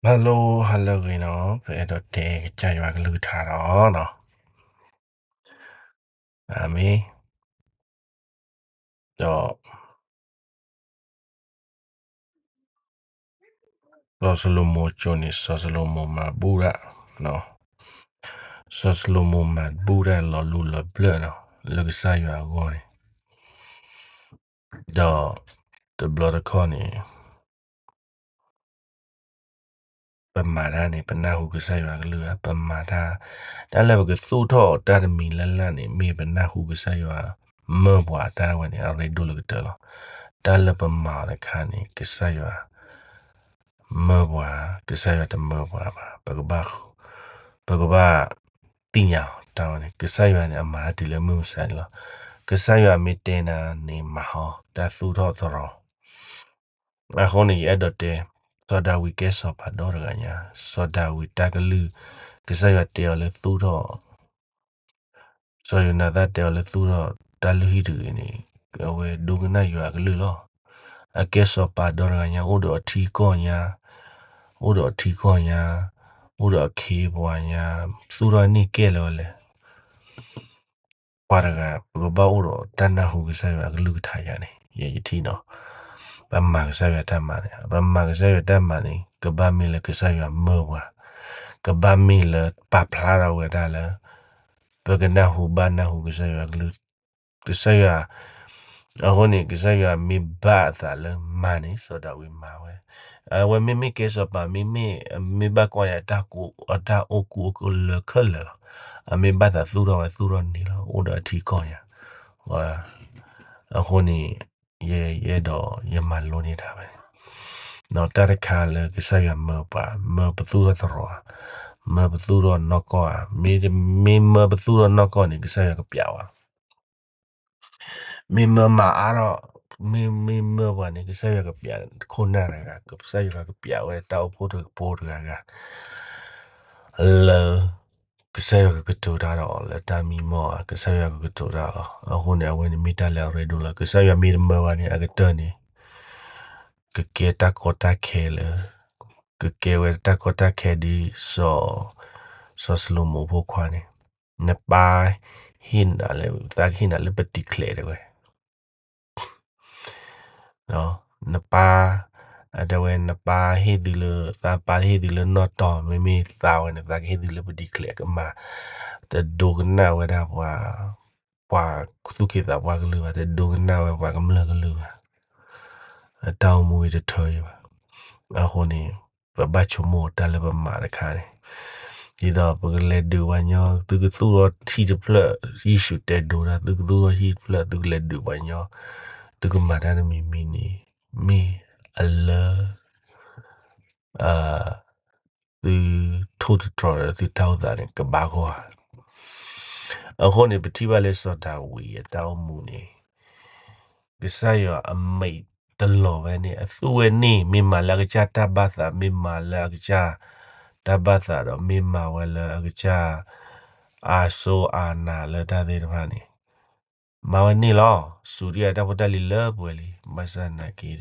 Hello, hello ဂ့ၤနီၤ, ပအဲၣ်ဒိးတဲကစၢ်ယွၤကလုၢ်ကထါဒီးနီၤ, အမ့ၢ် ဒီး စီၤၡလိၤမိၣ်အစိၤန့ၣ် စီၤၡလိၤမိၣ်မၤဘူၣ်တၢ်, စီၤၡလိၤမိၣ်မၤဘူၣ်တၢ်လီၤလူလီၤဘျၢၣ်နီၤ လၢကစၢ်ယွၤအဂီၢ်န့ၣ်, ဒီး တဘျီတခီၣ်န့ၣ် ပမၤတၢ်န့ၣ် ပနၢ်ဟူကစၢ်ယွၤကလုၢ်ဧါ, ပမၤတၢ်, တၢ်လၢပကသူၣ်ထီၣ်တၢ်တမံၤလၢ်လၢ်န့ၣ် မ့ၢ်ပနၢ်ဟူကစၢ်ယွၤမၢပှၤတၢ်ဝဲန့ၣ် အရ့ဒိၣ်လၢကတၢၢ်လီၤ. တၢ်လၢပမၤအီၤတခါန့ၣ် ကစၢ်ယွၤမၢပှၤ, ကစၢ်ယွၤတမၢပှၤဘၣ်. ပကဘၣ် ပကဘၣ် သ့ၣ်ညါအီၤတၢ်ဝဲန့ၣ် ကစၢ်ယွၤန့ၣ် အမၤတၢ်တုၤလၢမုၢ်မဆါန့ၣ်လီၤ. ကစၢ်ယွၤမ့ၢ်တဲနၤန့ၣ် မၤဟီ တၢ်သူၣ်ထီၣ်သရိာ် အဃိန့ၣ် ယအဲၣ်ဒိးတဲ, စီၤဒၤဝံးကဲစီၤပၤဒီတဂၤညါ, စီၤဒၤဝံးတၢ်ကလုၢ်, ကစၢ်ယွၤတဲအီၤလၢသူၣ်ထီၣ်, စီၤယိၤနၤသၣ်တဲအီၤလၢသူၣ်ထီၣ်တၢ်လုၢ်ဟံၣ်တဂ့ၤန့ၣ်, အဝဲဒိကနၣ်ယွၤအကလုၢ်လီၤ. အကဲစီၤပၤဒီတဂၤညါ အိၣ်ဒီးအထံကီၢ်ညါ, အိၣ်ဒီးအထံကီၢ်ညါ, အိၣ်ဒီးအခ့အပှၤညါ, သူၣ်ထီၣ်န့ၢ်ကဲလၢၤဝဲလဲၣ် ပှၤတဂၤ ပကဘၣ်အိၣ်ဒီးတၢ်နၢ်ဟူကစၢ်ယွၤအကလုၢ်ကထါယၤန့ၣ် ယဲယထံၣ်နီၤ, ပမၤကစၢ်ယွၤတၢ်မၤန့ၣ်, ပမၤကစၢ်ယွၤတၢ်မၤန့ၣ် ကဘၣ်မ့ၢ်လၢကစၢ်ယွၤမၢပှၤ, ကဘၣ်မ့ၢ်လၢပာ်ဖျါထီၣ်ဝဲဒၣ်လၢ ပကနၢ်ဟူဘၣ်နၢ်ဟူကစၢ်ယွၤကလုၢ်, ကစၢ်ယွၤ, အဃိန့ၣ် ကစၢ်ယွၤမ့ၢ်ဘၣ်အသးလၢမၤန့ၣ် စီၤဒၤဝံးမၤဝဲ, အဝဲမ့မ့ၢ်ကဲစီၤပၤ မ့မ့ၢ် မ့ၢ်ဘၣ်ကွၢ်ယၤ တၢ်အိၣ်ကူအိၣ်ကလၢခဲလၢာ်လီၤ. အမ့ၢ်ဘၣ်သးသူၣ်ထီၣ်ဝဲသူၣ်ထီၣ်န့ၣ်လီၤ အိၣ်ဒီးအထံကီၢ်ယၤ, အဃိန့ၣ် ယအဲၣ်ဒိးယမၤလိန့ၢ်တၢ်ဝဲန့ၣ်, တၢ်တခါလၢကစၢ်ယွၤမၢပှၤ မၢပသူၣ်ထီၣ်သရိာ်ဧါ, မၢပသူၣ်ထီၣ်နီၢ်ကီၢ်ဧါ, မ့မ့ၢ်မၢပသူၣ်ထီၣ်နီၢ်ကီၢ်န့ၣ် ကစၢ်ယွၤကပျးဝဲ မ့ၢ်မၢမၤအါထီၣ်, မ့မ့ၢ်မၢပှၤန့ၣ် ကစၢ်ယွၤကပျးခိၣ်နၢ်တဂၤ, ကစၢ်ယွၤကပျးဝဲတၢ်အိၣ်ဖှိၣ်တကဖိတဂၤဂၤ, လၢ ကစၢ်ယွၤကကတိၤတၢ်ဒီးအီၤလၢတၢ်မံမီၢ်ဧါ, ကစၢ်ယွၤကကတိၤတၢ်လီၤ. အဃိန့ၣ် အဝဲန့ၣ်မ့ၢ်တၢ်လၢအရ့ဒိၣ်လီၤ. ကစၢ်ယွၤမ့ၢ်တမၢဘၣ်န့ၣ် အကတၢၢ်န့ၣ် ကကဲတၢ်ကီတၢ်ခဲလၢ ကကဲဝဲတၢ်ကီတၢ်ခဲဒ်စီၤ, စီၤၡလိၤမိၣ်အဖိခွါန့ၣ်, နပၢ်ဟ့ၣ်နၤလၢ သးကဟ့ၣ်နၤလၢပတံၤချဲးတဲဝဲ နပၢ်, အတဲဝဲ နပၢ်ဟ့ၣ်သုလၢ သးပၢ်ဟ့ၣ်သုလၢနီၢ်တီၢ် မ့မ့ၢ်သးဝဲန့ၣ် သးကဟ့ၣ်သုလၢပတံၤချဲးကမၤ, တဒိကနၣ်ဝဲဒၣ်ပှၤ, ပှၤသူၣ်က့သးပှၢ်ကလုၢ်ဘၣ်, တဒိကနၣ်ဝဲပှၤကမျၢၢ်ကလုၢ်ဘၣ်, အတၢ်အိၣ်မူအံၤတထၢယဘၣ်. အဃိန့ၣ် ပဘၣ်ဆိကမိၣ်တၢ်လၢပမၤတခါန့ၣ်, ဒ်သိးပကလဲၤဒုးပှၤညီ, သုကသူၣ်ထီၣ်ထံတဖျၢၣ်, ယ့ၣ်ၡူးတဲဒိတၢ်, သုကသူၣ်ထီၣ်ထံတဖျၢၣ် သုကလဲၤဒုးပှၤညီ, သုကမၤတၢ်တမံၤမံၤန့ၣ် မ့ၢ်အလၢ သုထိၣ်သတြီၤဒီးသုတၢ်အိၣ်သးန့ၣ် ကဘၣ်ဂီၢ်ဧါ. အဃိန့ၣ် ပထံၣ်ဘၣ်လၢစီၤဒၤဝံးအတၢ်အိၣ်မူန့ၣ် ကစၢ်ယွၤအမံၤတလီၤဝဲန့ၣ် အသူၣ်ဝဲန့ၣ် မ့ၢ်မၤလၢအကစၢ်တၢ်ဘၣ်သး, မ့ၢ်မၤလၢအကစၢ်တၢ်ဘၣ်သးဒီး မ့ၢ်မၤဝဲလၢအကစၢ်အစိအနၤလၢတၢ်သ့ၣ်တဖၣ်န့ၣ် မၤဝဲန့ၣ်လီၤ. စူၤဒံအတၢ်ဖိတၢ်လံၤလၢပှဲၤလံ, ဘၣ်ဆၣ်သနာ်က့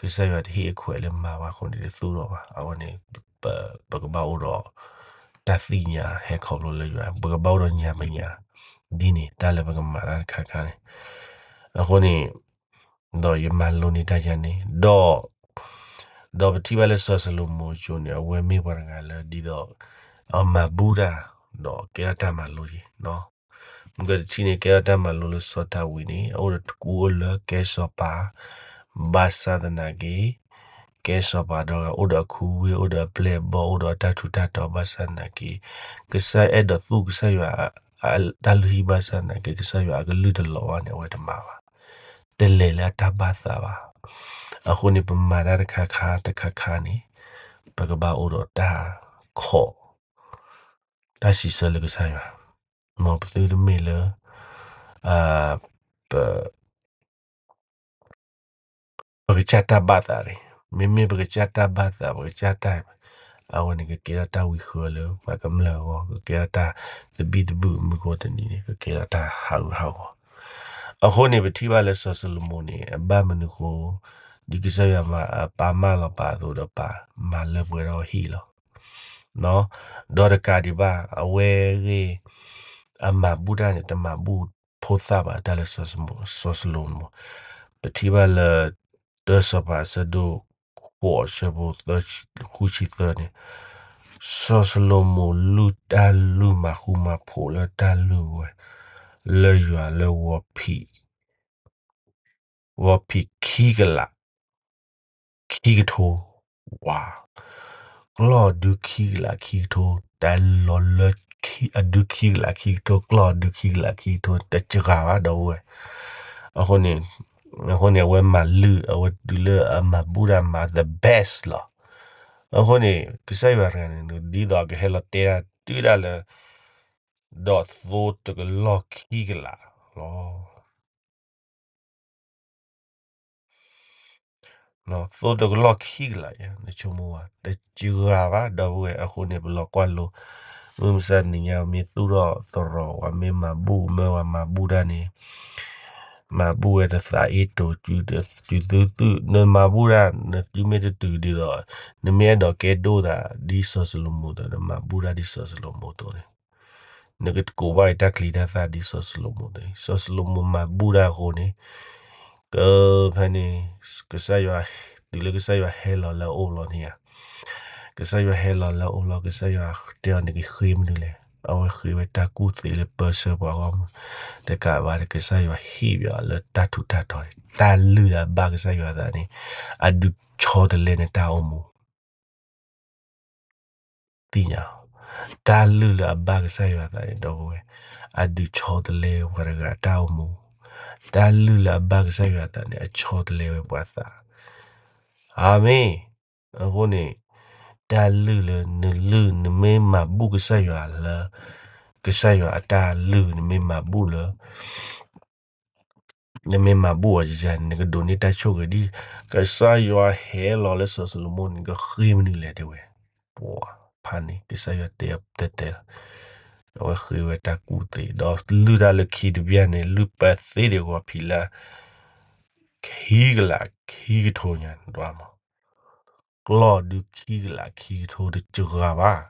ကစၢ်ယွၤတဟ့ၣ်အခွဲးလၢမၤဘၣ်အဃိန့ၣ် တသူၣ်ထီၣ်ဘၣ်. အဝဲန့ၣ် ပကဘၣ်အိၣ်ဒီး တၢ်သ့ၣ်ညါဟဲခီဖျိလၢယွၤ, ပကဘၣ်အိၣ်ဒီးညါပညါ ဒ်န့ၣ် တၢ်လၢပကမၤတၢ်တခါခါန့ၣ်. အဃိန့ၣ် ဒီးယမၤလိန့ၢ်တၢ်ယၤန့ၣ် ဒီး ဒီးပထံၣ်ဘၣ်လၢစီၤၡလိၤမိၤအစိၤန့ၣ် အဝဲမ့ၢ်ပှၤတဂၤလၢ ဒ်သိး အမၤဘူၣ်တၢ် ဒီးကဲထီၣ်တၢ်မၤလိက့ၤနီၤ. မုၢ်ကတထံၣ်န့ၣ် ကဲထီၣ်တၢ်မၤလိလၢစီၤဒၤဝံးန့ၣ် အအိၣ်ဒီးတကူအီၤလၢကဲစီၤပၤ ဘၣ်ဆၣ်သနာ်က့ ကဲစီၤပၤဒီး အိၣ်ဒီးအခူအဝ့ၢ် အိၣ်ဒီးအပျဲၢ်အဘီၣ် အိၣ်ဒီးအတၢ်ထူးတၢ်တီၤ ဘၣ်ဆၣ်သနာ်က့ ကစၢ်အဲၣ်ဒိးသူၣ်ကစၢ်ယွၤ တၢ်လုၢ်ဟံၣ် ဘၣ်ဆၣ်သနာ်က့ ကစၢ်ယွၤအကလုၢ်တလီၤဘၣ်န့ၣ် အဝဲတမၤဘၣ်. တလဲၤလၢအတၢ်ဘၣ်သးဘၣ်. အဃိန့ၣ် ပမၤတၢ်တခါခါတခါခါန့ၣ် ပကဘၣ်အိၣ်ဒီးတၢ်ခိး တၢ်စံးဆၢလၢကစၢ်ယွၤ, မ်ပသုတမ့ၢ်လၢ ပ ပကစၢ်တၢ်ဘၣ်သးန့ၣ်, မ့မ့ၢ်ပကစၢ်တၢ်ဘၣ်သး ပကစၢ်တၢ် အဝဲန့ၣ်ကကဲထီၣ်တၢ်ဝံၤဃၢလၢပှၤကမျၢၢ်အဂီၢ်, ကကဲထီၣ်တၢ်သဘံၣ်သဘုၣ်မုၢ်ဂီၢ်တနံၤန့ၣ် ကကဲထီၣ်တၢ်ဟးဂူာ်ဟးဂီၤ. အဃိန့ၣ် ပထံၣ်ဘၣ်လၢစီၤၡလိၤမိၤန့ၣ် အဘၣ်မနုၤဃိ ဒ်ကစၢ်ယွၤမၤအပၢ်မၢလီၤပာ်အသိးဒီးပၢ်မၤလၢပှဲၤထီၣ်ဟံၣ်လီၤ. ဒီးတကးဒံးဘၣ် အဝဲဂ့ၢ် အမၤဘူၣ်တၢ်န့ၣ် တမၤဘူၣ်ဖိသၣ်ဘၣ် တၢ်လၢစီၤစလိၤမိၤ, ပထံၣ်ဘၣ်လၢ တၢ်စီၤပၤအဆၢဒိၣ်ဃိးအဆၢဖိဃုဆံသၢန့ၣ်, စီၤစလိၤမိၤလုၢ်တၢ်လုၢ်မၤဃူမၤဖိးလၢတၢ်လုၢ်ဝဲ လၢယွၤလၢဝီၤဖံး ဝီၤဖံးခံကလး ခံကထိ, ဝါ, ကျီၢ်ဒုခံကလးခံကထိ, တၢ်လီၤလၢ အဒုခံကလးခံကထိ, ကျီၢ်ဒုခံကလး ခံကထိ တစှၤဘၣ်ဒီပုၢ်ဝဲၢ်. အဃိန့ၣ်, အဃိန့ၣ် အဝဲမၤလုၢ် အဝဲတုၤလၢအမၤဘူၣ်တၢ်မၤ the best လီၤ. အဃိန့ၣ် ကစၢ်ယွၤတဂၤန့ၣ် ဒ်သိးကဟဲလီၤတဲတၢ်တုၤဒၣ်လၢ ဒီးသိတကလီၢ်ခံကလးလီၤ. သိတကလီၢ်ခံကလး နဆိကမိၣ်ဝဲ တစှၤဘၣ်ဒီပုၢ်ဝဲၢ်. အဃိန့ၣ် ပလီၤကွၢ်လိ မုၢ်မဆါတနံၤညါ မ့ၢ်သူၣ်ထီၣ်သရိာ် ပှၤမ့ၢ်မၤဘူၣ်မၢဝဲမၤဘူၣ်တၢ်န့ၣ်, မၤဘူၣ်ဝဲတသးအ့ၣ်တိၤ စုသုသု, နမၤဘူၣ်တၢ် နသုမ့ၢ်တတုၤဒ်သိး နမ့ၢ်အဲၣ်ဒိးကဲဒိၣ်သး ဒ်စီၤစလိၤမိၤအသိး နမၤဘူၣ်တၢ်ဒ်စီၤစလိၤမိၤအသိးန့ၣ် နကကိးဘၣ်တၢ်ချံတၢ်သၣ်ဒ်စီၤစလိၤမိၤအသိးန့ၣ်, စီၤစလိၤမိၤမၤဘူၣ်တၢ်အဃိန့ၣ် ကဖဲန့ၣ် ကစၢ်ယွၤ တုၤလၢကစၢ်ယွၤဟဲလီၤလၢအအိၣ်လီၤန့ၣ်ဧါ, ကစၢ်ယွၤဟဲလီၤလၢအအိၣ်လီၤ ကစၢ်ယွၤတဲအီၤန့ၣ် ကဃ့မနုၤလဲၣ်. အဝဲဃ့ဝဲတၢ်ကူၣ်သ့လၢပၢဆှၢပှၤဂီၢ်မုၢ်, တကးဘၣ် ကစၢ်ယွၤဟ့ၣ်ပှၤလၢတၢ်ထူးတၢ်တီၤန့ၣ် တၢ်လုၢ်လၢအဘၣ်ကစၢ်ယွၤအသးန့ၣ် အဒုးဆီတလဲနတၢ်အိၣ်မူ သ့ၣ်ညါ, တၢ်လုၢ်လၢအဘၣ်ကစၢ်ယွၤအသးန့ၣ် ဒီပုၢ်ဝဲၢ်, အဒုးဆီတလဲဝဲပှၤတဂၤအတၢ်အိၣ်မူ, တၢ်လုၢ်လၢအဘၣ်ကစၢ်ယွၤအသးန့ၣ် အဆီတလဲဝဲပှၤသး, အၤမ့ၣ်. အဃိန့ၣ် တၢ်လုၢ်လၢနလုၢ် နမ့ၢ်မၤဘူၣ်ကစၢ်ယွၤလၢ ကစၢ်ယွၤအတၢ်လုၢ် နမ့ၢ်မၤဘူၣ်လၢ နမ့ၢ်မၤဘူၣ်အီၤယယၤန့ၣ် နကဒိးန့ၢ်တၢ်ဆိၣ်ဂ့ၤဒ် ကစၢ်ယွၤဟဲလီၤလၢစီၤစလိၤမိၤန့ၣ် ကဃ့မနုၤလဲၣ်တဲဝဲ, ပှၤဖးန့ၣ် ကစၢ်ယွၤတဲတဲလီၤ, အဝဲဃ့ဝဲတၢ်ကူၣ်သ့ ဒီးလုၢ်တၢ်လၢခံတဘျီန့ၣ် လုၢ်ပသ့ဒံးဝီၤဖံးလၢ ခံကလးခံကထိညါ ဒွးမး ကျီၢ်ဒုခံကလးခံကထိတစှၤဘၣ်,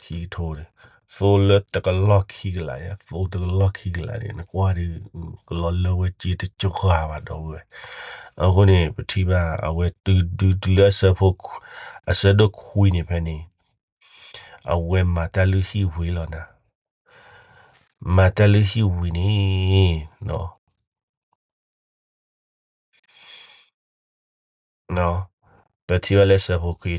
ကျီၢ်ဒုခံကလး ခံကထိန့ၣ်, သိလၢတကလီၢ်ခံကလးညါ, သိတကလီၢ်ခံကလးန့ၣ် နကွၢ်ဒီး ကလီၤလၢဝဲစ့တစှၤဘၣ်ဒီပုၢ်ဝဲၢ်. အဃိန့ၣ် ပထံၣ်ဘၣ် အဝဲတုၤဒုတုၤလၢအဆၢဖိ အဆၢဒိၣ်ခွံန့ၣ်ဖဲန့ၣ် အဝဲမၤတၢ်လုၢ်ဟံၣ်ဝံၤလီၤနၤ, မၤတၢ်လုၢ်ဟံၣ်ဝံၤန့ၣ် ပထံၣ်ဘၣ်လၢဆၢဖိခွံ,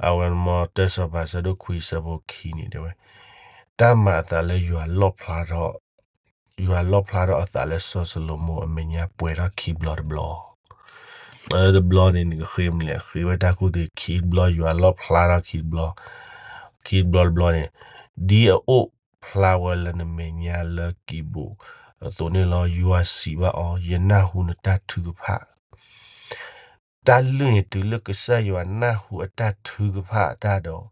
အဝဲမ့ၢ်တၢ်စီၤပၤဆၢဒိၣ်ခွံဆၢဖိခံန့ၣ်တဲဝဲ, တၢ်မၤအသးလၢယွၤလီၣ်ဖျါထီၣ်, ယွၤလီၣ်ဖျါထီၣ်အသးလၢစီၤစလိၤမိၤအမဲာ်ညါပှဲၤထီၣ်ခံဘျီတဘျီ, တဘျီန့ၣ် နကဃ့မနုၤလဲၣ်, ဃ့ဝဲတၢ်ကူၣ်သ့ခံဘျီ ယွၤလီၣ်ဖျါထီၣ်ခံဘျီ, ခံဘျီတဘျီန့ၣ်, ဒ်အအိၣ်ဖျါဝဲလၢနမဲာ်ညါလၢကံးဘူးအသိးန့ၣ်လီၤ. ယွၤစံးဘၣ်အီၤ, ယနၢ်ဟူနတၢ်ထုကဖၣ် တၢ်လုၢ်န့ၣ်တုၤလၢကစၢ်ယွၤနၢ်ဟူအတၢ်ထုကဖၣ်တၢ်ဒီး,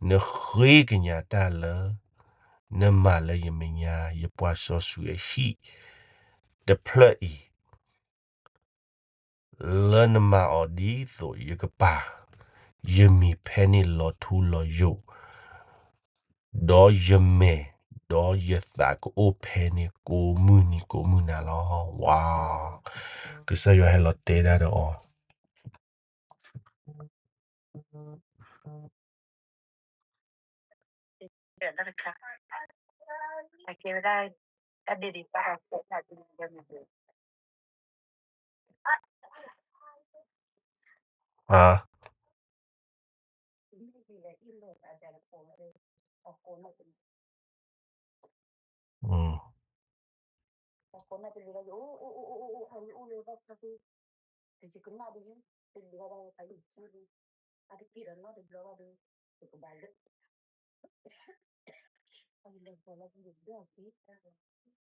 နဃ့ကညးတၢ်လၢ နမၤလၢယမဲာ်ညါ ယပှၤစီဆှံအဟံၣ်တဖျၢၣ်အံၤ, လၢနမၤအီၤဒ်သိးယကပာ် ယမံၤဖဲန့ၣ်လီၤထူလီၤယိာ်, ဒီးယမဲာ် ဒီးယသးကအိၣ်ဖဲန့ၣ်ကိးမုၢ်နံၤကိးမုၢ်နၤလီၤ. ဝါ, ကစၢ်ယွၤဟဲလီၤတဲဒၣ်ဒီး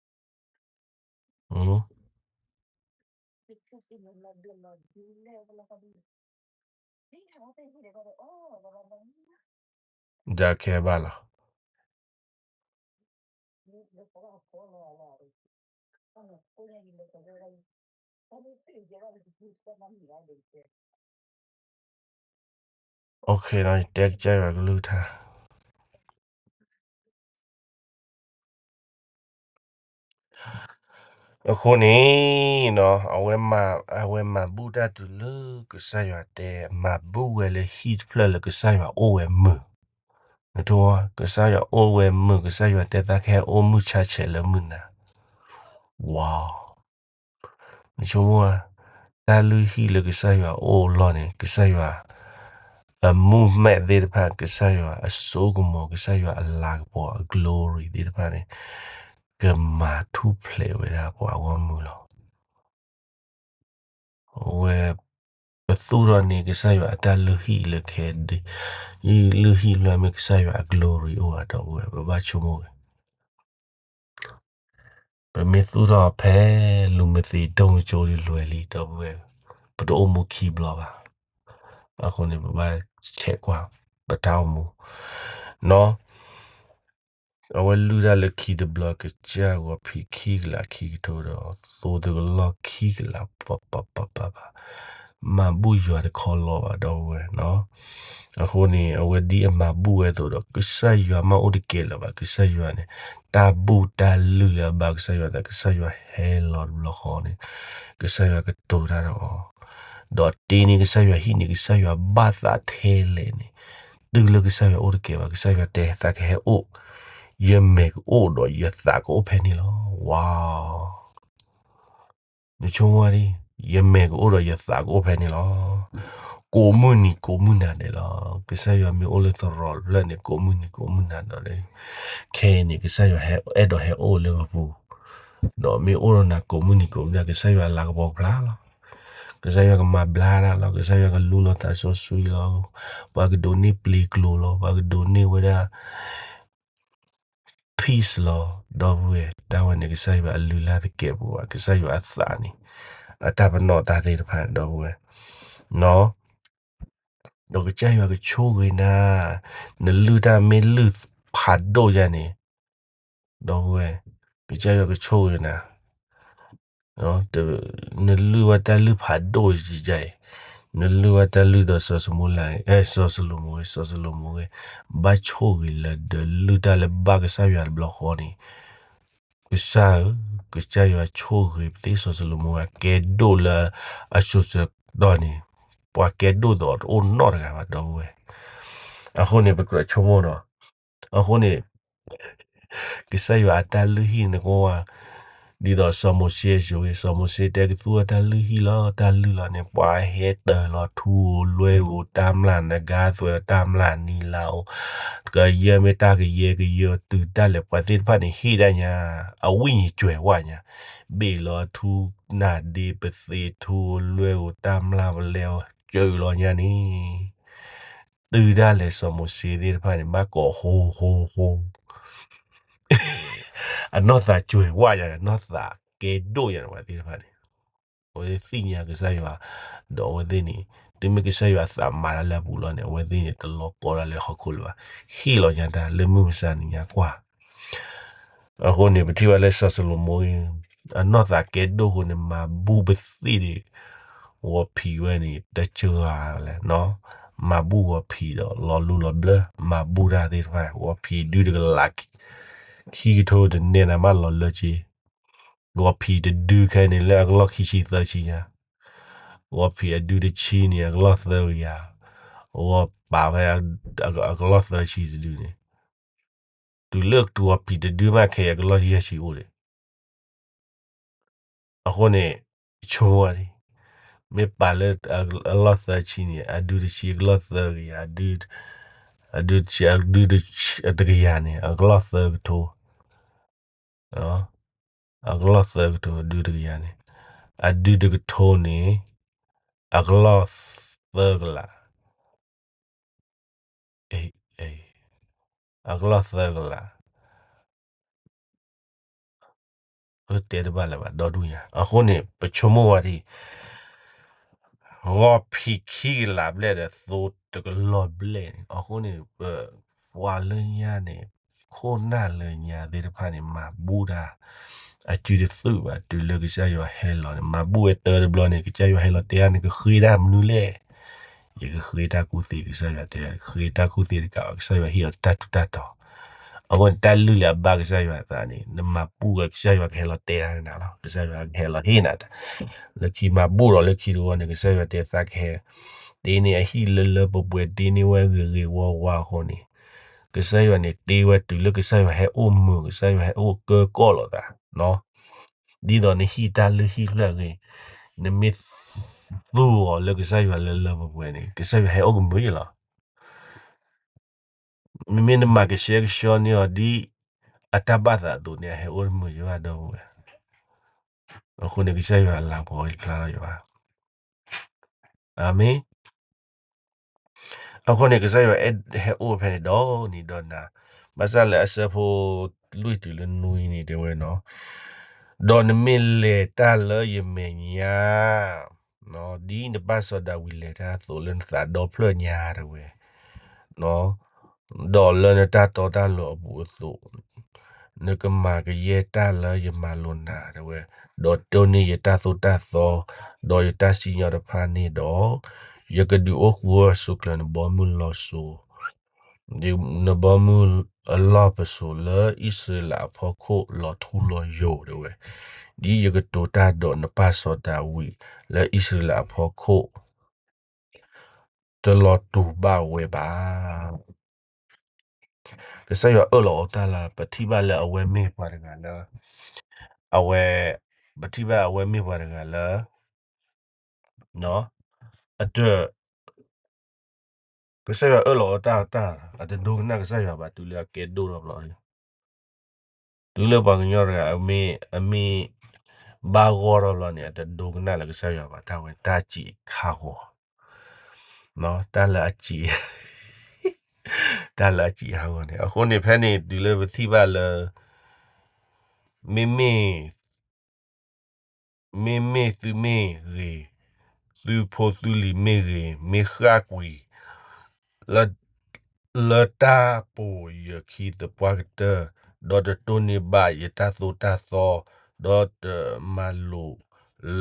အီၤ ဒၣ်ခဲဘၣ်လီၤ. OK နီၤ ယတဲကစၢ်ယွၤကလုၢ်ကထါ အဃိန့ၣ်နီၤ အဝဲမၤ အဝဲမၤဘူၣ်တၢ်တုၤလၢကစၢ်ယွၤတဲ မၤဘူၣ်ဝဲလၢဟံၣ်တဖျၢၣ်လၢကစၢ်ယွၤအိၣ်ဝဲမုာ်, နဆိကမိၣ် ကစၢ်ယွၤအိၣ်ဝဲမုာ် ကစၢ်ယွၤတဲသးကဟဲအိၣ်မုာ်ဆါဆဲးလၢမုၢ်နၤ, ဝါ နဆိကမိၣ်ဧါ, တၢ်လုၢ်ဟံၣ်လၢကစၢ်ယွၤအိၣ်လီၢ်န့ၣ် ကစၢ်ယွၤ အမူၢ်မဲာ်သ့ၣ်တဖၣ် ကစၢ်ယွၤအစိကမီၤ ကစၢ်ယွၤအလၤကပီၤ အ glory သ့ၣ်တဖၣ်န့ၣ် ကမၤထူၣ်ဖျဲးဝဲဒၣ်ပှၤဂီၢ်မုၢ်လီၤ. အဝဲ ပသူၣ်ထီၣ်န့ၢ်ကစၢ်ယွၤအတၢ်လုၢ်ဟံၣ်လၢ ခဲဒု လုၢ်ဟံၣ်ဖျၢၣ်မ့ၢ်ကစၢ်ယွၤအ glory အိၣ်ဘၣ် ဒီပုၢ်ဝဲၢ် ပဘၣ်ဆိကမိၣ်ဂ့ၤ ပမ့ၢ်သူၣ်ထီၣ်ဖဲလူၤမသ့းဒိၣ်မစိဒ်လဲၣ်လံ ဒီပုၢ်ဝဲၢ်, ပတအိၣ်မူခံဘျီဘၣ်. အဃိန့ၣ် ပဘၣ်ဆဲးကွၢ် ပတၢ်အိၣ်မူ နီၤ အဝဲလုၢ်တၢ်လၢခံတဘျီ ကစၢ်ဂီၤဖံးခံကလးခံကထိဒီး သိတကလီၢ်ခံကလး ပပပပပ မၤဘူၣ်ယွၤတခီလီၤဘၣ် ဒီပုၢ်ဝဲၢ်နီၤ. အဃိန့ၣ် အဝဲဒ်အမၤဘူၣ်ဝဲအသိးဒီး ကစၢ်ယွၤမ့ၢ်အိၣ်တကဲလၢၤဘၣ် ကစၢ်ယွၤန့ၣ် တၢ်ဘူၣ်တၢ်လုၢ်လၢအဘၣ်ကစၢ်ယွၤအသး ကစၢ်ယွၤဟဲလီၤတဘျီဃီန့ၣ် ကစၢ်ယွၤကတိၤတၢ်ဒီးအီၤ ဒီးတ့န့ၢ်ကစၢ်ယွၤဟံၣ်န့ၣ် ကစၢ်ယွၤဘၣ်သးထဲလဲၣ်န့ၣ် တုၤလၢကစၢ်ယွၤအိၣ်တကဲဘၣ် ကစၢ်ယွၤတဲသးကဟဲအိၣ် ယမဲာ်ကအိၣ်ဒီးယသးကအိၣ်ဖဲန့ၣ်လီၤ. ဝါ နဆိကမိၣ်ဒ် ယမဲာ်ကအိၣ်ဒီးယသးကအိၣ်ဖဲန့ၣ်လီၤ. ကိးမုၢ်နံၤကိးမုၢ်နၤဒဲးလီၤ. ကစၢ်ယွၤမ့ၢ်အိၣ်လၢသရိာ်တဖျၢၣ်န့ၣ် ကိးမုၢ်နံၤကိးမုၢ်နၤဒီး ခဲအံၤန့ၣ် ကစၢ်ယွၤအဲၣ်ဒိးဟဲအိၣ်လၢပပူၤ ဒီးမ့ၢ်အိၣ်ဒီးနၤကိးမုၢ်နံၤကိးမုၢ်နၤ ကစၢ်ယွၤလၤကပီၤဖျါလီၤ. ကစၢ်ယွၤကမၤဘျါတၢ်လီၤ. ကစၢ်ယွၤကလူလီၤသးစီဆှံလီၤ. ပှၤကဒိးန့ၢ်ပျ့ၤကျိၤလီၤ. ပှၤကဒိးန့ၢ်ဝဲဒၣ် peace လီၤ. ဒီပုၢ်ဝဲၢ် တၢ်ဝဲန့ၣ် ကစၢ်ယွၤအလုၢ်လၢ်တကဲပူၤဘၣ်. ကစၢ်ယွၤအသးန့ၣ် အတၢ်ပနီၣ်တၢ်သ့ၣ်တဖၣ်န့ၣ် ဒီပုၢ်ဝဲၢ် နီၤ ဒီးကစၢ်ယွၤကဆိၣ်ဂ့ၤနၤ, နလုၢ်တၢ်မ့ၢ်လုၢ်ဖးဒိၣ်ယါန့ၣ်, ဒီပုၢ်ဝဲၢ်, ကစၢ်ယွၤကဆိၣ်ဂ့ၤနၤ, နလုၢ်ဝဲတၢ်လုၢ်ဖးဒိၣ်ယါအံၤ, နလုၢ်ဝဲတၢ်လုၢ်ဒီးစီၤၡမူၤလး, စီၤၡလိၤမိၤဂ့ၤ, စီၤၡလိၤမိၤဂ့ၤ, ဘၣ်ဆိၣ်ဂ့ၤလၢဒၢးလုၢ်တၢ်လၢဘၣ်ကစၢ်ယွၤတဘျီဃီန့ၣ်, ကစၢ်ဧၢ, ကစၢ်ယွၤဆိၣ်ဂ့ၤပသ့စီၤၡလိၤမိၤအကဲဒိၣ်လၢအစိၤဆၢကတီၢ်န့ၣ်, ပှၤကဲဒိၣ်ဒီးတအိၣ်နီတဂၤဘၣ် ဒီပုၢ်ဝဲၢ်. အဃိန့ၣ် ပကြၢးဆိကမိၣ်ဒီး, အဃိန့ၣ် ကစၢ်ယွၤအတၢ်လုၢ်ဟံၣ်န့ၣ်ကီးဝဲ, ဒ်သိးစီၤမိၤၡ့အစိၤဂ့ၤ, စီၤမိၤၡ့တဲ ကသူဝဲတၢ်လုၢ်ဟံၣ်လီၤ, တၢ်လုၢ်လီၤန့ၣ် ပှၤဟဲတၢၤလီၤထူဧိၤလွဲဧိၤတၢ်မျၢ် နဂါသွဲၣ်တၢ်မျၢ်နံၤလါဧိၤ, ကယဲၢ်မ့ၢ်တၢ်ကယဲၢ်ကယဲၢ်တုၤတၢ်လဲၣ် ပှၤသ့ၣ်တဖၣ်န့ၣ်ဟ့ၣ်ဒၣ်ညါ, အဝိညာဉ်ကြွယ်ဝညါ, ဘ့ၣ်လီၤထူနၢ်ဒ့ပသ့ထူဧိၤလွဲဧိၤတၢ်မျၢ်ပလဲအီၤစၢၤလီၤညါန့ၣ် တုၤဒၣ်လဲာ်စီၤမိၤၡ့သ့ၣ်တဖၣ်န့ၣ် ဘၣ်ကိးဃိဃိဃိ, အနီၢ်သးစှဲၤဝၣ်ယၤ, အနီၢ်သးကဲဒိၣ်ယၤန့ၣ် ပှၤသ့ၣ်တဖၣ်န့ၣ်, အဝဲသ့ၣ်သ့ၣ်ညါကစၢ်ယွၤ, ဒီးအဝဲသ့ၣ်န့ၣ်, တုၤမ့ၢ်ကစၢ်ယွၤသးမၤတၢ်လၢအပူၤလီၤန့ၣ် အဝဲသ့ၣ်န့ၣ် တလီၤကီတၢ်လၢဟီၣ်ခိၣ်လၢၤဘၣ်, ဟ့ၣ်လီၤညါတၢ်လၢမုၢ်မဆါန့ၣ်ညါကွၢ် အဃိန့ၣ် ပထံၣ်ဘၣ်လၢစီၤၡလိၤမိၤအံၤ, အနီၢ်သးကဲဒိၣ်အဃိန့ၣ် မၤဘူၣ်ပသ့ၣ်ဒံး, ဂီၤဖံးဝဲန့ၣ် တစှၤလဲၣ်နီၤ, မၤဘူၣ်ဂီၤဖံးဒီးလီၤလူလီၤဘျၢ, မၤဘူၣ်တၢ်သ့ၣ်တဖၣ် ဂီၤဖံးဒုတကလး, ခံကထိတန့ၢ်နၤမးလီၤလၢက့, ဂီၤဖံးတဒုခဲအံၤန့ၣ်လၢအကလီၢ်ခံဆံသၢဆံညါ, ဂီၤဖံးအဒုတဆံန့ၣ် အကလီၢ်သၢကယၤ, ဂီၤပာ်ဖဲအကလီၢ်သၢဆံတဒုန့ၣ် တုၤလၢတဂီၤဖံးတဒုမးခဲအံၤ အကလီၢ်ယဲၢ်ဆံအိၣ်ဒံး, အဃိန့ၣ်, ဆိဝဲဒၣ်, မ့ၢ်ပာ်လၢအလီၢ်သၢဆံန့ၣ် အဒုတဆံအကလီၢ်သၢကယၤ, အဒုတဆံအဒုတကယၤန့ၣ် အကလီၢ်သၢကထိ, အကလီၢ်သၢကထိအဒုတကယၤန့ၣ်, အဒုတကထိန့ၣ်, အကလီၢ်သၢကလး အကလီၢ်သၢကလး, တဲတဘၣ်လၢၤဘၣ် ဒီဒူၣ်ညါ, အဃိန့ၣ် ပဆိကမိၣ်ဝဲဒၣ်, ဂီၤဖံးခံကလးဘျဲၣ်ဒီးသိတကလီၢ်ဘျဲၣ်န့ၣ်, အဃိန့ၣ်, ပှၤလၢညါန့ၣ်, ခိၣ်နၢ်လၢညါသ့ၣ်တဖၣ်န့ၣ် မၤဘူၣ်တၢ်, အစုတသုးဘၣ် တုၤလၢကစၢ်ယွၤဟဲလီၤန့ၣ် မၤဘူၣ်ဝဲတၢ်တဘျီန့ၣ် ကစၢ်ယွၤဟဲလီၤတဲအါန့ၣ် ကဃ့တၢ်မနုၤလဲၣ်. ယကဃ့တၢ်ကူၣ်သ့ ကစၢ်ယွၤတဲ ဃ့တၢ်ကူၣ်သ့တကးဘၣ် ကစၢ်ယွၤဟ့ၣ်အီၤတၢ်ထူးတၢ်တီၤ. အဃိန့ၣ် တၢ်လုၢ်လၢအဘၣ်ကစၢ်ယွၤအသးန့ၣ် နမၤဘူၣ်ဝဲ ကစၢ်ယွၤကဟဲလီၤတဲတၢ်နၤလီၤ. ကစၢ်ယွၤကဟဲလီၤဟ့ၣ်နၤတၢ် လၢခံမၤဘူၣ်ဒီးလၢခံတဝီန့ၣ် ကစၢ်ယွၤတဲသးကဟဲ တ့န့ၢ်အဟံၣ်လၢလၢပှဲၤပှဲၤ တ့န့ၢ်ဝဲဂ့ၤဂ့ၤဝါဝါအဃိန့ၣ် ကစၢ်ယွၤန့ၣ်တ့ဝဲတုၤလၢကစၢ်ယွၤဟဲအိၣ်မုာ် ကစၢ်ယွၤဟဲအိၣ်ကၢကီၢ်လိာ်သး ဒ်သိးနဟံၣ်တၢ်လုၢ်ဟံၣ်ဖျၢၣ်ဂ့ၤ နမ့ၢ်သူအီၤလၢကစၢ်ယွၤလၢလၢပှဲၤပှဲၤန့ၣ် ကစၢ်ယွၤဟဲအိၣ်ကမုာ်ယလီၤ. မ့မ့ၢ်နမၤကဆှဲကဆှီန့ၢ်အီၤဒ်အတၢ်ဘၣ်သးအသိးန့ၣ် အဟဲအိၣ်တမုာ်ယဘၣ်ဒီပုၢ်ဝဲၢ်. အဃိန့ၣ် ကစၢ်ယွၤအလၤကပီၤတဖျါထီၣ်ယဘၣ်. အၤမ့ၣ်. အဃိန့ၣ် ကစၢ်ယွၤအဲၣ်ဟဲအိၣ်ဖဲန့ၣ်ဒီနံၤဒီနၤ, ဘၣ်ဆၣ်လၢအဆၢဖိလွံၢ်တုၤလၢနွံန့ၣ်တဲဝဲနီၤ, ဒီးနမ့ၢ်လဲၤတၢ်လၢယမဲာ်ညါ ဒ်နပၢ်စီၤဒၤဝံးလဲၤတၢ်အသိးလၢနသးဒီဖျၢၣ်ညါတဲဝဲ, ဒီးလၢနတၢ်တီတၢ်လိၤအပူၤအသိး, နကမၤကယဲၢ်တၢ်လၢယမၤလိာ်နၤတဲဝဲ, ဒီးတိၢ်န့ၢ်ယတၢ်သိၣ်တၢ်သီ, ဒီးယတၢ်စံၣ်ညီၣ်တဖၣ်န့ၣ်ဒီး, ယကဒုးအိၣ်ဃူဝဲဆိးကျၢၤနဘီမုၢ်လီၤစိၤ နဘီမုၢ်အလီၢ်ပစိာ်လၢအံၣ်စရ့လးအဖီခိၣ်လီၤထူလီၤယိာ်တဲဝဲ, ဒ်ယကတိၤတၢ်ဒီးနပၢ်စီၤဒၤဝံးလၢအံၣ်စရ့လးအဖီခိၣ် တလီၤတူာ်ဘၣ်ဝဲဘၣ်. ကစၢ်ယွၤအၢၣ်လီၤအီၤတၢ်လၢ ပထံၣ်ဘၣ်လၢအဝဲမ့ၢ်ပှၤတဂၤလၢ, အဝဲ, ပထံၣ်ဘၣ်အဝဲမ့ၢ်ပှၤတဂၤလၢ အတ, ကစၢ်ယွၤအၢၣ်လီၤအီၤတၢ်တၢ် အတဒိကနၣ်ကစၢ်ယွၤဘၣ် တုၤလၢအကဲဒိၣ်ထီၣ်ဘျီန့ၣ်, တုၤလၢပှၤကညီတဂၤ အမ့ၢ်, အမ့ၢ်ဘၣ်ဂီၢ်ထီၣ်ဘျီန့ၣ် အတဒိကနၣ်လၢကစၢ်ယွၤဘၣ် တၢ်ဝဲတၢ်စံးခါဂီၤ, တၢ်လၢအစံး, တၢ်လၢအစံးဟးဂီၤန့ၣ် အဃိန့ၣ်ဖဲန့ၣ် တုၤလၢပထံၣ်ဘၣ်လၢ မ့မ့ၢ် မ့မ့ၢ်သုမ့ၢ်ဂ့ၤ, သုဖိသုလံၤမ့ၢ်ဂ့ၤ, မ့ၢ်ဃၣ်ကွံာ် လၢတၢ်ပိာ်ယခံသပှၢ်ကတၢၢ်, ဒီးတတိၢ်န့ၢ်ဘၣ်ယတၢ်သိၣ်တၢ်သီ, ဒီးတမၤလိာ်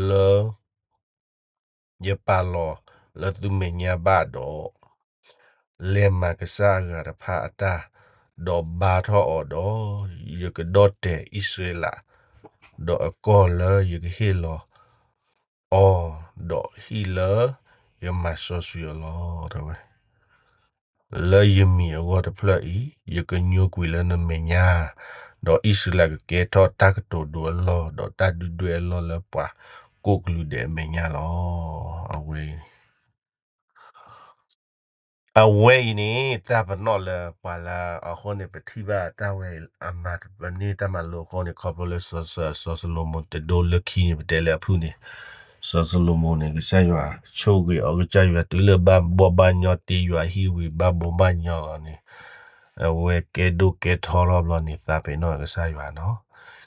လၢ ယပာ်လီၤလၢသုမဲာ်ညါဘၣ်ဒီး, လဲၤမၤကစၢ်အဂၤတဖၣ်အတၢ်, ဒီးဘါထီၣ်အီၤဒီး, ယကဒီၣ်တဲာ်အံၣ်စရ့လး, ဒီးအကီၢ်လၢယကဟ့ၣ်လီၤအီၤ, ဒီးဟံၣ်လၢယမၤစီဆှံအီၤလီၤ တဲဝဲ. လၢယမံၤအဂီၢ်တဖျၢၣ်အံၤ, ယကညိကွံာ်လၢနမဲာ်ညါ, ဒီးအံၣ်စရ့လးကကဲထီၣ်တၢ်ကတိၤဒိအလီၢ်, ဒီးတၢ်ဒုၣ်ဒွဲၣ်အလီၢ်လၢပှၤကိးကလုာ်ဒဲးအမဲာ်ညါလီၤ. အဝဲအံၤ, အဝဲအံၤန့ၣ် တၢ်ပနီၣ်လၢပှၤလၢအဃိန့ၣ် ပထံၣ်ဘၣ်တၢ်ဝဲအံၤ အမၤပန့ၢ်တၢ်မၤလိအဃိန့ၣ် ခီဖျိလၢစီၤ, စီၤၡလိၤမိၤတဒိလၢခံန့ၣ် ပတဲလၢအဖုၣ်န့ၣ်, စီၤၡလိၤမိၤန့ၣ် ကစၢ်ယွၤဆိၣ်ဂ့ၤအီၤ ကစၢ်ယွၤတုၤလၢဘၣ်ဘီၣ်ဘၣ်ညီတ့ယွၤဟံၣ်ဝံၤ ဘၣ်ဘီၣ်ဘၣ်ညီလီၤန့ၣ်, အဝဲကဲဒိၣ်ကဲထီထီၣ်ဘျီန့ၣ် သးပ့ၤနီၣ်ကစၢ်ယွၤနီၤ.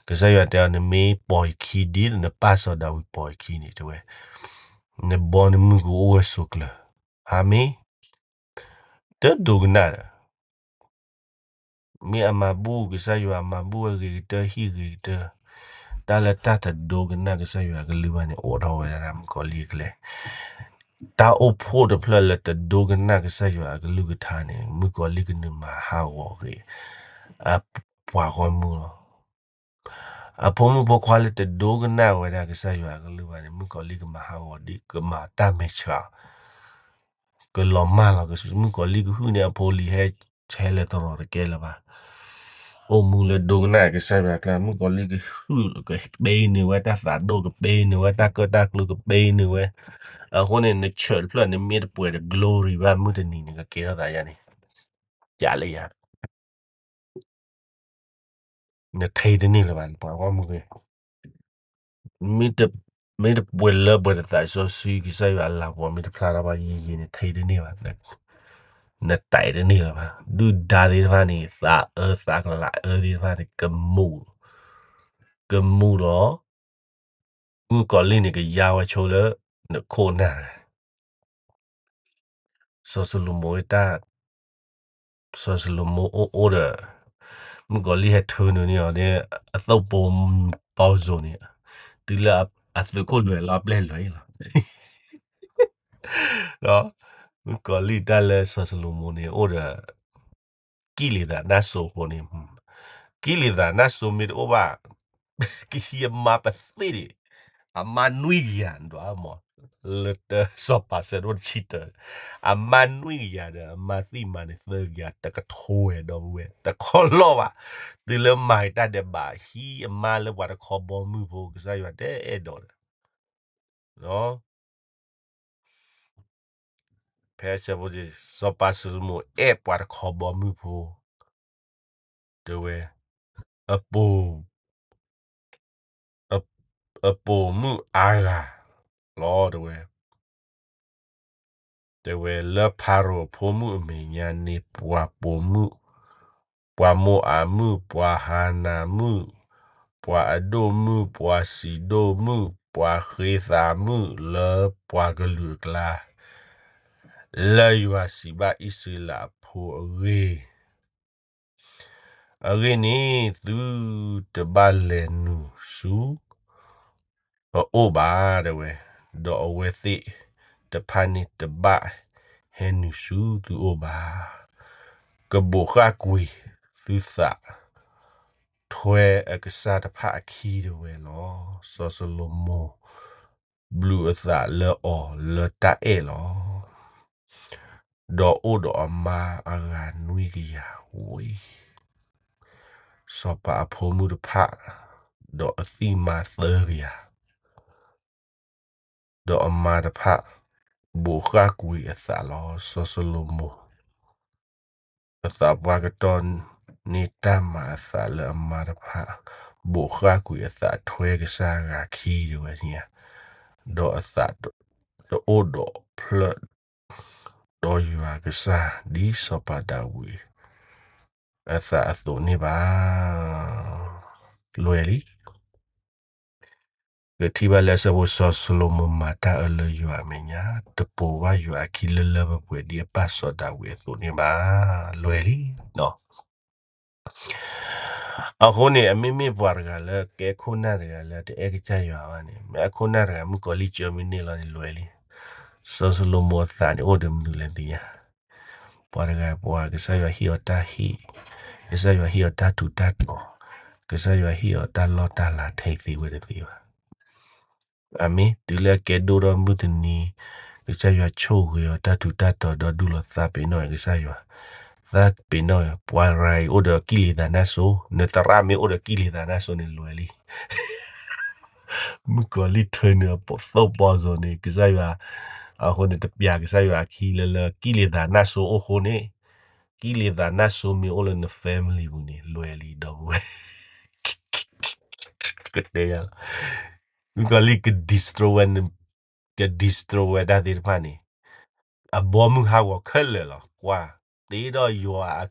ကစၢ်ယွၤတဲအီၤ နမ့ၢ်ပိာ်ယခံဒ်နပၢ်စီၤဒၤဝံးပိာ်ယခံန့ၣ် တဲဝဲ, နဘီနမုၢ်ကအိၣ်ဝဲဆိးကျၢၤ, အၤမ့ၣ်. တဒိကနၣ်ဒီး မ့ၢ်အမၤဘူၣ်ကစၢ်ယွၤ အမၤဘူၣ်ဝဲဂ့ၤကတၢၢ် ဟံၣ်ဂ့ၤကတၢၢ်, တၢ်လၢတၢ်တဒိကနၣ်ကစၢ်ယွၤအကလုၢ်ဘၣ်န့ၣ် အိးထီၣ်ဝဲဒၣ်မုၣ်ကီၤလံၢ်အကျဲ, တၢ်အိၣ်ဖှိၣ်တဖျၢၣ်လၢတဒိကနၣ်ကစၢ်ယွၤအကလုၢ်ကထါန့ၣ် မုၣ်ကီၤလံၢ်ကနုာ်မၤဟးဂီၤက့ၤ အပှၤဂီၢ်မုၢ်လီၤ. အဖိမုၣ်ဖိခွါလၢတဒိကနၣ်ဝဲဒၣ်ကစၢ်ယွၤအကလုၢ်ဘၣ်န့ၣ် မုၣ်ကီၤလံၢ်ကမၤဟးဂီၤဒ်ကမၤတၢ်မဲာ်ဆှး ကလီၤမၢ်လီၤ, မုၣ်ကီၤလံၢ်ကဟုၣ်န့ၢ်အဖိလံၤဟဲ, ဟဲလၢသရိာ်တကဲလၢၤဘၣ်. အိၣ်မူလၢဒိကနၣ်ကစၢ်ယွၤအကျါ မုၣ်ကီၤလံၢ်ကဟုၣ်ကပ့ၤန့ၢ်ဝဲ တၢ်သးဒိၣ်ကပ့ၤန့ၢ်ဝဲ တၢ်ကၢၣ်တၢ်ကျူကပ့ၤန့ၢ်ဝဲ, အဃိန့ၣ် နဆၢးတဖျၢၣ်န့ၣ် မ့ၢ်တပှဲၤတ glory ဘၣ် မုၢ်တနံၤန့ၣ် ကကဲထီၣ်သးယါန့ၣ်, ကးလၢယၤ နထံၣ်တန့ၢ်လၢၤဘၣ် နပှၤဂီၢ်မုၢ်ဂ့ၤ, မ့ၢ်တပှဲၤလၢပှဲၤတသးစီဆှံ ကစၢ်ယွၤအလၤကပီၤ မ့ၢ်တဖျါထီၣ်ဘၣ်ယံာ်ယံာ် နထံၣ်တန့ၢ်ဘၣ်, နတဲတန့ၢ်လၢၤဘၣ်, ဒုၣ်ဒါသ့ၣ်တဖၣ်န့ၣ် သးအၢသးကလးအၢသ့ၣ်တဖၣ်န့ၣ် ကမူၣ်, ကမူၣ်လီၤ. မုၣ်ကီၤလံၢ်န့ၣ် ကယါဝဲဆိလၢ နခိၣ်နၢ် စီၤၡလိၤမိၤတၢ်, စီၤၡလိၤမိၤအိၣ်အိၣ်ဒီး, မုၣ်ကီၤလံၢ်ဟဲထၢနုာ်န့ၢ်အီၤန့ၣ် အသုးပိာ်ပီစိၤန့ၣ်, တုၤလၢအသုးခိၣ်လွဲၤလီၤအပျဲၢ်လွဲၤအံၤလီၤ. ဒီးမုၣ်ကီၤလံၢ်တၢ်လၢစီၤၡလိၤမိၤန့ၣ် အိၣ်ဒီး ကံၣ်လံၤသးနၢ်စိၤအဃိန့ၣ်, ကံၣ်လံၤသးနၢ်စိၤမ့ၢ်တအိၣ်ဘၣ်, ကဟံးအမါပသ့ၣ်ဒံး, အမါနွံကယၤဒွးမး, လၢတၢ်စီၤပၤဆၢဒိၣ်တဆံတၢ, အမါနွံကယၤဒီး အမါသံၣ်မၤန့ၣ်သၢကယၤ တကထိဝဲဒီပုၢ်ဝဲၢ် တခီလီၢ်ဘၣ်, တုၤလၢမၤက့ၤတၢ်ဒဲးဘး ဟံးအမါလၢပှၤတခီဘီမုၢ်ဖိ ကစၢ်ယွၤတအဲၣ်ဒိးဒီး ဖဲဆၢဖိ စီၤပၤၡလိၤမိၤအဲၣ်ပှၤတခီဘီမုၢ်ဖိ, တဲဝဲ, အပိာ်, အပိာ်မုၣ်အါဂၤလီၤ တဲဝဲ, တဲဝဲလၢဖၤရိၤအဖိမုၣ်အမဲာ်ညါန့ၣ် ပှၤပိာ်မုၣ်, ပှၤမိၤအၤမုၣ်, ပှၤဟၤနၤမုၣ်, ပှၤအဒိၣ်မုၣ်, ပှၤစံးဒိၣ်မုၣ်, ပှၤဃ့သးမုၣ် လၢပှၤကလုာ်အကျါ, လၢယွၤစံးဘၣ်အံၣ်စရ့လးအဖိအဂ့ၢ်, အဂ့ၢ်န့ၣ် သုတဘၣ်လဲၤနုာ်ဆူ အအိၣ်ဘၣ် တဲဝဲ, ဒီးအဝဲသ့ၣ်တဖၣ်န့ၣ်တဘၣ်ဟဲနုာ်ဆူသုအိၣ်ဘၣ်, ကဘိးဃၣ်ကွံာ်သုသး ထွဲအကစၢ်တဖၣ်အခံ တဲဝဲလီၤ. စီၤၡလိၤမိၤ ဘျုးအသးလၢအီၤလၢတၢ်အဲၣ်လီၤ. ဒီးအိၣ်ဒီးအမါအဂၤနွံကယၤဝံၤ, စီၤပၤအဖိမုၣ်တဖၣ်, ဒီးအသံၣ်မၤသၢကယၤ, ဒီးအမါတဖၣ် ဘိးဃၣ်ကွံာ်အသးလီၤ. စီၤၡလိၤမိၤ အသးပှၢ်ကတီၢ်န့ၢ်တၢ်မၤအသးလၢအမါတဖၣ် ဘိးဃၣ်ကွံာ်အသးထွဲကစၢ်အဂၤခံ တဲဝဲန့ၣ်ဧါ, ဒီးအသးတအိၣ်ဒီးဖျၢၣ် ဒီးယွၤကစၢ် ဒ်စီၤပၤဒၤဝံးအသးအသိးန့ၣ်ဘၣ်. လွဲၢ်လံ. ပထံၣ်ဘၣ်လၢအဆၢဖိ စီၤၡလိၤမိၤမၤတၢ်အၢလၢယွၤအမဲာ်ညါ, တပိာ်ဘၣ်ယွၤအခံလၢလၢပှဲၤပှဲၤဒ်အပၢ်စီၤဒၤဝံးအသိးန့ၣ်ဘၣ်. လွဲၢ်လံ. အဃိန့ၣ် အမ့မ့ၢ်ပှၤတဂၤလၢကဲခိၣ်နၢ်တဂၤလၢတအဲၣ်ကစၢ်ယွၤဘၣ်န့ၣ် မ့ၢ်အခိၣ်နၢ်တဂၤ မုၣ်ကီၤလံၢ်ကၢမ့ၢ်န့ၢ်လီၤန့ၣ် လွဲၢ်လံ. စီၤၡလိၤမိၤအသးန့ၣ် အိၣ်ဒီးမနုၤလဲၣ်သ့ၣ်ညါ, ပှၤတဂၤပှၤ ကစၢ်ယွၤဟ့ၣ်အီၤတၢ်ဟ့ၣ်, ကစၢ်ယွၤဟ့ၣ်အီၤတၢ်ထူးတၢ်တီၤ, ကစၢ်ယွၤဟ့ၣ်အီၤတၢ်လီၢ်တၢ်လၤ ထဲသ့ဝဲတသ့ဘၣ်. အမ့ၢ်တုၤလၢအကဲဒိၣ်ထီၣ်မုၢ်တနံၤ, ကစၢ်ယွၤဆိၣ်ဂ့ၤအီၤတၢ်ထူးတၢ်တီၤ ဒီးဒုးလီၤသးပ့ၤနီၣ်ကစၢ်ယွၤ, သးပ့ၤနီၣ် ပှၤတဂၤအံၤအိၣ်ဒီးကံၣ်လံၤသးနၢ်စိၤ, နသရၣ်မ့ၢ်အိၣ်ဒီးကံၣ်လံၤသးနၢ်စိၤန့ၣ် လွဲၢ်လံ. မုၣ်ကီၤလံၢ်ထၢနုာ်အသိးပီစိၤန့ၣ် ကစၢ်ယွၤ, အဃိန့ၣ် တပျးကစၢ်ယွၤအခံလၢလၢကံၣ်လံၤသးနၢ်စိၤအိၣ်အဃိန့ၣ်, ကံၣ်လံၤသးနၢ်စိၤမ့ၢ်အိၣ်လၢန family ပူၤန့ၣ် လွဲၢ်လံ ဒီပုၢ်ဝဲၢ်. ကတဲယၤလီၤ. မုၣ်ကီၤလံၢ်က destroy ဝဲ, က destroy ဝဲဒၣ်သ့ၣ်တဖၣ်န့ၣ်, အဘီမုၢ်ဟးဂီၤခဲလၢာ်လီၤ. ကွၢ်, တ့ဒီးယွၤ,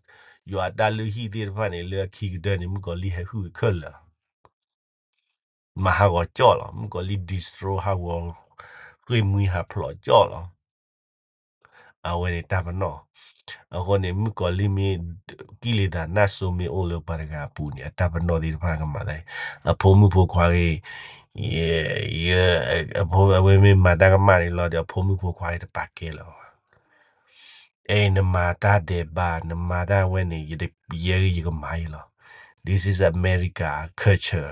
ယွၤအတၢ်လုၢ်ဟံၣ်သ့ၣ်တဖၣ်န့ၣ် လၢအခံကတၢၢ်န့ၣ် မုၣ်ကီၤလံၢ်ဟဲဟုၣ်ခဲလၢာ်လီၤ. မၤဟးဂီၤကၠီၣ်လီၤ. မုၣ်ကီၤလံၢ် destroy ဟးဂီၤ, ဃ့ၢ်မှံဟးဖျိးကၠီၣ်လီၤ. အဝဲန့ၣ်တၢ်ပနီၣ်, အဃိန့ၣ် မုၣ်ကီၤလံၢ်မ့ၢ်, ကံၣ်လံၤသးနၢ်စိၤမ့ၢ်အိၣ်လၢပှၤတဂၤအပူၤန့ၣ် အတၢ်ပနီၣ်သ့ၣ်တဖၣ်ကမၤသး, အဖိမုၣ်ဖိခွါဂ့ၤ, အဝဲမ့ၢ်မၤတၢ်ကမၣ်န့ၣ်လီၤဒီး အဖိမုၣ်ဖိခွါဂ့ၤတပာ်ကဲလၢၤဘၣ်. အဲ နမၤတၢ်ဒဲးဘး နမၤတၢ်ဝဲန့ၣ် ယဲယကမၤယလီၤ. This is America culture,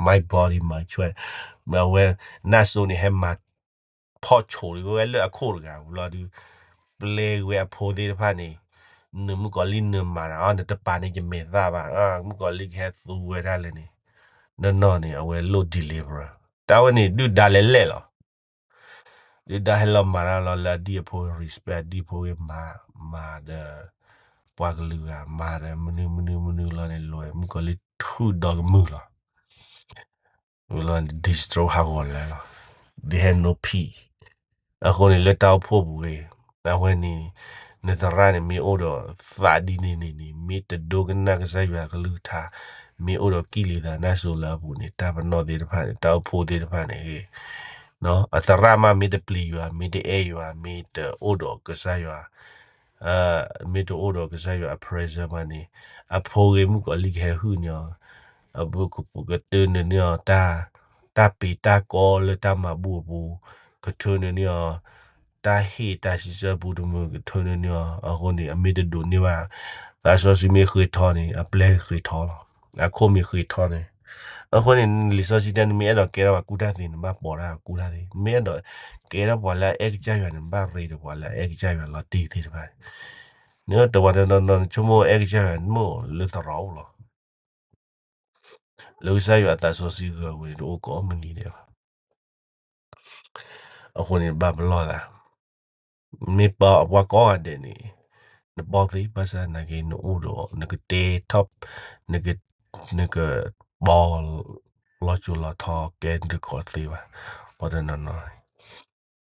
my body my choice. အဝဲ, နၢ်စိၤန့ၣ်ဟဲမၤ, ဖီၣ်ဆိးဝဲလၢအခိၣ်တဂၤလီၤဒုး, ပျဲဝဲအဖိသ့ၣ်တဖၣ်န့ၣ်, နမုၣ်ကီၤလံၢ်နမၤတၢ် နတပာ်န့ၢ်ယမဲာ်သၣ်ဘၣ်, မုၣ်ကီၤလံၢ်ကဟဲသူဝဲဒၣ်လဲၣ်န့ၣ်, နီၢ်နီၢ်န့ၣ် အဝဲလိၣ် deliver, တၢ်ဝဲန့ၣ် ဒုၣ်ဒါလဲၤလဲၣ်လီၤ. ဒုၣ်ဒါဟဲလီၤမၤတၢ်လီၤလၢအဒံၣ်အဖိ respect အဒံၣ်အဖိဂ့ၤမၤ, မၤဒီး, ပှၤကလုာ်ဂၤ မၤဒီးမနုၤမနုၤမနုၤလီၤန့ၣ် လွဲၢ် မုၣ်ကီၤလံၢ်ထုးဒီးကမုာ်လီၤ. လီၤ destroy ဟးဂီၤလၢာ်လီၤ. They have no peace. အဃိန့ၣ်လၢတၢ်အိၣ်ဖှိၣ်ပူၤဂ့ၤ, အဝဲန့ၣ်, နသရၣ်န့ၣ်မ့ၢ်အိၣ်ဒီးသးဒ်န့ၣ်န့ၣ်န့ၣ် မ့ၢ်တဒိကနၣ်ကစၢ်ယွၤကလုၢ်ကထါ, မ့ၢ်အိၣ်ဒီးကံၣ်လံၤသးနၢ်စိၤလၢအပူၤန့ၣ် တၢ်ပနီၣ်သ့ၣ်တဖၣ်န့ၣ် တၢ်အိၣ်ဖှိၣ်သ့ၣ်တဖၣ်န့ၣ်ဂ့ၤ, အသရၣ်မးမ့ၢ်တပျံၤယွၤ မ့ၢ်တအဲၣ်ယွၤ မ့ၢ်တအိၣ်ဒီးကစၢ်ယွၤ မ့ၢ်တအိၣ်ဒီးကစၢ်ယွၤအ presence ဘၣ်န့ၣ်, အဖိဂ့ၤမုၣ်ကီၤလံၢ်ကဟဲဟုၣ်န့ၢ်အီၤ, အဘုကပူၤကတၢၢ်န့ၢ်န့ၢ်အီၤ, တၢ်ပ့ၤတၢ်ကီလၢတၢ်မၤဘူၣ်အပူၤ, ကထၢန့ၢ်န့ၢ်အီၤ, တၢ်ဟ့ၣ်တၢ်စံးဆၢပူၤတမုာ် ကထၢန့ၢ်န့ၢ်အီၤ, အဃိန့ၣ် အမ့ၢ်တဒိးန့ၢ်ဘၣ်, သးစီဆှံမ့ၢ်ဃ့ထီန့ၣ် အပျဲၢ်ဃ့ထီလီၤ, အခိၣ်မ့ၢ်ဃ့ထီန့ၣ်, အဃိန့ၣ် လံာ်စီဆှံတဲ နမ့ၢ်အဲၣ်ဒိးကဲထီၣ်ပှၤကူၣ်တၢ်သ့ နဘၣ်ပိာ်တၢ်ကူၣ်တၢ်သ့, နမ့ၢ်အဲၣ်ဒိးကဲထီၣ်ပှၤလၢအအဲၣ်ကစၢ်ယွၤန့ၣ် နဘၣ်ရ့တပှၤလၢအအဲၣ်ကစၢ်ယွၤလီၤတံၢ်သ့ၣ်တဖၣ်, နတဝၤတနီၤနီၤ နဆိကမိၣ်အဲၣ်ကစၢ်ယွၤ နမိၢ်လၢသရိာ်အိၣ်လီၤ လၢကစၢ်ယွၤအသးစီဆှံဂၢၤဝဲန့ၣ် တအိၣ်ကိးမုၢ်နံၤဒဲးဘၣ်. အဃိန့ၣ် ဘၣ်ပလီၢ်သး, မ့ၢ်ပှၤကိးဂၤဒဲးန့ၣ်, နပီၢ်သ့ဘၣ်ဆၣ်နာ်က့ နအိၣ်ဒီး နကတဲထီၣ်, နက, နကပီၢ်လီၤစိၤလီၤထီကဲတခီသ့ဘၣ်, ပှၤတနီၤနီၤ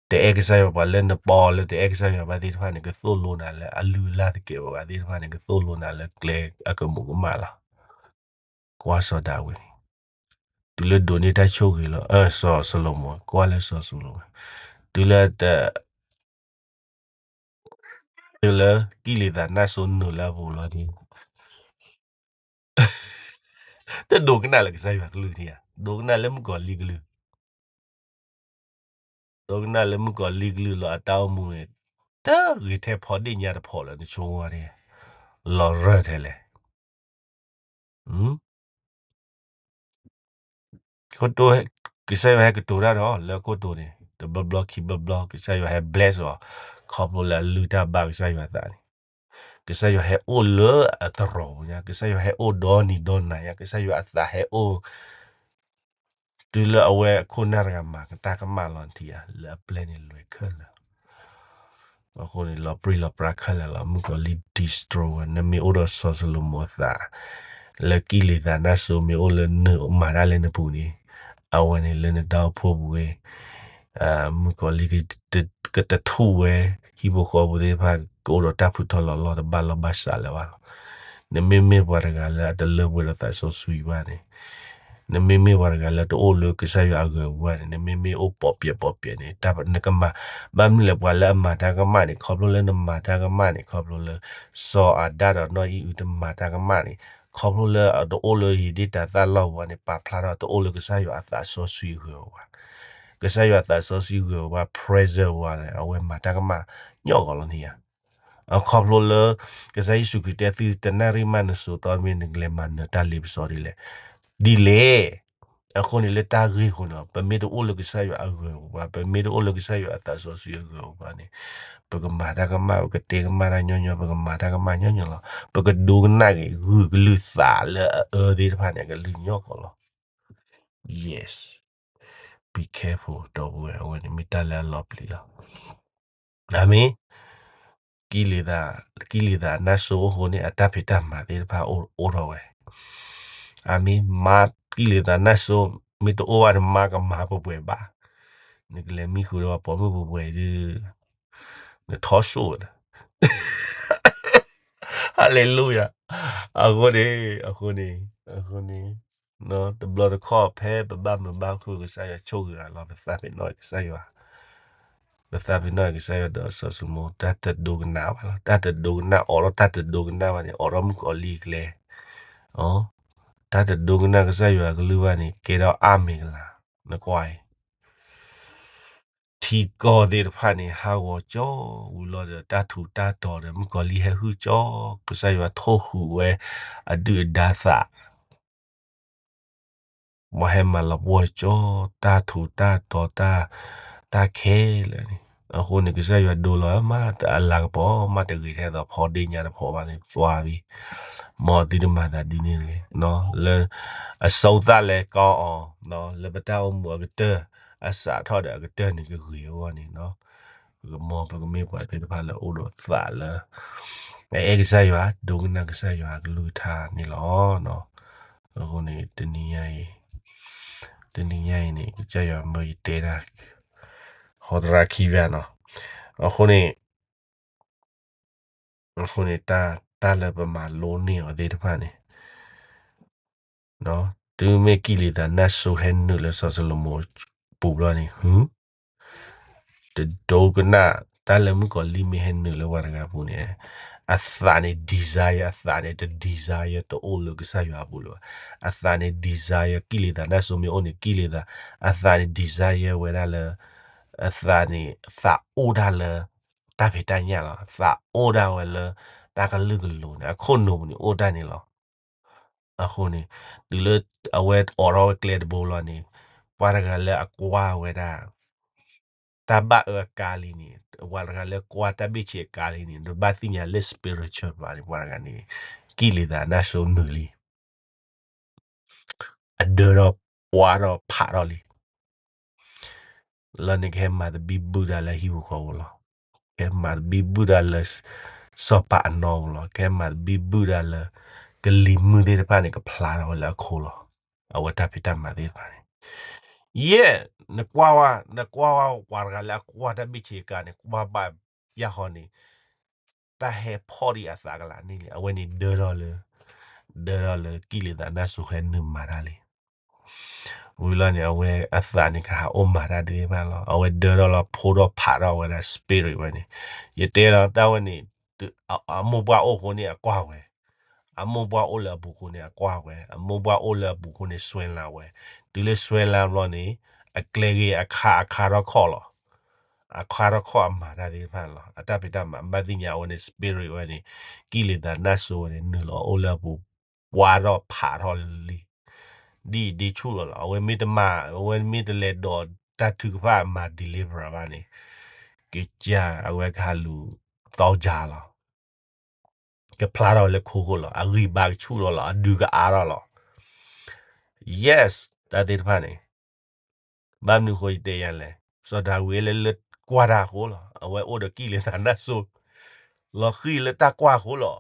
တအဲၣ်ကစၢ်ယွၤ ပှၤလၢနပီၢ်လၢတအဲၣ်ကစၢ်ယွၤဘၣ်သ့ၣ်တဖၣ်န့ၣ် ကသိၣ်လိနၤလၢအလုၢ်အလၢ်သကဲးပဝးသ့ၣ်တဖၣ်န့ၣ် ကသိၣ်လိနၤလၢကျဲအကမူးကမၣ်လီၤ. ကွၢ်စီၤဒၤဝံးန့ၣ်, တုၤလၢဒိးန့ၢ်တၢ်ဆိၣ်ဂ့ၤလီၤ, စီၤၡလိၤမိၣ်, ကွၢ်လၢစီၤၡလိၤမိၣ်, တုၤလၢတ, တုၤလၢကံၣ်လံၤသးနၢ်စိနုာ်လၢအပူၤလီၤဒီး တဒိကနၣ်လၢကစၢ်ယွၤကလုၢ်န့ၣ်ဧါ, ဒိကနၣ်လၢမုၣ်ကီၤလံၢ်ကလုၢ်, ဒိကနၣ်လၢမုၣ်ကီၤလံၢ်ကလုၢ်လီၤ အတၢ်အိၣ်မူန့ၣ်, တဂ့ၤထဲဖီဒ့ၣ်ညါတဖီလၢနဆိကမိၣ်န့ၣ်, လီၤရၢၢ်ထဲလဲၣ်. ခိၣ်တိ, ကစၢ်ယွၤဟဲကတိၤတၢ်ဒီးလၢခိၣ်တိန့ၣ် တဘျီဘျီခံဘျီဘျီ ကစၢ်ယွၤဟဲ bless အီၤ, ခီဖျိလၢအလုၢ်တၢ်ဘၣ်ကစၢ်ယွၤသးန့ၣ်, ကစၢ်ယွၤဟဲအိၣ်လၢအသရိာ်ပူၤညါ, ကစၢ်ယွၤဟဲအိၣ်ဒီနံၤဒီနၤညါ, ကစၢ်ယွၤအသးဟဲအိၣ် တုၤလၢအဝဲအခိၣ်နၢ်တဂၤမၤကတၢ်ကမၣ်လီၤတံၢ်ဧါ, လၢအပျဲၢ်န့ၣ်လွဲခဲလၢာ်. အဃိန့ၣ် လီၤပြံလီၤပြါခဲလၢာ်လီၤ. မုၣ်ကီၤလံၢ် destroy ဝဲ, နမ့ၢ်အိၣ်ဒီးစီၤၡလိၤမိၣ်အသး, လၢကံၣ်လံၤသးနၢ်စိမ့ၢ်အိၣ်လၢနမၤတၢ်လၢနပူၤန့ၣ်, အဝဲန့ၣ်လၢနတၢ်အိၣ်ဖှိၣ်ပူၤဝဲ မုၣ်ကီၤလံၢ် ကတထူၣ်ဝဲ, ဟံၣ်ဖိဃီဖိသ့ၣ်တဖၣ် ကအိၣ်ဒီးတၢ်ဖုထီၣ်လီၤလီၢ် တဘၣ်လီၢ်ဘၣ်စးလၢၤဘၣ်လီၤ. နမ့မ့ၢ်ပှၤတဂၤလၢအတလၢပှဲၤဒီးသးစီဆှံဘၣ်န့ၣ်, နမ့မ့ၢ်ပှၤတဂၤလၢတအိၣ်လၢကစၢ်ယွၤအဂၢၤအပူၤဘၣ်န့ၣ်, နမ့မ့ၢ်အိၣ်ပိာ်ပၠးပိာ်ပၠးန့ၣ်, နကမၤ, ဘၣ်မနုၤလဲၣ် ပှၤလၢအမၤတၢ်ကမၣ်န့ၣ် ခီဖျိလၢနမၤတၢ်ကမၣ်န့ၣ်, ခီဖျိလၢ စီၤအၤဒၣ်ဒီးနီၢ်အံၣ်အုတမၤတၢ်ကမၣ်န့ၣ်, ခီဖျိလၢအတအိၣ်လၢယဒ့ၣ်တၢ်သၣ်လီၢ်ဘၣ်န့ၣ်, ပာ်ဖျါထီၣ်တအိၣ်လၢကစၢ်ယွၤအသးစီဆှံအဂၢၤအပူၤဘၣ်. ကစၢ်ယွၤအသးစီဆှံအဂၢၤအပူၤဘၣ် presence ဘၣ်န့ၣ် အဝဲမၤတၢ်ကမၣ်ညီၣ်ဂီၤလီၤန့ၣ်ဧါ. အခီဖျိလၢ ကစၢ်ယ့ၣ်ၡူးခရံာ်တဲသုတနၣ်ရံၣ်မးနစိၤသီမ့ၢ် နကလဲၤမၤနၢၤတၢ်လ့ပစီဒ်လဲၣ်, ဒ်လဲၣ်. အဃိန့ၣ်လၢတၢ်ဂ့ၢ်အဃိန့ၣ် ပမ့ၢ်တအိၣ်လၢကစၢ်ယွၤအဂၢၤအပူၤဘၣ်, ပမ့ၢ်တအိၣ်လၢကစၢ်ယွၤအသးစီဆှံအဂၢၤအပူၤဘၣ်န့ၣ်, ပကမၤတၢ်ကမၣ်, ပကတဲကမၣ်တၢ်ညီညီ, ပကမၤတၢ်ကမၣ်ညီညီလီၤ. ပကဒိကနၣ်က့ၤ ဂုာ်ကလုၢ်သးလၢအအၢသ့ၣ်တဖၣ်န့ၣ် အကလုၢ်ညီၣ်ကီၤလီၤ. Yes. Be careful ဒီပုၢ်ဝဲၢ်, အဝဲန့ၣ်မ့ၢ်တၢ်လၢအလီၤပျံၤလီၤ. အၤမ့ၣ်. ကံၣ်လံၤသး, ကံၣ်လံၤသးနၢ်စိအိၣ်ဃိန့ၣ် အတၢ်ဖံးတၢ်မၤသ့ၣ်တဖၣ်အိၣ်ထီၣ်ဝဲ. အၤမ့ၣ်. မါ, ကံၣ်လံၤသးနၢ်စိ မ့ၢ်တအိၣ်ဘၣ်န့ၣ် မါကမၤပှဲၤပှဲၤဘၣ်. နကလဲၤမံဃုာ်ဒီးပှၤပိာ်မုၣ်ပှဲၤပှဲၤဒီး နထီၣ်စိၣ်ဝဲဒၣ်. ဟါလ့လူယၤ. အဃိန့ၣ်, အဃိန့ၣ်, အဃိန့ၣ်, တဘျီတခီၣ်ဖဲပဘၣ်မုာ်ဘၣ်ခုၣ် ကစၢ်ယွၤဆိၣ်ဂ့ၤအလီၢ် ပသးပ့ၤနီၣ်ကစၢ်ယွၤ, ပသးပ့ၤနီၣ်ကစၢ်ယွၤဒီးစီၤၡလိၤမိၣ် တၢ်တဒိကနၣ်ဘၣ်လီၤ. တၢ်တဒိကနၣ် အိးထီၣ်တၢ်တဒိကနၣ်ဘၣ်န့ၣ် အိးထီၣ်မုၣ်ကီၤလံၢ်ကျဲ, တၢ်တဒိကနၣ်ကစၢ်ယွၤအကလုၢ်ဘၣ်န့ၣ် ကဲထီၣ်အါမ့ၢ်ကလၤ, နကွၢ်အံၤ ထံကီၢ်သ့ၣ်တဖၣ်န့ၣ် ဟးဂီၤကၠီဝံၤလီၤဒီး တၢ်ထူးတၢ်တီၤဒီး မုၣ်ကီၤလံၢ်ဟဲဟုၣ်ကၠီ, ကစၢ်ယွၤထိၣ်ဃုာ်ဝဲအဒုၣ်အဒါသး, ပှၤဟဲမၤလီၤပှီၢ်ကၠီ, တၢ်ထူးတၢ်တီၤ တၢ်, တၢ်ခဲလၢာ်န့ၣ်. အဃိန့ၣ် ကစၢ်ယွၤဒိလီၤမး အလၤကပီၤမး တဂ့ၤထဲသိးဖီဒ့ၣ်ညါတဖီဘၣ်န့ၣ် သွါဝံၤ, မ်သုတမၤသးဒ်န့ၣ်တဂ့ၤ, လၢအဆိသၣ်လဲၤကီအီၤ, လၢပတၢ်အိၣ်မူအကတၢၢ် အစးထီၣ်ဒီးအကတၢၢ်န့ၣ်ကဂ့ၤအဂီၢ်န့ၣ်, ပကမ်ပကမ့ၢ်ပှၤသ့ၣ်တဖၣ်လၢအိၣ်ဒီးသးလၢ အအဲၣ်ကစၢ်ယွၤ, ဒိကနၣ်ကစၢ်ယွၤအကလုၢ်ကထါန့ၣ်လီၤ. အဃိန့ၣ် တနံၤညါအံၤ, တနံၤညါအံၤန့ၣ် ကစၢ်ယွၤမၢယတဲဒၣ် ဟီသရၣ်ခံဂၤနီၤ. အဃိန့ၣ်, အဃိန့ၣ် တၢ်လၢပမၤလိန့ၢ်အီၤသ့ၣ်တဖၣ်န့ၣ်, တုၤမ့ၢ်ကံၣ်လံၤသးနၢ်စိဟဲနုာ်လၢစီၤၡလိၤမိၤပူၤဘျီန့ၣ်, တဒိကနၣ် တၢ်လၢမုၣ်ကီၤလံၢ်မ့ၢ်ဟဲနုာ်လၢပှၤတဂၤအပူၤန့ၣ်, အသးန့ၣ် desire, အသးန့ၣ် တ desire တအိၣ်လၢကစၢ်ယွၤအပူၤလၢၤဘၣ်. အသးန့ၣ် desire ကံၣ်လံၤသးနၢ်စိၤမ့ၢ်အိၣ်န့ၣ် ကံၣ်လံၤသး, အသးန့ၣ် desire ဝဲဒၣ်လၢ အသးန့ၣ် သးအိၣ်ဒၣ်လၢ တၢ်ဖံးတၢ်ညၣ်လီၤ. သးအိၣ်ဒၣ်ဝဲလၢ တၢ်ကလုာ်ကလိၤန့ၣ် အခိၣ်နူာ်ပူၤန့ၣ် အိၣ်တၢ်န့ၣ်လီၤ. အဃိန့ၣ် တုၤလၢအဝဲအိးထီၣ်ဝဲကျဲတဘိလီၤန့ၣ်, ပှၤတဂၤလၢအကွၢ်ဝဲဒၣ် တၢ်ဘၣ်အၢအကါလံန့ၣ်, ပှၤတဂၤလၢကွၢ်တၢ်ဘ့ၣ်ဆ့အကါလံန့ၣ်, နဘၣ်သ့ၣ်ညါလၢ spiritual ဘၣ်န့ၣ် ပှၤတဂၤန့ၣ် ကံၣ်လံၤသးနၢ်စိၤနုာ်လံ အဒၢထီၣ်ပှၢ်ထီၣ်ဖးထီၣ်လံ. လၢန့ၣ်ကဟဲမၤသဘံၣ်ဘုၣ်တၢ်လၢဟံၣ်ပူၤဃီပူၤလီၤ. ကဟဲမၤသဘံၣ်ဘုၣ်တၢ်လၢ စီၤပၤအနီပူၤလီၤ. ကဟဲမၤသဘံၣ်ဘုၣ်တၢ်လၢ ကလံၤမုၢ်သ့ၣ်တဖၣ်န့ၣ် ကဖျါထီၣ်ဝဲလၢအခိၣ်လီၤ. အဝဲတၢ်ဖံးတၢ်မၤသ့ၣ်တဖၣ်န့ၣ် ယဲၢ် နကွၢ်ဝဲ, နကွၢ်ဝဲပှၤတဂၤလၢအကွၢ်တၢ်ဘ့ၣ်ဆ့အကါန့ၣ် ကွၢ်ဘၣ်ယၢ်ဃီန့ၣ် တၢ်ဟဲဖီၣ်ဒံးအသးကလးန့ၣ်လံ. အဝဲန့ၣ်ဒၢထီၣ်လၢ, ဒၢထီၣ်လၢကံၣ်လံၤသးနၢ်စိၤဟဲနုာ်မၤတၢ်လံ. ဝံၤလီၤန့ၣ် အဝဲအသးန့ၣ်ကဟးအိၣ်မၤတၢ်သ့ၣ်တဖၣ်လီၤ. အဝဲဒၢထီၣ်လီၤ ဖိထီၣ်ဖးထီၣ်ဝဲဒၣ် spirit ဝဲန့ၣ်, ယတဲလီၤတၢ်ဝဲန့ၣ်, အမိၢ်ပှၢ်အိၣ်အဃိန့ၣ် အကွၢ်ဝဲ, အမိၢ်ပှၢ်အိၣ်လၢအပူၤအဃိန့ၣ် အကွၢ်ဝဲ, အမိၢ်ပှၢ်အိၣ်လၢအပူၤအဃိန့ၣ် စွဲလၢဝဲ, တုၤလၢစွဲလၢဘျီန့ၣ် အကျဲဂ့ၤအခါ အခါထီၣ်ခီၣ်လီၤ. အခါထီၣ်ခီၣ်အမၤတၢ်သ့ၣ်တဖၣ်လီၤ. အတၢ်ဖံးတၢ်မၤ ဘၣ်သ့ၣ်ညါအဝဲန့ၣ် spirit ဝဲန့ၣ် ကံၣ်လံၤသးနၢ်စိၤဝဲန့ၣ် နုာ်လီၤအိၣ်လၢအပူၤ ပှၢ်ထီၣ်ဖးထီၣ်လံ ဒ်အံၤဒ်ဆူၣ်လီၤလီၤ. အဝဲမ့ၢ်တမၤ, အဝဲမ့ၢ်တလဲၤဒိးတၢ်ထုကဖၣ်မၤ deliver ဘၣ်န့ၣ်, ကစၢ်အဝဲကဟးလူၤသီကၢ်လီၤ. ကဖျါထီၣ်ဝဲလၢခိခိၣ်လီၤ. အဂံၢ်ဘါကဆူၣ်ထီၣ်လီၤ. အဒုးကအါထီၣ်လီၤ. Yes, တၢ်သ့ၣ်တဖၣ်န့ၣ် ဘၣ်မနုၤအဃိယတဲယၤလဲၣ်, စီၤဒၤဝံးလၢလၢကွၢ်တၢ်အဃိလီၤ. အဝဲအိၣ်ဒီးကံၣ်လံၤသးနၢ်စိၤ လီၤဃံၤလၢတၢ်ကွၢ်အဃိလီၤ.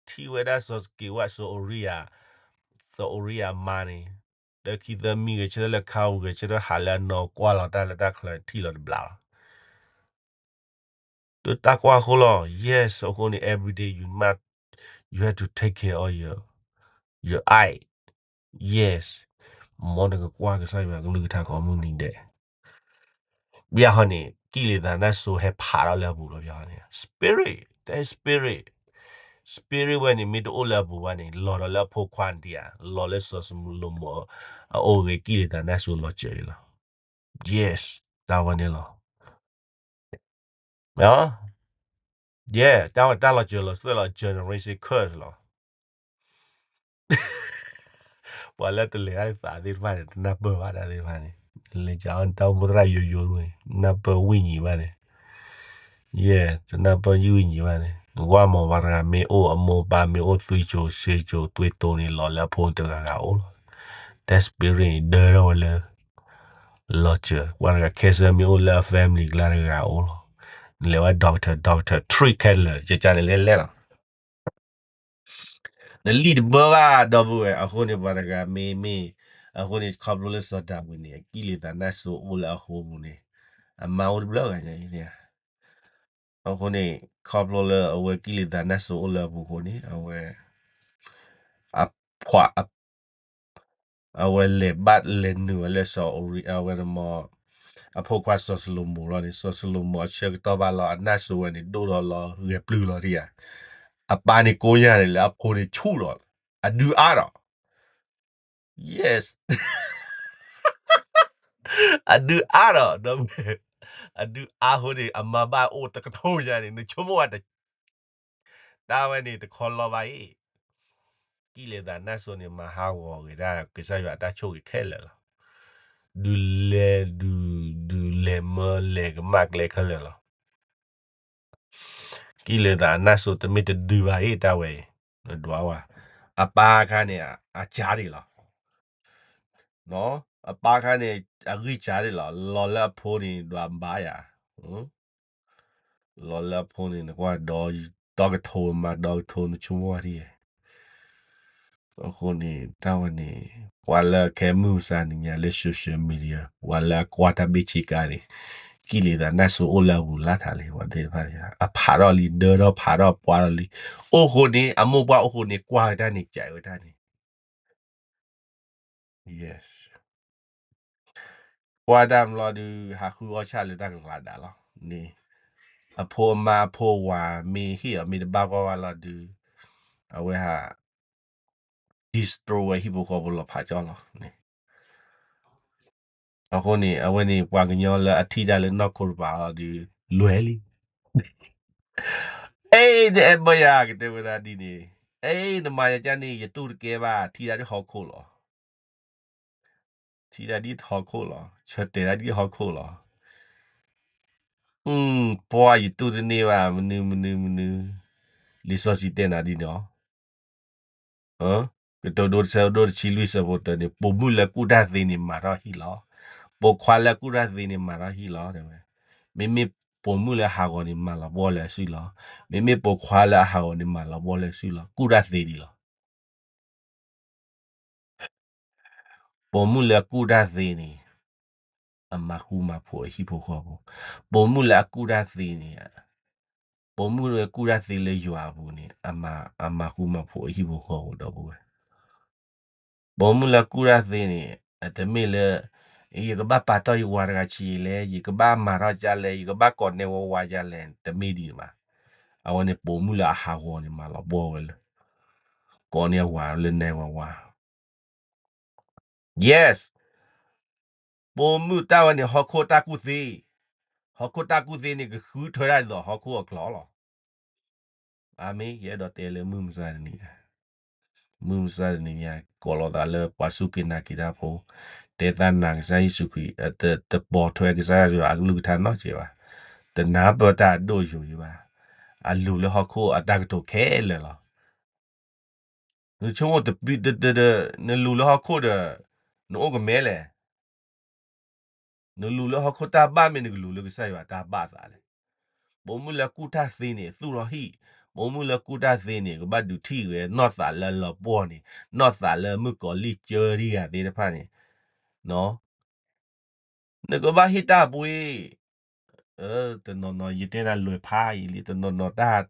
ထံၣ်ဝဲဒၣ်စီၤစက့းဝၣ် စီၤအူရံယၤ, စီၤအူရံယၤမါန့ၣ်, တၢ်ခံသၢမံဂဲၤဆၢထၢၣ်လၢခါအူဂဲၤဆၢထၢၣ်ဟးလၢအနီၢ်ကွၢ်လီၤတၢ်လၢတၢ်ချၢထံၣ်လီၤတဘျီလီၤ. ဒီးတၢ်ကွၢ်အဃိလီၤ. Yes, အဃိန့ၣ် every day you must, you have to take care of your, your eye. Yes, မ်နကကွၢ်ကစၢ်ယွၤကလုၢ်ကထါကိးမုၢ်နံၤဒဲး. ဘၣ်ဟီန့ၣ် ကံၣ်လံၤသးနၢ်စိၤဟဲဖးထီၣ်လၢအပူၤလီၤ. ဘၣ်ဟီန့ၣ် spirit, တၢ် spirit, spirit ဝဲန့ၣ် မ့ၢ်တအိၣ်လၢအပူၤဘၣ်န့ၣ် လီၤဒီးလၢအဖိခွါဒံးဧါ, လီၤလၢစီၤၡလိၤမိၤ အအိၣ်ဂ့ၤကံၣ်လံၤသးနၢ်စိၤလီၤစၢၤအံၤလီၤ. Yes, တၢ်ဝဲန့ၣ်လီၤ. Yeah, တၢ်ဝဲတၢ်လီၤစၢၤလီၤသွဲၣ်လီၤ generation curse လီၤ. ပှၤလၢတလဲၤတၢ်သးသ့ၣ်တဖၣ်န့ၣ် တနၢ်ပၢၢ်ဘၣ်တၢ်သ့ၣ်တဖၣ်န့ၣ်, လဲၤကၠီတၢ်အိၣ်မူသရၣ်ယိယိန့ၣ် နၢ်ပၢၢ်ဝိညာဉ်ဘၣ်န့ၣ်, ယဲၢ် တနၢ်ပၢၢ်ဝိညာဉ်ဘၣ်န့ၣ်, ကွၢ်မီၤပှၤတဂၤမ့ၢ်အိၣ်အမိၢ်ပၢ်မ့ၢ်အိၣ်သွံၣ်စိၤစ့စိၤသွံၣ်တိၤန့ၣ် လီၤလၢအဖိတဂၤဂၤအိၣ်လီၤ. တၢ် spirit န့ၣ် ဒၢထီၣ်ဝဲလၢ လီၤစၢၤ, ပှၤတဂၤ cancer မ့ၢ်အိၣ်လၢအ family ကျါတဂၤအိၣ်လီၤ. နလဲၤဝဲ doctor, doctor treat ခဲလၢာ် ကကန့ၣ်လဲၤလဲၤလီၤ. နလံၣ်တဘၢဘၣ် ဒီပုၢ်ဝဲၢ်, အဃိန့ၣ် ပှၤတဂၤမ့မ့ၢ်, အဃိန့ၣ် ခီဖျိလၢစီၤဒၤဝံးန့ၣ် ကံၣ်လံၤသးနၢ်စိၤအိၣ်လၢအဃိပူၤန့ၣ်, အမါအိၣ်တဘျုးဂၤညါအံၤန့ၣ်, အဃိန့ၣ် ခီဖျိလၢအဝဲကံၣ်လံၤသးနၢ်စိၤအိၣ်လၢအပူၤအဃိန့ၣ် အဝဲ အ အဝဲလဲၤဘၣ်လဲၤနုာ်ဝဲလၢစီၤအူရံ, အဝဲမ့ၢ် အဖိခွါစီၤၡလိၤမိၤလီၤန့ၣ်, စီၤၡလိၤမိၤအဆၢကတီၢ်ဘၣ်လီၤ အနၢ်စိၤဝဲန့ၣ် ဒိၣ်ထီၣ်လီၤဂဲၤပျုၢ်လီၤဒံးဧါ. အပၢ်န့ၣ်ကိးညါန့ၣ် လၢအဖိန့ၣ်ဆူၣ်ဒီး အဒုးအါဒီး Yes, အဒုးအါဒီး ဒီး အဒုးအါအဃိန့ၣ် အမါဘၣ်အိၣ်တကထိညါန့ၣ် နဆိကမိၣ်ဝဲ တၢ်ဝဲန့ၣ်တခီလီၤဘၣ်အံၤ, ကံၣ်လံၤသးနၢ်စိၤန့ၣ် မၤဟးဂီၤက့ၤတၢ်ကစၢ်ယွၤအတၢ်ဆိၣ်ဂ့ၤခဲလၢာ်လီၤ. ဒုးလဲၤဒုး, ဒုးလဲၤမၢလဲၤကမၣ်ကျဲခဲလၢာ်လီၤ. ကံၣ်လံၤသးနၢ်စိၤတမ့ၢ်တဒုးဘၣ်အံၤ တၢ်ဝဲအံၤ, နဒွးဝဲ, အပၢ်ခါန့ၣ် အကၢ်ဒံးလီၤ. အပၢ်ခါန့ၣ် အဂံၢ်စၢ်ဒံးလီၤ, လီၤလၢအဖိန့ၣ် ဒွးဘါယၤ လီၤလၢအဖိန့ၣ် နကွၢ်ဒီး ဒီကထိမး ဒီကထိနဆိကမိၣ်ဝဲဒ်အံၤ. အဃိန့ၣ် တၢ်ဝဲန့ၣ် ပှၤလၢခဲမုၢ်မဆါနံၤညါလၢ social media ပှၤလၢအကွၢ်တၢ်ဘ့ၣ်ဆ့ကၤန့ၣ် ကံၣ်လံၤသးနၢ်စိၤအိၣ်လၢအပူၤလၢ်ထးလံ ပှၤသ့ၣ်တဖၣ်န့ၣ် အဖးထီၣ်လံ ဒၢထီၣ်ဖးထီၣ်ပှၢ်ထီၣ်လံ. အိၣ်ဃိန့ၣ် အမိၢ်ပှၢ်အိၣ်ဃိန့ၣ် ကွၢ်ဝဲတၢ်န့ၣ် ကးဝဲတၢ်န့ၣ် Yes. ကွၢ်တၢ်မလီၤဒုး ဟးဃုအီၣ်ဆၣ်လၢတၢ်ကလၤဒၣ်လီၤန့ၣ်. အဖိအမါအဖိဝၤမ့ၢ်ဟ့ၣ်အီၤမ့ၢ်တဘၣ်ဂီၢ်ဘၣ်လီၤဒုး, အဝဲဟး destroy ဝဲဟံၣ်ဖိဃီဖိလီၤဖးကၠီလီၤန့ၣ်. အဃိန့ၣ် အဝဲန့ၣ်ပှၤကညီလၢအထံၣ်တၢ်လၢနီၢ်ခိတပၤအီၤဒုး လွဲလံ. အဲ နအဲၣ်ဘၢယၤကတဲဝဲဒၣ်ဒ်န့ၣ်, အဲ နမၤယၤကန့ၣ် ယတူၢ်တကဲဘၣ် ထံၣ်တၢ်ဒ်ဟီၣ်ခိၣ်လီၤ. ထံၣ်တၢ်ဒ်ဟီၣ်ခိၣ်လီၤ, ဆၢတဲာ်တၢ်ဒ်ဟီၣ်ခိၣ်လီၤ. ပှၤယတူၢ်တန့ၢ်ဘၣ် မနုၤမနုၤမနုၤ, လံာ်စီဆှံတဲနၤဒ်န့ၣ်လီၤ. ကတိၤဒိတဆၢဒိတဆံလွံၢ်ဆၢဖိတၢန့ၣ် ပိာ်မုၣ်လၢကူၣ်တၢ်သ့န့ၣ် မၤထီၣ်ဟံၣ်လီၤ. ပိာ်ခွါလၢကူၣ်တၢ်သ့န့ၣ် မၤထီၣ်ဟံၣ်လီၤ တဲဝဲ. မ့မ့ၢ်ပိာ်မုၣ်လၢဟးဂီၤန့ၣ် မၤလီၤဘှီလၢစုလီၤ. မ့မ့ၢ်ပိာ်ခွါလၢအဟးဂီၤန့ၣ် မၤလီၤဘှီလၢစုလီၤ. ကူၣ်တၢ်သ့ဒံးလီၤ. ပိာ်မုၣ်လၢအကူၣ်တၢ်သ့န့ၣ် အမၤဃူမၤဖိးအဟံၣ်ဖိဃီဖိ, ပိာ်မုၣ်လၢအကူၣ်တၢ်သ့န့ၣ်, ပိာ်မုၣ်လၢကူၣ်တၢ်သ့လၢယွၤအပူၤန့ၣ် အမၤဃူမၤဖိးအဟံၣ်ဖိဃီဖိဒီပုၢ်ဝဲၢ်. ပိာ်မုၣ်လၢကူၣ်တၢ်သ့န့ၣ် အတမ့ၢ်လၢ ယကဘၣ်ပာ်တီၢ်ယဝၤတဂၤဆံးလဲၣ်, ယကဘၣ်မၤထီၣ်ကလဲၣ်, ယကဘၣ်ကိးနဲဝဲဝါကလဲၣ်, တမ့ၢ်ဒ်န့ၣ်ဘၣ်. အဝဲန့ၣ်ပိာ်မုၣ်လၢအဟးဂီၤန့ၣ် မၤလီၤဘှီဝဲလၢ ကိးန့ၢ်အဝၤလၢနဲဝဲဝါ. Yes, ပိာ်မုၣ်တၢ်ဝဲန့ၣ် ဟီၣ်ခိၣ်တၢ်ကူၣ်သ့, ဟီၣ်ခိၣ်တၢ်ကူၣ်သ့န့ၣ် ကဃုထၢတၢ်ဒ်သိးဟီၣ်ခိၣ်အကျိၤလီၤ. အၤမ့ၣ်, ယအဲၣ်ဒိးတဲလၢမုၢ်မဆါတနံၤညါ, မုၢ်မဆါတနံၤညါ ကိးလိာ်သးလၢပှၤစူၢ်က့ၤနာ်က့ၤတၢ်ဖိ, တဲသးနာ်ကစၢ်ယ့ၣ်ၡူးခရံာ်, တပိာ်ထွဲကစၢ်ယွၤအကလုၢ်ကထါနီတစဲးဘၣ်, တနၢ်ပၢၢ်တၢ်အဒိၣ်ယိာ်ယံၤဘၣ်, အလူၤလၢဟီၣ်ခိၣ်အတၢ်ကတိၤခဲလၢာ်လီၤ. နဆိကမိၣ်တပံ, နလူၤလၢဟီၣ်ခိၣ်ဒီး နအိၣ်ကမဲလဲၣ်. နလူၤလၢဟီၣ်ခိၣ်တၢ်ဘၣ်မ့ၢ်နကလူၤလၢကစၢ်ယွၤတၢ်ဘၣ်သးလဲၣ်. ပိာ်မုၣ်လၢကူၣ်တၢ်သ့န့ၣ် သူၣ်ထီၣ်ဟံၣ်, ပိာ်မုၣ်လၢကူၣ်တၢ်သ့န့ၣ် ကဘၣ်ဒုးထံၣ်ဝဲ နီၢ်သးလၢလီၤပှီၢ်န့ၣ်, နီၢ်သးလၢမုၣ်ကီၤလံၢ်ကၢဒံဂၤသ့ၣ်တဖၣ်န့ၣ်, နကဘၣ်ဟ့ၣ်တၢ်ပှ့ၤ, တနီၤနီၤ ယတဲနၤလွဲၤဖးယံာ်လံ, တနီၤနီၤ တၢ်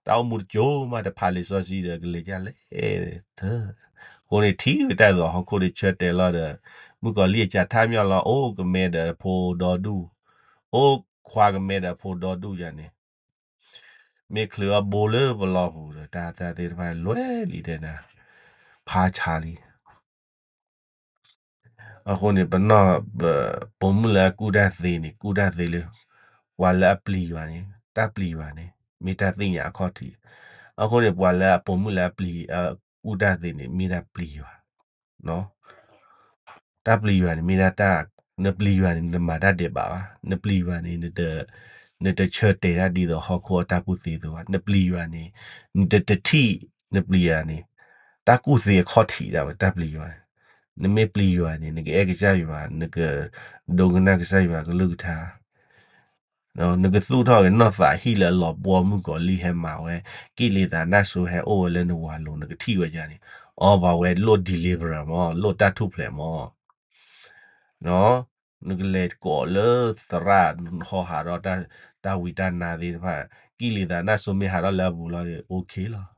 အိၣ်မူတကၠိမး တဖးလံာ်စီဆှံဒီးကလဲၤဒ်လဲၣ်. အဃိန့ၣ်ထံၣ်ဝဲတၢ်သိးဟီၣ်ခိၣ်န့ၣ်ဆၢတဲာ်လီၤဒီး မုၣ်ကီၤလံၢ်အစးထါမညီလီၤ, အိၣ်ကမဲဒီးဖိဒီဒူၣ်, အိၣ်ခွါကမဲဒီးဖိဒီဒူၣ်ယၤန့ၣ်, မ့ၢ်ချုးအဘိလၢပလီၢ်ပူၤဒီး တၢ်တၢ်သ့ၣ်တဖၣ်လွဲလံတဲနၤ, ဖးဆါလံ. အဃိန့ၣ် ပနီၢ်, ပိာ်မုၣ်လၢအကူၣ်တၢ်သ့န့ၣ် ကူၣ်တၢ်သ့လၢ ပှၤလၢအပျံၤယွၤန့ၣ် တၢ်ပျံၤယွၤန့ၣ် မ့ၢ်တၢ်သ့ၣ်ညါအခီၣ်ထံး. အဃိန့ၣ် ပှၤလၢအပိာ်မုၣ်လၢအပျံၤ, အကူၣ်တၢ်သ့န့ၣ် မ့ၢ်တၢ်ပျံၤယွၤ, တၢ်ပျံၤယွၤန့ၣ်မ့ၢ်ဒၣ်တၢ်, နပျံၤယွၤန့ၣ် နတမၤတၢ်ဒဲးဘးဘၣ်, နပျံၤယွၤန့ၣ် နတဆၢတဲာ်တၢ်ဒ်သိးဟီၣ်ခိၣ်အတၢ်ကူၣ်သ့အသိးဘၣ်, နပျံၤယွၤန့ၣ် နတ, တထံၣ်, နပျံၤယွၤန့ၣ် တၢ်ကူၣ်သ့အခီၣ်ထံးဒၣ်ဝဲ တၢ်ပျံၤယွၤ, နမ့ၢ်ပျံၤယွၤန့ၣ် နကအဲၣ်ကစၢ်ယွၤ, နကဒိကနၣ်ကစၢ်ယွၤကလုၢ်ကထါ, နကသူၣ်ထီၣ်က့ၤနီၢ်သးဟံၣ်လၢအလီၤပှီၢ်မုၣ်ကီၤလံၢ်ဟဲမၤဝဲ, ကံၣ်လံၤသးနၢ်စိဟဲအိၣ်ဝဲလၢနဝၤလိၤ နကထံၣ်ဝဲယၤန့ၣ်, အီ ပှၤဝဲလိၣ် deliverance မၢ်, လိၣ်တၢ်ထူၣ်ဖျဲးမၢ် နကလဲၤကိးလၢသရၣ် ဟီဟးဒီးတၢ်ဝံတၢ်နါသ့ၣ်တဖၣ်, ကံၣ်လံၤသးနၢ်စိမ့ၢ်ဟးထီၣ်လၢအပူၤလီၤန့ၣ် OK လီၤ.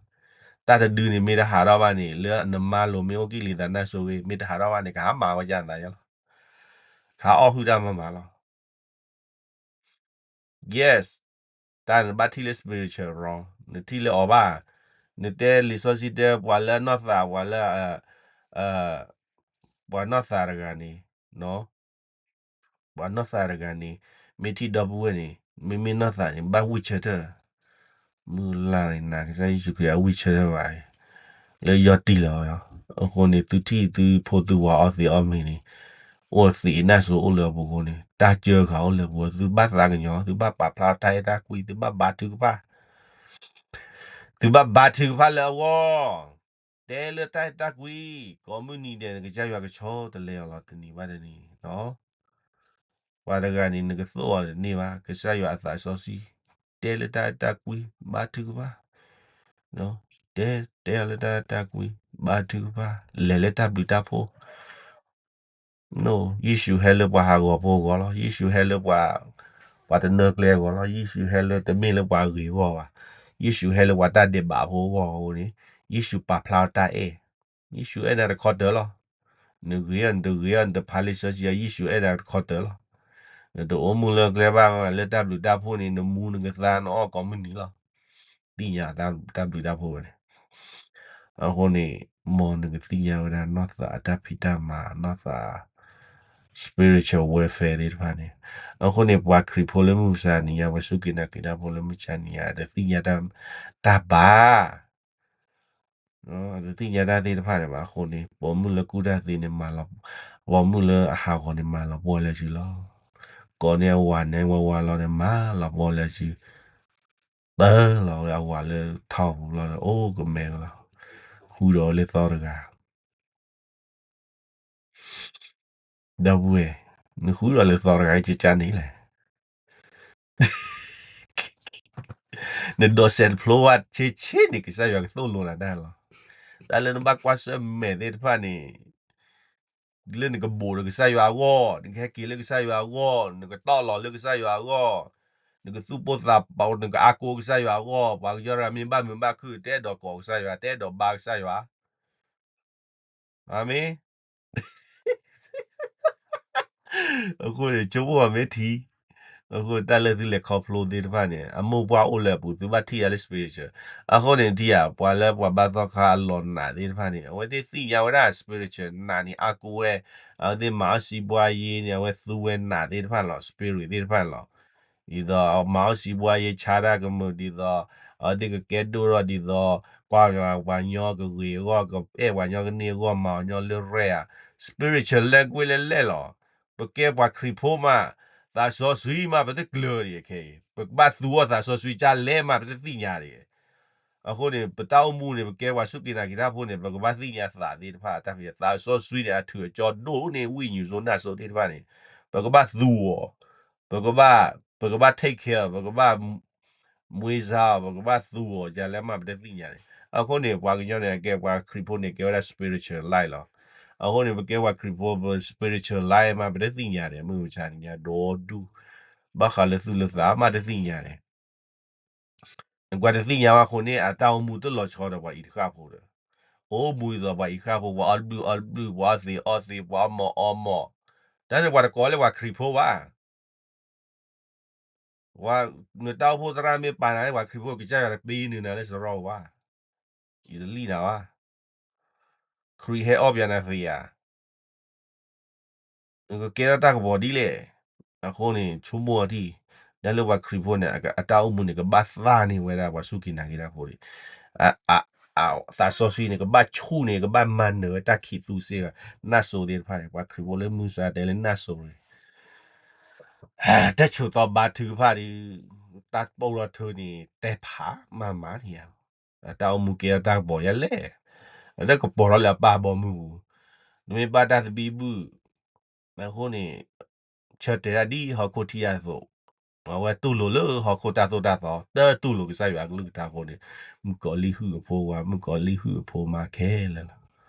တၢ်တဒုန့ၣ်မ့ၢ်တဟးထီၣ်ဘၣ်န့ၣ် လၢနမါလိၤမ့ၢ်အိၣ်ကံၣ်လံၤသးနၢ်စိဂ့ၤ မ့ၢ်တဟးထီၣ်ဘၣ်န့ၣ် ကဟးမၤဝဲယၤနၤယလီၤ. ကဟးအီၣ်ဟုၣ်တၢ်မၤမၤလီၤ. Yes, တၢ်နဘၣ်ထံၣ်လၢ spiritual realm နထံၣ်လၢအီၤဘၣ်. နတဲလံာ်စီဆှံတဲ ပှၤလၢအနီၢ်သး ပှၤလၢ ပှၤနီၢ်သးတဂၤန့ၣ်, ပှၤနီၢ်သးတဂၤန့ၣ် မ့ၢ်ထံၣ်ဒီပုၢ်ဝဲၢ်န့ၣ် မ့မ့ၢ်နီၢ်သးန့ၣ် ဘၣ်ဝံၢ်ဆၢထၢၣ်, မုၢ်လၢ်န့ၣ် နာ်ကစၢ်ယ့ၣ်ၡူးခရံာ်အဝံၢ်ဆၢထၢၣ်ဘၣ်, လၢယီၤတံၢ်လီၤ. အဃိန့ၣ် သုထံၣ်သုဖိသုဝၤအီသံးအီမ့ၤန့ၣ် အိၣ်သံးနၢ်စိအိၣ်လၢအပူၤအဃိန့ၣ် တၢ်စၢဃာ်အိၣ်လၢအပူၤ, သုဘၣ်သးကညီၤ, သုဘၣ်ပာ်ဖျါတၢ်အဲၣ်တၢ်ကွံ, သုဘၣ်ဘါထုကဖၣ်, သုဘၣ်ဘါထုကဖၣ်လၢအဂီၢ်, တဲလၢတၢ်အဲၣ်တၢ်ကွံ, ကိးမုၢ်နံၤဒဲး နကစၢ်ယွၤကဆီတလဲအီၤလီၤ တနံၤဘၣ်တနံၤ. ပှၤတဂၤန့ၣ် နကသိၣ်အီၤတန့ၢ်ဘၣ်, ကစၢ်ယွၤအသးစီဆှံ တဲလၢတၢ်အဲၣ်တၢ်ကွံ, ဘါထုကဖၣ်, တဲ, တဲအီၤလၢတၢ်အဲၣ်တၢ်ကွံ, ဘါထုကဖၣ်, လဲၤလၢတၢ်ဘျုးတၢ်ဖှိၣ် ယ့ၣ်ၡူးဟဲလၢပှၤဟးဂီၤဖိအဂီၢ်လီၤ. ယ့ၣ်ၡူးဟဲလၢပှၤ, ပှၤတနၢၤကျဲအဂီၢ်လီၤ. ယ့ၣ်ၡူးဟဲလၢတမ့ၢ်လၢပှၤဂ့ၤအဂီၢ်ဘၣ်. ယ့ၣ်ၡူးဟဲလၢပှၤတၢ်ဒဲးဘးဖိအဂီၢ်အဃိန့ၣ် ယ့ၣ်ၡူးပာ်ဖျါအီၤတၢ်အဲၣ်. ယ့ၣ်ၡူးအဲၣ်နၤတခီတၢၤလီၤ. နဂ့ၤအီၤ နတဂ့ၤအီၤ နတဖးလံာ်စီဆှံအီၤ ယ့ၣ်ၡူးအဲၣ်နၤတခီတၢၤလီၤ. နတအိၣ်မူလၢကျဲဘၣ်လၢတၢ်ဘျုးတၢ်ဖှိၣ်န့ၣ် နမူနကသါနအီၣ်ကိးမုၢ်နံၤလီၤ. သ့ၣ်ညါတၢ်ဘျုးတၢ်ဖှိၣ်ဝဲန့ၣ်. အဃိန့ၣ် မ်နကသ့ၣ်ညါဝဲဒၣ်နီၢ်သးအတၢ်ဖံးတၢ်မၤ နီၢ်သး spiritual warfare သ့ၣ်တဖၣ်န့ၣ်. အဃိန့ၣ် ပှၤခရံာ်ဖိလၢမုၢ်မဆါနံၤညါ ပှၤစူၢ်က့ၤနာ်က့ၤတၢ်ဖိလၢမုၢ်မဆါနံၤညါ တသ့ၣ်ညါတၢ်ဘၣ် တသ့ၣ်ညါတၢ်သ့ၣ်တဖၣ်န့ၣ်ဘၣ်. အဃိန့ၣ် ပိာ်မုၣ်လၢကူၣ်တၢ်သ့န့ၣ် မၤလီၤ, ပိာ်မုၣ်လၢအဟးဂီၤန့ၣ် မၤလီၤပှီၢ်လၢစုလီၤ. ကိးန့ၢ်အဝၤန့ၣ် ဝါဝါလီၤန့ၣ် မၤလီၤပှီၢ်လၢစု, ပၢလီၤဝဲအဝၤလၢထီၣ်ပူၤလီၤဒီး အိၣ်ကမဲကလီၤ, ဃုဒီးဝဲလၢသီတဂၤ ဒီပုၢ်ဝဲၢ်, နဃုဒီးလၢသီတဂၤကကန့ၣ်လဲၣ်. နဒိးစဲးတဖျိဘၣ်ဆ့ဆ့န့ၣ် ကစၢ်ယွၤကသိၣ်လိနၤတၢ်လီၤ. တၢ်လၢနဘၣ်ကွၢ်ဆၢၣ်မဲာ်သ့ၣ်တဖၣ်န့ၣ်, လၢနကဘိးဒီးကစၢ်ယွၤအဂီၢ်, နကဟဲက့ၤလၢကစၢ်ယွၤအဂီၢ်, နကတီၢ်လီၤလၢကစၢ်ယွၤအဂီၢ်, နကသူၣ်ပိၢ်သးပီး နကအါကိးကစၢ်ယွၤအဂီၢ်, ပှၤကညီတဂၤမ့ၢ်ဘၣ်မုာ်ဘၣ်ခုၣ် တအဲၣ်ဒိးကိးကစၢ်ယွၤ, တအဲၣ်ဒိးဘါကစၢ်ယွၤ အၤမ့ၣ်. အဃိန့ၣ် ဆိကမိၣ်အီၤမ့ၢ်ထံ, အဃိတၢ်လၢသုလဲၤခီဖျိသ့ၣ်တဖၣ်န့ၣ် အမိၢ်ပှၢ်အိၣ်လၢအပူၤ သုဘၣ်ထံၣ်ယၤလၢ spiritual. အဃိန့ၣ်ထံၣ်ဧါ ပှၤလၢပှၤဘါသီခါအလီၤနာ်သ့ၣ်တဖၣ်န့ၣ် အဝဲသ့ၣ်သ့ၣ်ညါဝဲဒၣ် spiritual နာ်န့ၣ် အါကိးဝဲ, အဝဲသ့ၣ်မၤအီၣ်စံးပှၤယ့ၤန့ၣ် အဝဲသူဝဲနာ်သ့ၣ်တဖၣ်လီၤ, spirit သ့ၣ်တဖၣ်န့ၣ်လီၤ. ဒ်သိးမၤအီၣ်စံးပှၤယ့ၤ ဆါတၢ်ကမုာ် ဒ်သိး အဝဲသ့ၣ်ကကဲဒိၣ်ထီၣ် ဒ်သိး ကွၢ်ပှၤညီကဂ့ၤအဂီၢ် ကအဲၣ်ပှၤညီကန့ၢ်အဂီၢ် မၤအီၣ်ညီလၢရဲၣ်ဧါ, spiritual language လဲၣ်လဲၣ်လီၤ. ပကဲပှၤခရံာ်ဖိမး, သးစီဆှံမး ပတကျၢၤဒံးခဲအံၤ, ပကဘၣ်သူအီၤသးစီဆှံကလဲၣ်မး ပတသ့ၣ်ညါဒံး. အဃိန့ၣ် ပတၢ်အိၣ်မူန့ၣ် ပကဲပှၤစူၢ်က့ၤနာ်က့ၤတၢ်ဖိန့ၣ် ပကဘၣ်သ့ၣ်ညါသးသ့ၣ်တဖၣ် တၢ်ဖံးသးစီဆှံန့ၣ် အထူးအကၠီဒိၣ်န့ၢ် ဝိညာဉ်ဆိုးနာ်ဆိုးသ့ၣ်တဖၣ်န့ၣ် ပကဘၣ်သူအီၤ, ပကဘၣ်, ပကဘၣ် take care အီၤ, ပကဘၣ် မွေးစားအီၤ, ပကဘၣ်သူအီၤ ကလဲၣ်မး ပတသ့ၣ်ညါန့ၣ်. အဃိန့ၣ် ပှၤကညီန့ၣ် အကဲပှၤခရံာ်ဖိန့ၣ် ကဲဝဲဒၣ် spiritual life လီၤ. အဃိန့ၣ် ပကဲပှၤခရံာ်ဖိ ပ spiritual life မး ပတသ့ၣ်ညါန့ၣ် မုၢ်မဆါန့ၣ်ညါ ဒိၣ်ဒူၣ်, ဘၣ်ဃးလၢသူၣ်လၢသးမး တသ့ၣ်ညါန့ၣ် နကွၢ်တသ့ၣ်ညါဘၣ်အဃိန့ၣ် အတၢ်အိၣ်မူတလီၤဆီဒီးပှၤအံၤတဃၣ်ဖိဒီး, အိၣ်မူဒ်သိးပှၤအံၤဃၣ်ဖိ ပှၤအီၣ်ဘျုးအီဘျုး ပှၤအီၣ်သ့အီသ့ ပှၤအီၣ်မီၤအီမီၤ, တၢ်န့ၣ်ပှၤတကိးလၢပှၤခရံာ်ဖိဘၣ်. နတၢ်အိၣ်ဖှိၣ်သရၣ်မ့ၢ်ပာ်နၤလၢပှၤခရံာ်ဖိ ကစၢ်ယွၤတပ့ၤနုာ်နၤလၢစရီဘၣ်, ယတလံၣ်နၤဘၣ်. ခရံာ်ဟဲအီၣ်ပျးနၤသ့ဧါ နကကဲထီၣ်တၢ်ကပီၤဒ်လဲၣ်. အဃိန့ၣ် ဆိကမိၣ်အီၤထံၣ်, တၢ်လၢပှၤခရံာ်ဖိန့ၣ် အတၢ်အိၣ်မူန့ၣ် ကဘၣ်သၣ်န့ၢ်ဝဲဒၣ်ပှၤစူၢ်က့ၤနာ်က့ၤတၢ်ဖိန့ၣ်, သးစီဆှံန့ၣ် ကဘၣ်ဆူၣ်န့ၢ် ကဘၣ်မၤနၢၤဝဲတၢ်ခံးသူစ့ၢ်ကီး, နၢ်စိၤသ့ၣ်တဖၣ်န့ၣ် ပှၤခရံာ်ဖိလၢမုၢ်မဆါတဲလၢနၢ်စိၤန့ၣ် တၢ်ဆိးသီဘါထုကဖၣ်ဒီး တၢ်ပိာ်ထီၣ်ထၢန့ၣ် တဲဖးမၤမၤန့ၣ်ဧါ, တၢ်အိၣ်မူကဲထီၣ်တၢ်ကပီၤယၤလဲၣ်, အတၢ်ကပီၤထီၣ်လၢအပၢ်အဘီမုၢ်ပူၤ, နမ့ၢ်ဘၣ်တၢ်သဘံၣ်ဘုၣ်, အဃိန့ၣ် ဆၢတဲာ်တၢ်ဒ်ဟီၣ်ခိၣ်ထံအသိး, အဝဲတူၢ်လိာ်လၢဟီၣ်ခိၣ်တၢ်သိၣ်တၢ်သီ တတူၢ်လိာ်ကစၢ်ယွၤအကလုၢ်ကထါအဃိန့ၣ်, မုၣ်ကီၤလံၢ်ဟုၣ်အဖိဝါ မုၣ်ကီၤလံၢ်ဟုၣ်အဖိမါခဲလၢာ်လီၤ.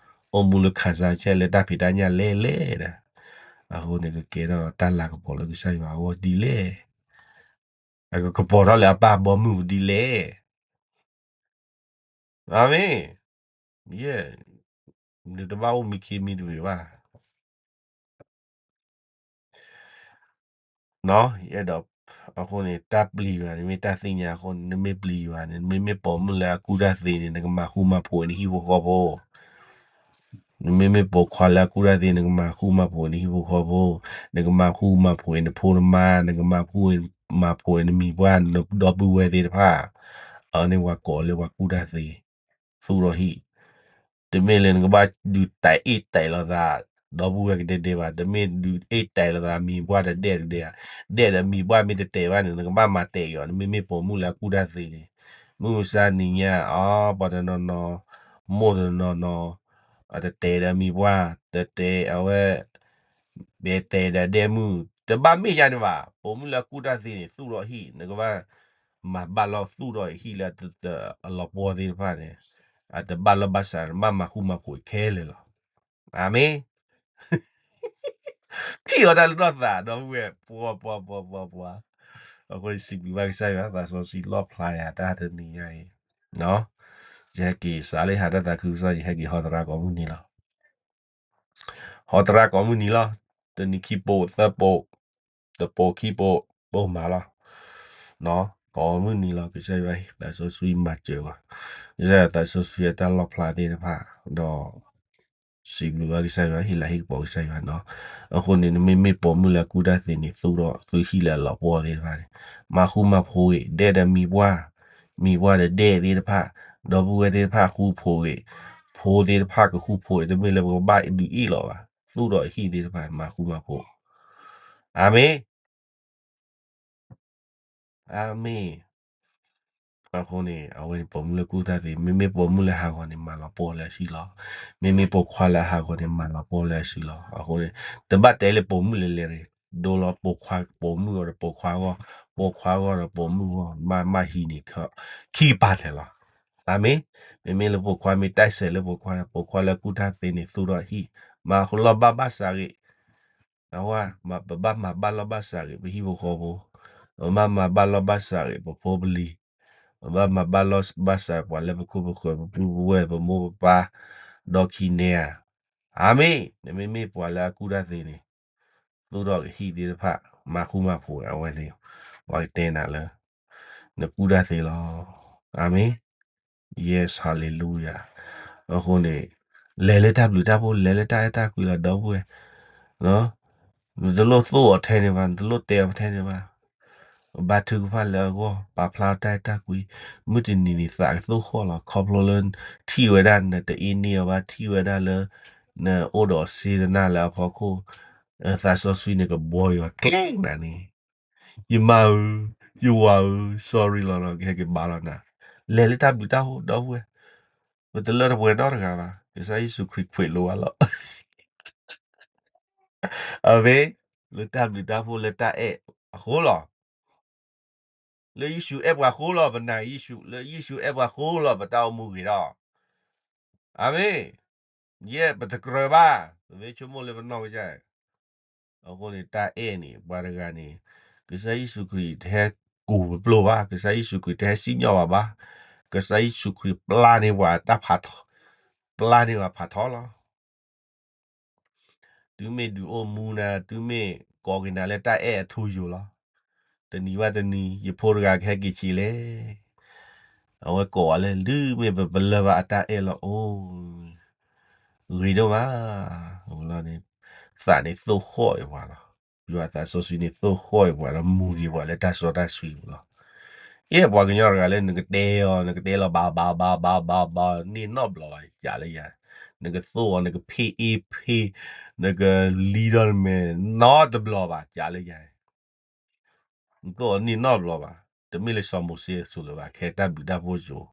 အိၣ်မူလၢခးစၢ်ဆဲးလၢတၢ်ဖံးတၢ်ညၣ်လဲၣ်လဲၣ်ဒၣ်, အဃိန့ၣ် ကကဲထီၣ်တၢ်လၤကပီၤလၢကစၢ်ယွၤအဂီၢ်ဒ်လဲၣ်, အကကပီၤထီၣ်လၢအပၢ်အဘီမုၢ်ပူၤဒ်လဲၣ်. အၤမ့ၣ်, ယဲ, နတဘၣ်အိၣ်မံခ့မံတမံၤဘၣ်. ယအဲၣ်ဒိး, အဃိန့ၣ် တၢ်ပျံၤယွၤန့ၣ်မ့ၢ်တၢ်သ့ၣ်ညါအဃိန့ၣ် နမ့ၢ်ပျံၤယွၤန့ၣ် နမ့မ့ၢ်ပိာ်မုၣ်လၢအကူၣ်တၢ်သ့န့ၣ် နကမၤဃူမၤဖိးနဟံၣ်ဖိဃီဖိ, နမ့မ့ၢ်ပိာ်ခွါလၢအကူၣ်တၢ်သ့ နကမၤဃူမၤဖိးနဟံၣ်ဖိဃီဖိ, နကမၤဃူမၤဖိးနဖိနမါ, နကမၤဃူမၤဖိးနမံၤပှၢ် နဒီပုၢ်ဝဲၢ်သ့ၣ်တဖၣ်, အန့ၣ်ပှၤကိးလၢပှၤကူၣ်တၢ်သ့, သူၣ်ထီၣ်ဟံၣ်, တမ့ၢ်လၢနကဘၣ်ဒုးတဲအ့ၣ်တဲာ်လိာ်သး ဒီပုၢ်ဝဲၢ်ကဒဲဒဲဘၣ်, တမ့ၢ်ဒုးအ့ၣ်တဲာ်လိာ်သးမံၤပှၢ်တဒဲတဒဲဧါ, ဒဲဒီးမံၤပှၢ်မ့ၢ်တတဲာ်ဘၣ်န့ၣ် နကဘၣ်မၤတဲာ်က့ၤအီၤ, နမ့မ့ၢ်ပိာ်မုၣ်လၢအကူၣ်တၢ်သ့န့ၣ်, မုၢ်မဆါနံၤညါအီၤ ပှၤတနီၤနီၤ, မိၢ်တနီၤနီၤ, အတတဲာ်ဒီးမံၤပှၢ်, တတဲာ်အဝဲ ဘဲတဲာ်ဒီးဒဲမုၣ် တဘၣ်မ့ၢ်ယါန့ၣ်ဘၣ်, ပိာ်မုၣ်လၢအကူၣ်တၢ်သ့န့ၣ် သူၣ်ထီၣ်ဟံၣ် နကဘၣ်မၤဘၣ်လီၤသူၣ်ထီၣ်ဟံၣ်လၢအလီၤပှီၢ်သ့ၣ်တဖၣ်န့ၣ်, အတဘၣ်လီၢ်ဘၣ်စး နဘၣ်မၤဃူမၤဖိးခဲလၢာ်လီၤ. အၤမ့ၣ်. ထံၣ်အီၤတၢ်လၢနီၢ်သး ဒီပုၢ်ဝဲၢ် ပှၤပှၤပှၤပှၤပှၤ, အဃိစံးဘျုးဘၣ်ကစၢ်ယွၤ သးစီဆှံလီၣ်ဖျါယၤတၢ်တနံၤညါအံၤ, ယဟဲက့ၤစးလၢဟးတၢ်သးခုကစီၣ် ယဟဲက့ၤဟီသရၣ်ကိးမုၢ်နံၤလီၤ. ဟီသရၣ်ကိးမုၢ်နံၤလီၤ. တနံၤခံပိာ်သၢပိာ်, တပိာ်ခံပိာ်ပိာ်မးလီၤ. အီၣ်မုၢ်နံၤလီၤ ကစၢ်ယွၤသးစီဆှံမၤစၢၤဝဲ, ကစၢ်ယွၤသးစီဆှံအတၢ်လီၣ်ဖျါသ့ၣ်တဖၣ်, ဒီး စံးဘျုးဘၣ်ကစၢ်ယွၤ ဟ့ၣ်လၤဟ့ၣ်ကပီၤကစၢ်ယွၤနီၤ. အဃိန့ၣ် နမ့မ့ၢ်ပိာ်မုၣ်လၢအကူၣ်တၢ်သ့န့ၣ် သူၣ်ထီၣ်သုဟံၣ်လၢအလီၤပှီၢ်သ့ၣ်တဖၣ်န့ၣ်, မၤဃူမၤဖိးဂ့ၤ, ဒဲၣ်ဒီးမံၤပှၢ်, မံၤပှၢ်ဒီးဒဲၣ်သ့ၣ်တဖၣ်, ဒီပုၢ်ဝဲၢ်သ့ၣ်တဖၣ်ဃူဖိးဂ့ၤ, ဖိသ့ၣ်တဖၣ်ကဃူဖိးဂ့ၤ, တမ့ၢ်လၢပကဘၣ်ဒုးအ့ၣ်လီၤဘၣ်, သူၣ်ထီၣ်ဟံၣ်သ့ၣ်တဖၣ် မၤဃူမၤဖိး. အၤမ့ၣ်. အၤမ့ၣ်. အဃိန့ၣ် အဝဲန့ၣ်ပိာ်မုၣ်လၢကူၣ်တၢ်သ့, မ့မ့ၢ်ပိာ်မုၣ်လၢဟးဂီၤန့ၣ် မၤလီၤပှီၢ်လၢအဟံၣ်လီၤ. မ့မ့ၢ်ပိာ်ခွါလၢအဟးဂီၤန့ၣ် မၤလီၤပှီၢ်လၢအစုလီၤ. အဃိန့ၣ် တဘၣ်တဲလၢပိာ်မုၣ်လဲၤလဲၤရ့ၣ်, ဒိလီၤပိာ်ခွါပိာ်မုၣ်အဂီၢ်ဒီးပိာ်ခွါအဂီၢ်, ပိာ်ခွါအဂီၢ်ဒီးပိာ်မုၣ်အဂီၢ်, မၤမၤဟံးန့ၣ် ခံကပၤလဲာ်လီၤ. အၤမ့ၣ်. မ့မ့ၢ်လၢပိာ်ခွါမ့ၢ်တၢ်စဲးလၢပိာ်ခွါ, ပိာ်ခွါလၢကူၣ်တၢ်သ့န့ၣ် သူၣ်ထီၣ်ဟံၣ်, မၤလီၤဘၣ်ဘၣ်စးဂ့ၤ အဝဲ ပဘၣ်မၤဘၣ်လီၢ်ဘၣ်စးဂ့ၤ ပဟံၣ်ဖိဃီဖိ, ပဘၣ်မၤဘၣ်လီၢ်ဘၣ်စးဂ့ၤ ပဖိပလံၤ, ပဘၣ်မၤဘၣ်လီၢ်ဘၣ်စးပှၤလၢပခိၣ်ပဃၢၤ ပပုၢ်ပဝဲၢ် ပမိၢ်ပပၢ် ဒီခံနဲဧါ. အၤမ့ၣ်. နမ့မ့ၢ်ပှၤလၢအကူၣ်တၢ်သ့န့ၣ် သူၣ်ထီၣ်ကဟံၣ်သ့ၣ်တဖၣ် မၤဃူမၤဖိးအဝဲန့ၣ်, ပှၤကတဲနၤလၢ နကူၣ်တၢ်သ့လီၤ. အၤမ့ၣ်. Yes, hallelujah. အဃိန့ၣ် လဲၤလၢတၢ်ဘျုးတၢ်ဖှိၣ် လဲၤလၢတၢ်အဲၣ်တၢ်ကွံလီၤ ဒီပုၢ်ဝဲၢ်, နတလိၣ်သိၣ်အီၤထဲန့ၣ်ဘၣ်, နတလိၣ်တဲအီၤထဲန့ၣ်ဘၣ်. ဘါထုကဖၣ်လၢအဂီၢ် ပာ်ဖျါတၢ်အဲၣ်တၢ်ကွံ, မုၢ်တနံၤန့ၣ်သးကသိၣ်ဃီၣ်လီၤ ခီဖျိလၢ ထံၣ်ဝဲဒၣ်နတအ့န့ၢ်အီၤဘၣ် ထံၣ်ဝဲဒၣ်လၢ နအိၣ်ဒီးစ့တနၢ်လၢအဖီခိၣ်, သးစီဆှံန့ၣ်ကဘှီယွၤကျဲနၤန့ၣ်, ယမါဧၢ, ယဝၤဧၢ, sorry လီၤ ကဟဲက့ၤဘါလီၤနၤ, လဲၤလၢတၢ်ဘျုးတၢ်ဖှိၣ် ဒီပုၢ်ဝဲၢ်, ပတလၢတပှဲၤနီတဂၤဘၣ်, ကစၢ်ယ့ၣ်ၡူးခရံာ်ခွဲးလိာ်ဘၣ်လီၤ. အဝဲ လၢတၢ်ဘျုးတၢ်ဖှိၣ်လၢတၢ်အဲၣ်အဃိလီၤ. လၢယ့ၣ်ၡူးအဲၣ်ပှၤဃိလီၤ ပနာ်ယ့ၣ်ၡူး, လၢယ့ၣ်ၡူးအဲၣ်ပှၤဃိလီၤ ပတၢ်အိၣ်မူဂ့ၤထီၣ်. အၤမ့ၣ်. ယဲ ပတကြၢးဘၣ်, ပမ့ၢ်ဆိကမိၣ်လၢပနီၢ်ကစၢ်, အဃိန့ၣ် တၢ်အဲၣ်န့ၣ် ပှၤတဂၤန့ၣ် ကစၢ်ယ့ၣ်ၡူးခရံာ်တဟဲကူးပျိၢ်ဘၣ်, ကစၢ်ယ့ၣ်ၡူးခရံာ်တဟဲစံၣ်ညီၣ်ဘၣ်ဘၣ်, ကစၢ်ယ့ၣ်ၡူးခရံာ်ပျၢ်န့ၢ်ပှၤတၢ်ဖးထီ, ပျၢ်န့ၢ်ပှၤဖးထီလီၤ. တုၤမ့ၢ်ဒုးအိၣ်မူနၤ, တုၤမ့ၢ်ကိးက့ၤနၤလၢတၢ်အဲၣ်အထူယိာ်လီၤ. တနံၤဘၣ်တနံၤ ယဖိတဂၤကဟဲက့ၤဆံးလဲၣ်. အဝဲကိးအီၤလၢ တုၤမ့ၢ်ပပလၢၢ်ဘၣ်အတၢ်အဲၣ်လီၤအိၣ်, ဂ့ၤဒိၣ်မး, သးန့ၣ်သိၣ်ဃီၣ်အံၤပှၤလီၤ. ယွၤသးစီဆှံန့ၣ်သိၣ်ဃီၣ်အံၤပှၤဒီး မူက့ၤပှၤလၢတၢ်စီတၢ်ဆှံပူၤလီၤ. ယဲပှၤကညီတဂၤလၢနကတဲအီၤ နကတဲလီၤဘၣ်ဘၣ်ဘၣ်ဘၣ်ဘၣ်ဘၣ် န့ၢ်နီတဘျီဘၣ် ကးလၢယၤ, နကသိၣ်အီၤ နကဖ့အ့ဖ့, နကလံထီၣ်နမဲာ် နီတဘျီဘၣ် ကးလၢယၤ, နသိၣ်အီၤန့ၢ်နီတဘျီဘၣ်. တမ့ၢ်လၢစီၤမိၤၡ့အစိၤလၢၤဘၣ်, ခဲတၢ်ဘျုးတၢ်ဖှိၣ်စိၤ,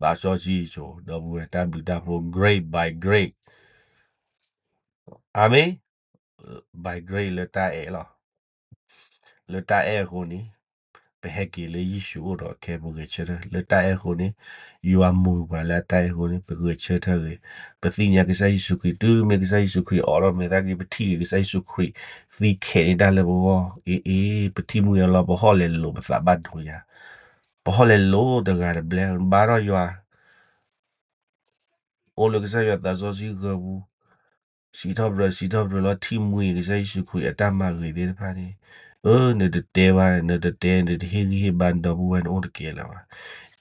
သးစီဆှံစိၤ, ဒီပုၢ်ဝဲၢ် တၢ်ဘျုးတၢ်ဖှိၣ် grace by grace. အၤမ့ၣ်. By grace လၢတၢ်အဲၣ်လီၤ. လၢတၢ်အဲၣ်အဃိန့ၣ် ပဟဲက့ၤလၢယ့ၣ်ၡူးအိၣ်ဒီး ခဲပဂဲၤဆၢထၢၣ် လၢတၢ်အဲၣ်အဃိန့ၣ်, ယွၤမူပှၤလၢအတၢ်အဲၣ်အဃိန့ၣ် ပဂဲၤဆၢထၢၣ်ဂ့ၤ, ပသ့ၣ်ညါကစၢ်ယ့ၣ်ၡူးခရံာ် တုၤမ့ၢ်ကစၢ်ယ့ၣ်ၡူးခရံာ်အိးထီၣ်မဲာ်သၣ်က့ၤ ပထံၣ်ဂ့ၤ ကစၢ်ယ့ၣ်ၡူးခရံာ်သံခဲးန့ၢ်တၢ်လၢပဂီၢ်, အ့အ့, ပထံၣ်မှံအလီၤ ပဟီၣ်လဲၤလိာ် ပသးဘၣ်ဒိညါ, ပဟီၣ်လဲၤလိာ်တဂၤတဘျဲ ဘါထီၣ်ယွၤ အိၣ်လၢကစၢ်ယွၤသးစီဆှံဂၢၤပူၤ, စံးထီၣ်ပတြၢၤ စံးထီၣ်ပတြၢၤလီၤ ထံၣ်မှံကစၢ်ယ့ၣ်ၡူးခရံာ်အတၢ်မၤဂ့ၤသ့ၣ်တဖၣ်န့ၣ်, အၢ နတတဲဘၣ် နတတဲ နတဟ့ၣ်ဂံၢ်ဟ့ၣ်ဘါ နဒီပုၢ်ဝဲၢ်န့ၣ်အိၣ်တကဲလၢၤဘၣ်.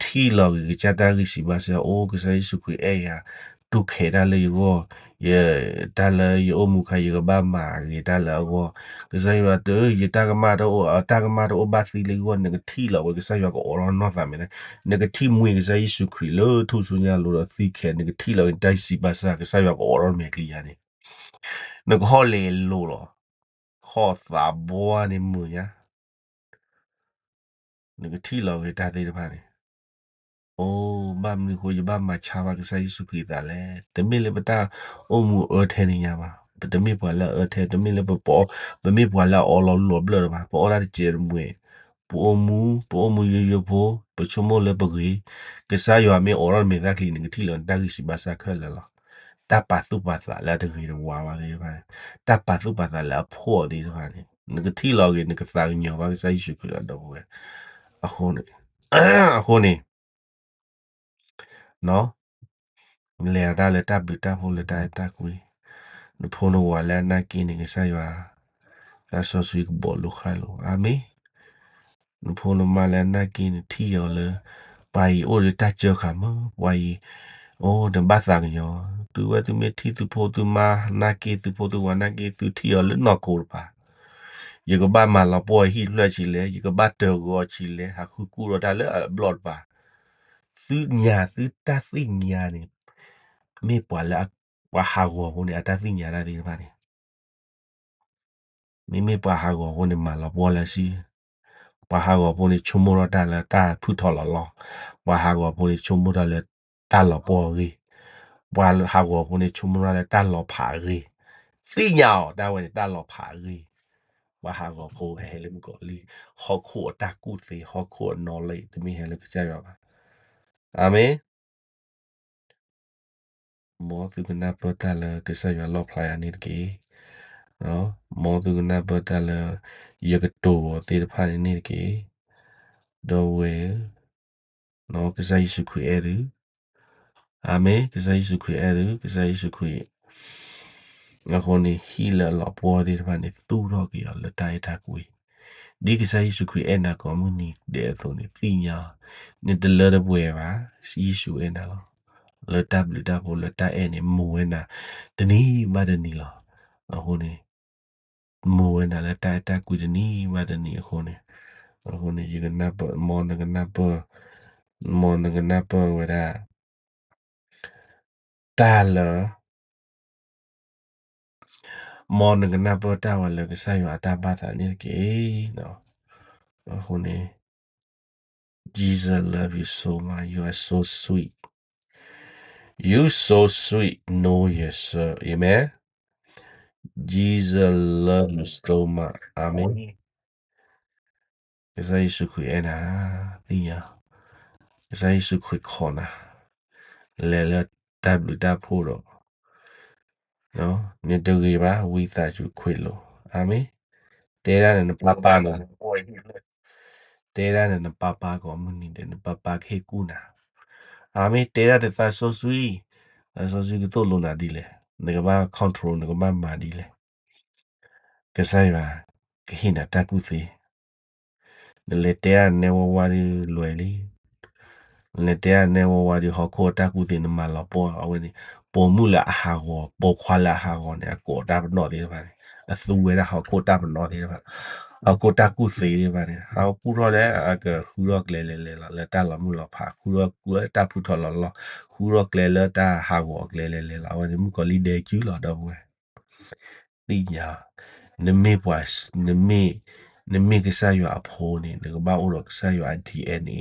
ထံၣ်လီၤဂ့ၤကစၢ်တၢ်ဂံၢ်စၢ်ဘါစၢ် အိၣ် ကစၢ်ယ့ၣ်ၡူးခရံာ်အဲၣ်ယၤ, တူၢ်ခဲးတၢ်လၢယဂီၢ်, ယ, တၢ်လၢယအိၣ်မူခါ ယကဘၣ်မၤဂ့ၤတၢ်လၢအဂီၢ်, ကစၢ်ယွၤတ ယတၢ်ကမၣ်တအိၣ်, အတၢ်ကမၣ်တအိၣ်ဘၣ်သံလၢယဂီၢ်, နကထံၣ်လီၤဝဲ ကစၢ်ယွၤကအိးထီၣ်နီၢ်သးမဲာ်, နကထံၣ်မှံကစၢ်ယ့ၣ်ၡူးခရံာ်လၢထူၣ်စုညါလိၤဒီးသံခဲး, နကထံၣ်လီၤဂ့ၤတၢ်ဂံၢ်စၢ်ဘါစၢ် ကစၢ်ယွၤကအိးထီၣ်မဲာ်ချံယၤန့ၣ်, နကဟီၣ်လဲၤလိာ်လီၤ, ဟီၣ်သးဘှါန့ၣ်မုာ်ညါ နကထံၣ်လီၤဂ့ၤတၢ်သ့ၣ်တဖၣ်န့ၣ်, အိၣ် ဘၣ်မနုၤအဃိ ယဘၣ်မၤဆါဘၣ်ကစၢ်ယ့ၣ်ၡူးခရံာ်အသးလဲၣ်. တမ့ၢ်လၢပတၢ်အိၣ်မူအၢထဲန့ၣ်ညါဘၣ်. ပတမ့ၢ်ပှၤလၢအအၢထဲ, တမ့ၢ်လၢပ, ပမ့ၢ်ပှၤလၢအအီလီၤလူၤအဘျၢၣ်လၢၤဘၣ်. ပအီၣ်တၢ်တစဲးတမှဲၤ, ပအိၣ်မူ, ပအိၣ်မူယိယိဖိ, ပဆိကမိၣ်လၢပဂ့ၤ, ကစၢ်ယွၤမ့ၢ်အိးထီၣ်မဲာ်သၣ်ချံ နကထံၣ်လီၤနတၢ်ဂံၢ်စၢ်ဘါစၢ်ခဲလၢာ်လီၤ. တၢ်ပာ်သူၣ်ပာ်သးလၢအတဂ့ၤတဝါဘၣ်သ့ၣ်တဖၣ်, တၢ်ပာ်သူၣ်ပာ်သးလၢအဖှီၣ်သ့ၣ်တဖၣ်န့ၣ် နကထံၣ်လီၤဂ့ၤ နကသးကညီၤဘၣ်ကစၢ်ယ့ၣ်ၡူးခရံာ်လီၤ ဒီပုၢ်ဝဲၢ်. အဃိန့ၣ်, အဃိန့ၣ် လဲၤအတၢ်လၢတၢ်ဘျုးတၢ်ဖှိၣ်လၢတၢ်အဲၣ်တၢ်ကွံ, နဖိနဝၤလၢအနာ်က့န့ၣ် ကစၢ်ယွၤ သးစီဆှံကဘီၣ်လိာ်ဃာ်လိာ်, အၤမ့ၣ်. နဖိနမါလၢအနာ်က့န့ၣ် ထံၣ်အီၤလၢ ပှၤအံၤအိၣ်ဒီးတၢ်စၢဃာ်မး, ပှၤအံၤ အိၣ်ဒီးဘၣ်သးကညီၤ, သုဝဲသုမ့ၢ်ထံၣ်သုဖိသုမါနာ်က့ သုဖိသုဝၤနာ်က့ သုထံၣ်အီၤလၢနီၢ်ခိတပၤ, ယကဘၣ်မၤလီၤပှီၢ်ဟံၣ်ဖျၢၣ်ဆံးလဲၣ်, ယကဘၣ်တၢၢ်ဂီၤဆံးလဲၣ်, ဟးဃုကူၣ်ထီၣ်တၢ်လၢအဘျီၣ်တပၤ, သုညါသုတၢ်သ့ၣ်ညါန့ၣ် မ့ၢ်ပှၤလၢ ပှၤဟးဂီၤဖိန့ၣ် အတၢ်သ့ၣ်ညါတၢ်သ့ၣ်တဖၣ်န့ၣ် မ့မ့ၢ်ပှၤဟးဂီၤဖိန့ၣ် မၤလီၤပှီၢ်လၢဆံ, ပှၤဟးဂီၤဖိန့ၣ် ဆိကမိၣ်ထီၣ်တၢ်လၢတၢ်ဖုၣ်ထီၣ်လီၤလီၢ်, ပှၤဟးဂီၤဖိန့ၣ် ဆိကမိၣ်ထီၣ်လၢတၢ်လီၤပှီၢ်အဂ့ၢ်, ပှၤဟးဂီၤဖိန့ၣ် ဆိကမိၣ်ထီၣ်လၢတၢ်လီၤဖးအဂ့ၢ်, သ့ၣ်ညါအီၤတၢ်ဝဲန့ၣ် တၢ်လီၤဖးအဂ့ၢ်, ပှၤဟးဂီၤဖိဟဲလၢမုၣ်ကီၤလံၢ် ဟီၣ်ခိၣ်အတၢ်ကူၣ်သ့ ဟီၣ်ခိၣ်အနီၣ်လၢတမ့ၢ်ဟဲလၢကစၢ်ယွၤဘၣ်. အၤမ့ၣ်. မ်သုကနၢ်ပၢၢ်တၢ်လၢကစၢ်ယွၤလီၣ်ဖျါယၤန့ၣ်တက့ၢ်. မ်သုကနၢ်ပၢၢ်တၢ်လၢ ယကတိၤအီၤသ့ၣ်တဖၣ်န့ၣ်န့ၣ်တက့ၢ်. ဒီပုၢ်ဝဲၢ်ဧၢ, ကစၢ်ယ့ၣ်ၡူးခရံာ်အဲၣ်သု, အၤမ့ၣ်, ကစၢ်ယ့ၣ်ၡူးခရံာ်အဲၣ်သု, ကစၢ်ယ့ၣ်ၡူးခရံာ် အဃိန့ၣ် ဟံၣ်လၢအလီၤပှီၢ်သ့ၣ်တဖၣ်န့ၣ် သူၣ်ထီၣ်က့ၤအီၤလၢတၢ်အဲၣ်တၢ်ကွံ, ဒ်ကစၢ်ယ့ၣ်ၡူးခရံာ်အဲၣ်နၤကိးမုၢ်နံၤဒဲးအသိးန့ၣ် သ့ၣ်ညါအီၤ, နတလၢတပှဲၤဘၣ်, ယ့ၣ်ၡူးအဲၣ်နၤလီၤ. လၢတၢ်ဘျုးတၢ်ဖှိၣ်လၢတၢ်အဲၣ်န့ၣ် မိၢ်ဝဲနၤ တနံၤဘၣ်တနံၤလီၤ. အဃိန့ၣ် မိၢ်ဝဲနၤလၢတၢ်အဲၣ်တၢ်ကွံတနံၤဘၣ်တနံၤအဃိန့ၣ်, အဃိန့ၣ် ယကနၢ်ပၢၢ်, မ်နကနၢ်ပၢၢ်, မ်နကနၢ်ပၢၢ်ဝဲဒၣ် တၢ်လၢ မ်နကနၢ်ပၢၢ်တၢ်ဝဲလၢကစၢ်ယွၤအတၢ်ဘၣ်သးန့ၣ်တက့ၢ်. အဃိန့ၣ် Jesus love you so much, you are so sweet, you so sweet, know yourself, amen. Jesus love you so much, amen. ကစၢ်ယ့ၣ်ၡူးခရံာ်အဲၣ်နၤ, သ့ၣ်ညါ, ကစၢ်ယ့ၣ်ၡူးခရံာ်ခိးနၤ, လဲၤလၢတၢ်ဘျုးတၢ်ဖှိၣ်ဒီး နတဂ့ၤဘၣ်, ဝံသးစူၤခွ့လိာ်, အၤမ့ၣ်. တဲဒၣ်န့ၣ်နပၢ်ပၢ်နီၤ, တဲဒၣ်န့ၣ်နပၢ်ပၢ်ကိးမုၢ်နံၤဒဲး နပၢ်ပၢ်ကဟ့ၣ်ကူၣ်နၤ, အၤမ့ၣ်. တဲဒၣ်တသးစီဆှံ, သးစီဆှံကသိၣ်လိနၤဒ်လဲၣ်, နကဘၣ် control, နကဘၣ်မၤဒ်လဲၣ်. ကစၢ်ယွၤကဟ့ၣ်နၤတၢ်ကူၣ်သ့, နလဲၤတဲဒၣ်နဲဝဲဝါဒုးလွဲၢ်လံ. နလဲၤတဲဒၣ်နဲဝဲဝါဒုး ဟီၣ်ခိၣ်အတၢ်ကူၣ်သ့ နမၤလီၤပှီၢ်အဝဲန့ၣ်, ပိာ်မုၣ်လၢအဟးဂီၤ, ပိာ်ခွါလၢအဟးဂီၤန့ၣ် အကိးတၢ်ပနီၣ်သ့ၣ်တဖၣ်န့ၣ်, အသူဝဲဒၣ်ဟီၣ်ခိၣ်တၢ်ပနီၣ်သ့ၣ်တဖၣ်, ဟီၣ်ခိၣ်တၢ်ကူၣ်သ့သ့ၣ်တဖၣ်န့ၣ်, ဟးကူၣ်ထီၣ်လၢအကဃုထီၣ်ကျဲလဲၤလဲၤလီၤ လၢတၢ်လီၤမုၢ်လီၤဖး, ဃုထီၣ်ကျဲလၢတၢ်ဖုၣ်ထီၣ်လီၤလီၢ်, ဃုထီၣ်ကျဲလၢတၢ်ဟးဂီၤအကျဲလဲၤလဲၤလီၤ. အဝဲန့ၣ်မုၣ်ကီၤလံၢ်ဒဲးကုလီၤ ဒီပုၢ်ဝဲၢ် သ့ၣ်ညါ, နမ့ၢ်ပှၤ, နမ့ၢ်, နမ့ၢ်ကစၢ်ယွၤအဖိန့ၣ် နကဘၣ်အိၣ်ဒီးကစၢ်ယွၤအ DNA,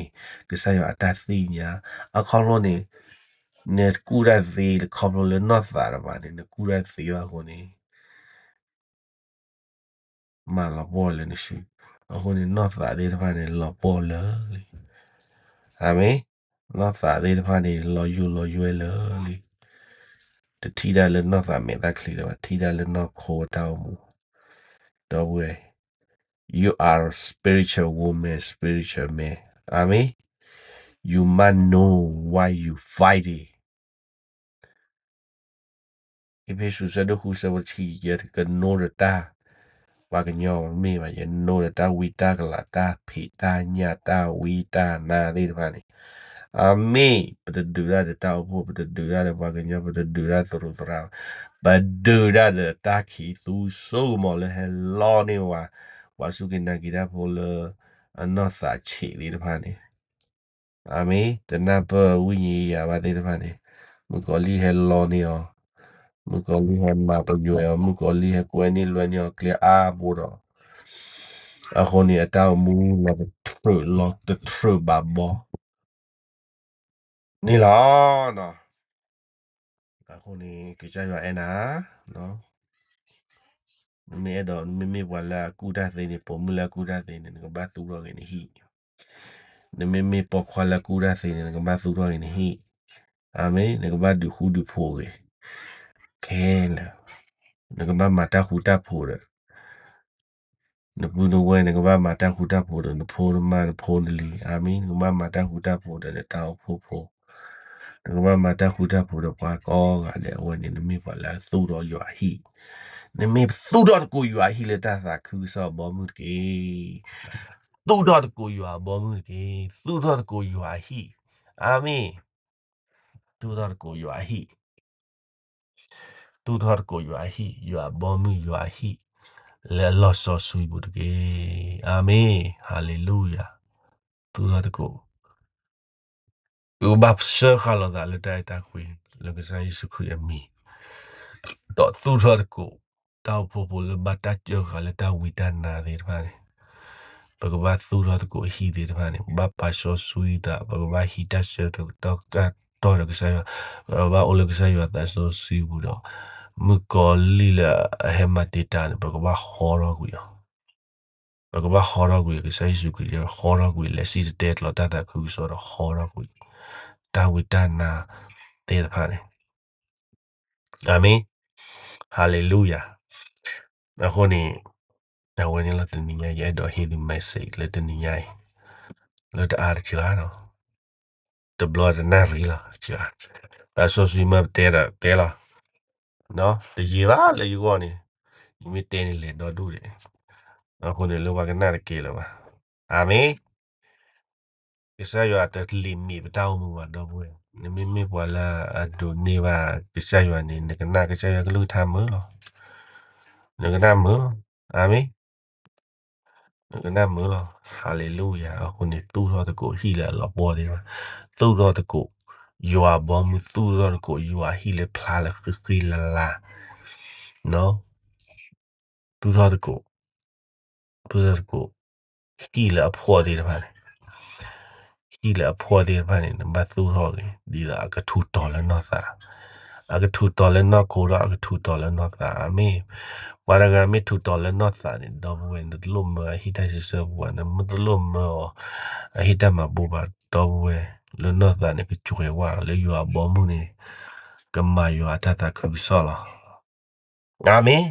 ကစၢ်ယွၤအတၢ်သ့ၣ်ညါ, အခီဖျိန့ၣ်, နကူၣ်တၢ်သ့လၢခီဖျိလၢနီၢ်သးတပၤန့ၣ် နကူၣ်တၢ်သ့ဘၣ်အဃိန့ၣ် မၤလီၤပှီၢ်လၢနစု, အဃိန့ၣ် နီၢ်သးသ့ၣ်တဖၣ်န့ၣ် လီၤပှီၢ်လၢာ်လံ. အၤမ့ၣ်, နီၢ်သးသ့ၣ်တဖၣ်န့ၣ် လီၤယိာ်လီၤယွဲလၢာ်လံ. တထံၣ်တၢ်လၢနီၢ်သးမဲာ်ချံလၢၤဘၣ်, ထံၣ်တၢ်လၢနီၢ်ခိတၢ်အိၣ်မူ, ဒီပုၢ်ဝဲၢ်, you are spiritual woman, spiritual man. အၤမ့ၣ်, you must know why you fighting. အ့းဖ့းစူး အဆၢဒိၣ်ဃု အဆၢဖိတဆံ, ယကနိဒီးတၢ်, ပှၤကညီမ့ၢ်ဘၣ်, ယနိဒီးတၢ်ဝံတၢ်ကလၤ တၢ်ဖံးတၢ်ညၣ် တၢ်ဝံတၢ်နါသ့ၣ်တဖၣ်န့ၣ်, အၤမ့ၣ်, ပတဒုးတၢ်ဒီးတၢ်အိၣ်ဖှိၣ်, ပတဒုးတၢ်ဒီးပှၤကညီ, ပတဒုးတၢ်သရူးသရၣ်, ပဒုးတၢ်ဒီးတၢ်ခံးသူစိကမီၤလၢဟဲလီန့ၢ်ဝဲ, ပှၤစူၢ်က့ၤနာ်က့ၤတၢ်ဖိလၢ အနီၢ်သးဆံးသ့ၣ်တဖၣ်န့ၣ် အၤမ့ၣ်, တနၢ်ပၢၢ်ဝိညာဉ်ရေးရာဘၣ်သ့ၣ်တဖၣ်န့ၣ်, မုၣ်ကီၤလံၢ်ဟဲလီန့ၢ်အီၤ, မုၣ်ကီၤလံၢ်ဟဲမၤပယွဲအီၤ, မုၣ်ကီၤလံၢ်ဟဲကွဲန့ၢ်လွဲန့ၢ်အီၤကျဲအါဘိဒီး, အဃိန့ၣ် အတၢ်အိၣ်မူလီၤတထြၢး, လီၤတထြၢးဘးဘီ န့ၣ်လီၤ. အဃိန့ၣ် ကစၢ်ယွၤအဲၣ်နၤ, နမ့ၢ်အဲၣ်ဒိး, နမ့မ့ၢ်ပှၤလၢအကူၣ်တၢ်သ့န့ၣ်, ပိာ်မုၣ်လၢအကူၣ်တၢ်သ့န့ၣ်, နကဘၣ်သူၣ်ထီၣ်ဂ့ၤနဟံၣ်. နမ့မ့ၢ်ပိာ်ခွါလၢအကူၣ်တၢ်သ့န့ၣ်, နကဘၣ်သူၣ်ထီၣ်ဂ့ၤနဟံၣ်. အၤမ့ၣ်, နကဘၣ်ဒုးဃူဒုးဖိးဂ့ၤ, ခဲလၢာ်, နကဘၣ်မၤတၢ်ဃူတၢ်ဖိးဒီး နပုၢ်နဝဲၢ်, နကဘၣ်မၤတၢ်ဃူတၢ်ဖိးဒီး နဖိနမါ နဖိနလံၤ, အၤမ့ၣ်, နကဘၣ်မၤတၢ်ဃူတၢ်ဖိးဒီး နတၢ်အိၣ်ဖှိၣ်ဖိ နကဘၣ်မၤတၢ်ဃူတၢ်ဖိးဒီးပှၤကိးဂၤဒဲး. အဝဲန့ၣ် နမ့ၢ်ပှၤလၢအသူၣ်ထီၣ်ယွၤအဟံၣ်, နမ့ၢ်သူၣ်ထီၣ်သကိးယွၤအဟံၣ်လၢတၢ်သးခုကစီၣ်အဘီမုၢ်တက့ၢ်. သူၣ်ထီၣ်သကိးယွၤအဘီမုၢ်တက့ၢ်. သူၣ်ထီၣ်သကိးယွၤအဟံၣ်. အၤမ့ၣ်. သူၣ်ထီၣ်သကိးယွၤအဟံၣ် သူၣ်ထီၣ်သကိးယွၤအဟံၣ်, ယွၤအဘီမုၢ်ယွၤအဟံၣ် လၢအလီၢ်စီဆှံပူၤတက့ၢ်. အၤမ့ၣ်, ဟၤလ့လူယၤ. သူၣ်ထီၣ်သကိး, ပကဘၣ်စၢဃာ်လိာ်သးလၢတၢ်အဲၣ်တၢ်ကွံ လၢကစၢ်ယ့ၣ်ၡူးခရံာ်အမံၤ, ဒီးသူၣ်ထီၣ်သကိး တၢ်အိၣ်ဖှိၣ်ဖိလၢဘၣ်တၢ်စၢဃာ်လၢတၢ်ဝံတၢ်နါသ့ၣ်တဖၣ်န့ၣ်, ပကဘၣ်သူၣ်ထီၣ်သကိးဟံၣ်သ့ၣ်တဖၣ်န့ၣ် ပဘၣ်ပာ်စီဆှံသး, ပကဘၣ်ဟံးတၢ်ဆၢကတီၢ်ဒီးကစၢ်ယွၤ, ပဘၣ်အိၣ်လၢကစၢ်ယွၤသးစီဆှံပူၤဒီး, မုၣ်ကီၤလံၢ်လၢအဟဲမၤတံာ်တာ်န့ၣ် ပကဘၣ်ဟီထီၣ်ကွံာ်အီၤ, ပကဘၣ်ဟီထီၣ်ကွံာ် ကစၢ်ယ့ၣ်ၡူးခရံာ်ဟီထီၣ်ကွံာ် လဲၤစံၣ်တဲၤတဲလီၤတၢ်သးခုကစီၣ်ဒီးဟီထီၣ်ကွံာ် တၢ်ဝံတၢ်နါသ့ၣ်တဖၣ်န့ၣ်. အၤမ့ၣ်, ဟၤလ့လူယၤ. အဃိန့ၣ်, အဝဲန့ၣ်လီၤတနံၤညါ ယအဲၣ်ဒိးဟ့ၣ်သု message လၢတနံၤညါအံၤ, လၢတအါတစှၤလီၤ, တဘျီတနၣ်ရံၣ်လီၤ, သးစီဆှံမ့ၢ်ပတဲဒီးတဲလီၤ, တယံာ်ဘၣ်လၢယဂီၢ်န့ၣ်, ယမ့ၢ်တဲန့ၣ်လဲၤဒီဒူၣ်ဒံး, အဃိန့ၣ်လၢပှၤကနၣ်တကဲလၢၤဘၣ်. အၤမ့ၣ်. ကစၢ်ယွၤတလံာ်မ့ၢ်ပတၢ်အိၣ်မူဘၣ် ဒီပုၢ်ဝဲၢ်, နမ့မ့ၢ်ပှၤလၢအဒိးန့ၢ်ဘၣ်ကစၢ်ယွၤန့ၣ် နကနၣ်ကစၢ်ယွၤကလုၢ်ကထါမုာ်လီၤ, နကနၣ်မုာ်လီၤ, အၤမ့ၣ်. နကနၣ်မုာ်လီၤ, ဟၤလ့လူယၤ. အဃိန့ၣ် သူၣ်ထီၣ်သကိးဟံၣ်လၢအလီၤပှီၢ်သ့ၣ်တဖၣ်, သူၣ်ထီၣ်သကိးယွၤအဘီမုၢ်, သူၣ်ထီၣ်သကိးယွၤအဟံၣ်လၢဖျါလၢဃံဃံလၤလၤ, သူၣ်ထီၣ်သကိး, သူၣ်ထီၣ်သကိး ဟံၣ်လၢအဖှီၣ်သ့ၣ်တဖၣ်န့ၣ်, ဟံၣ်လၢအဖှီၣ်သ့ၣ်တဖၣ်န့ၣ် နဘၣ်သူၣ်ထီၣ်ဂ့ၤ, ဒ်သိးအကထူးတီၤလၢနီၢ်သး, အကထူးတီၤလၢနီၢ်ခိဒီး အကထူးတီၤလၢနီၢ်သး. အၤမ့ၣ်. ပှၤတဂၤမ့ၢ်ထူးတီၤလၢနီၢ်သးန့ၣ် ဒီပုၢ်ဝဲၢ်, နတလိၣ်မၢအဟံၣ်တၢ်စံးဆၢပူၤဘၣ်, နမ့ၢ်တလိၣ်မၢအီၤအဟံၣ်တၢ်မၤဘူၣ်ဘၣ်, ဒီပုၢ်ဝဲၢ်, လၢနီၢ်သးန့ၣ် ကစှဲးဝါလၢယွၤအဘီမုၢ်န့ၣ်, ကမၤယွၤအတၢ်သးခုကစီၣ်လီၤ. အၤမ့ၣ်.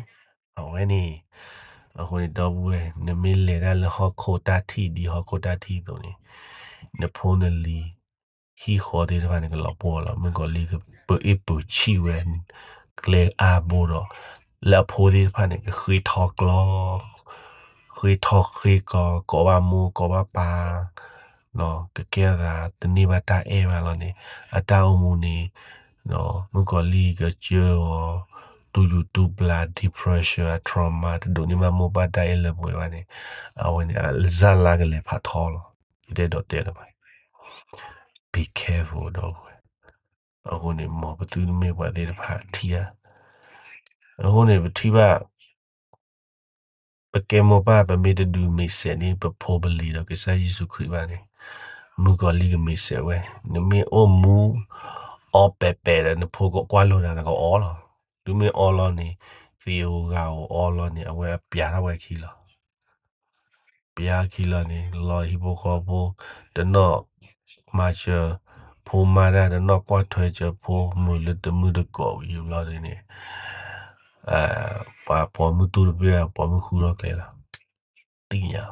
အဝဲန့ၣ်, အဃိန့ၣ် ဒီပုၢ်ဝဲၢ်, နမ့ၢ်လဲၤတၢ်လၢဟီၣ်ခိၣ်တၢ်ထံၣ် ဒ်ဟီၣ်ခိၣ်တၢ်ထံၣ်အသိးန့ၣ်, နဖိနလံၤ ဟံၣ်ဃီသ့ၣ်တဖၣ်န့ၣ် ကလီၤပှီၢ်လီၤ. မုၣ်ကီၤလံၢ်ကပၢအ့ၣ်ပၢဆံၣ်ဝဲ ကျဲအါဘိဒီး, လၢအဖိသ့ၣ်တဖၣ်န့ၣ် ကဃ့ထီကျီ ဃ့ထီဃ့ကျီ, ကိးဘၣ်မိၢ်ကိးဘၣ်ပၢ်, ကကဲအသး တန့ၢ်ဘၣ်တၢ်အဲၣ်ဘၣ်လီၤန့ၣ်, အတၢ်အိၣ်မူန့ၣ်, မုၣ်ကီၤလံၢ်ကစၢအီၤ, တူၢ်ယူၤတူၢ်ပျၢ် depression အ trauma တဒိးန့ၢ်ဘၣ်မိၢ်ပၢ်တၢ်အဲၣ်လၢပှဲၤဘၣ်န့ၣ်, အဝဲန့ၣ် အစၢ်လါကလဲၤဖးထီလီၤ. ယတအဲၣ်ဒိးတဲလၢၤဘၣ်. Be careful ဒီပုၢ်ဝဲၢ်. အဃိန့ၣ် မ်ပသုတမ့ၢ်ပှၤသ့ၣ်တဖၣ်ထံၣ်ဧါ. အဃိန့ၣ် ပထံၣ်ဘၣ် ပကဲမိၢ်ပၢ် ပမ့ၢ်တဒုးမ့ၢ်စဲးန့ၣ် ပဖိပလံၤဒီးကစၢ်ယ့ၣ်ၡူးခရံာ်ဘၣ်န့ၣ်, မုၣ်ကီၤလံၢ်ကမ့ၢ်စဲးဝဲ. နမ့ၢ်အိၣ်မူအီၣ်ပဲာ်ပဲာ်ဒီး နဖိကကွၢ်လိာ်နၤ နကအီလီၤ. တုၤမ့ၢ်အီလီၤန့ၣ်, သံးဧိၤဂၤဧိၤအီလီၤန့ၣ် အဝဲအပျးထီၣ်ဝဲခံလီၤ. ပျးခံလီၤန့ၣ် လီၤဟံၣ်ဖိဃီဖိ, တနီၣ်မၤစၢၤဖိမါတၢ်, တနီၣ်ကွၢ်ထွဲစၢၤဖိမုၣ်လၢတမုၢ်တကိးဝံၤဘျီန့ၣ်, ပှၤပိာ်မုၣ်တူၢ်တဘ့ၣ် ပိာ်မုၣ်ဃုထီၣ်ကျဲလီၤ. သ့ၣ်ညါ,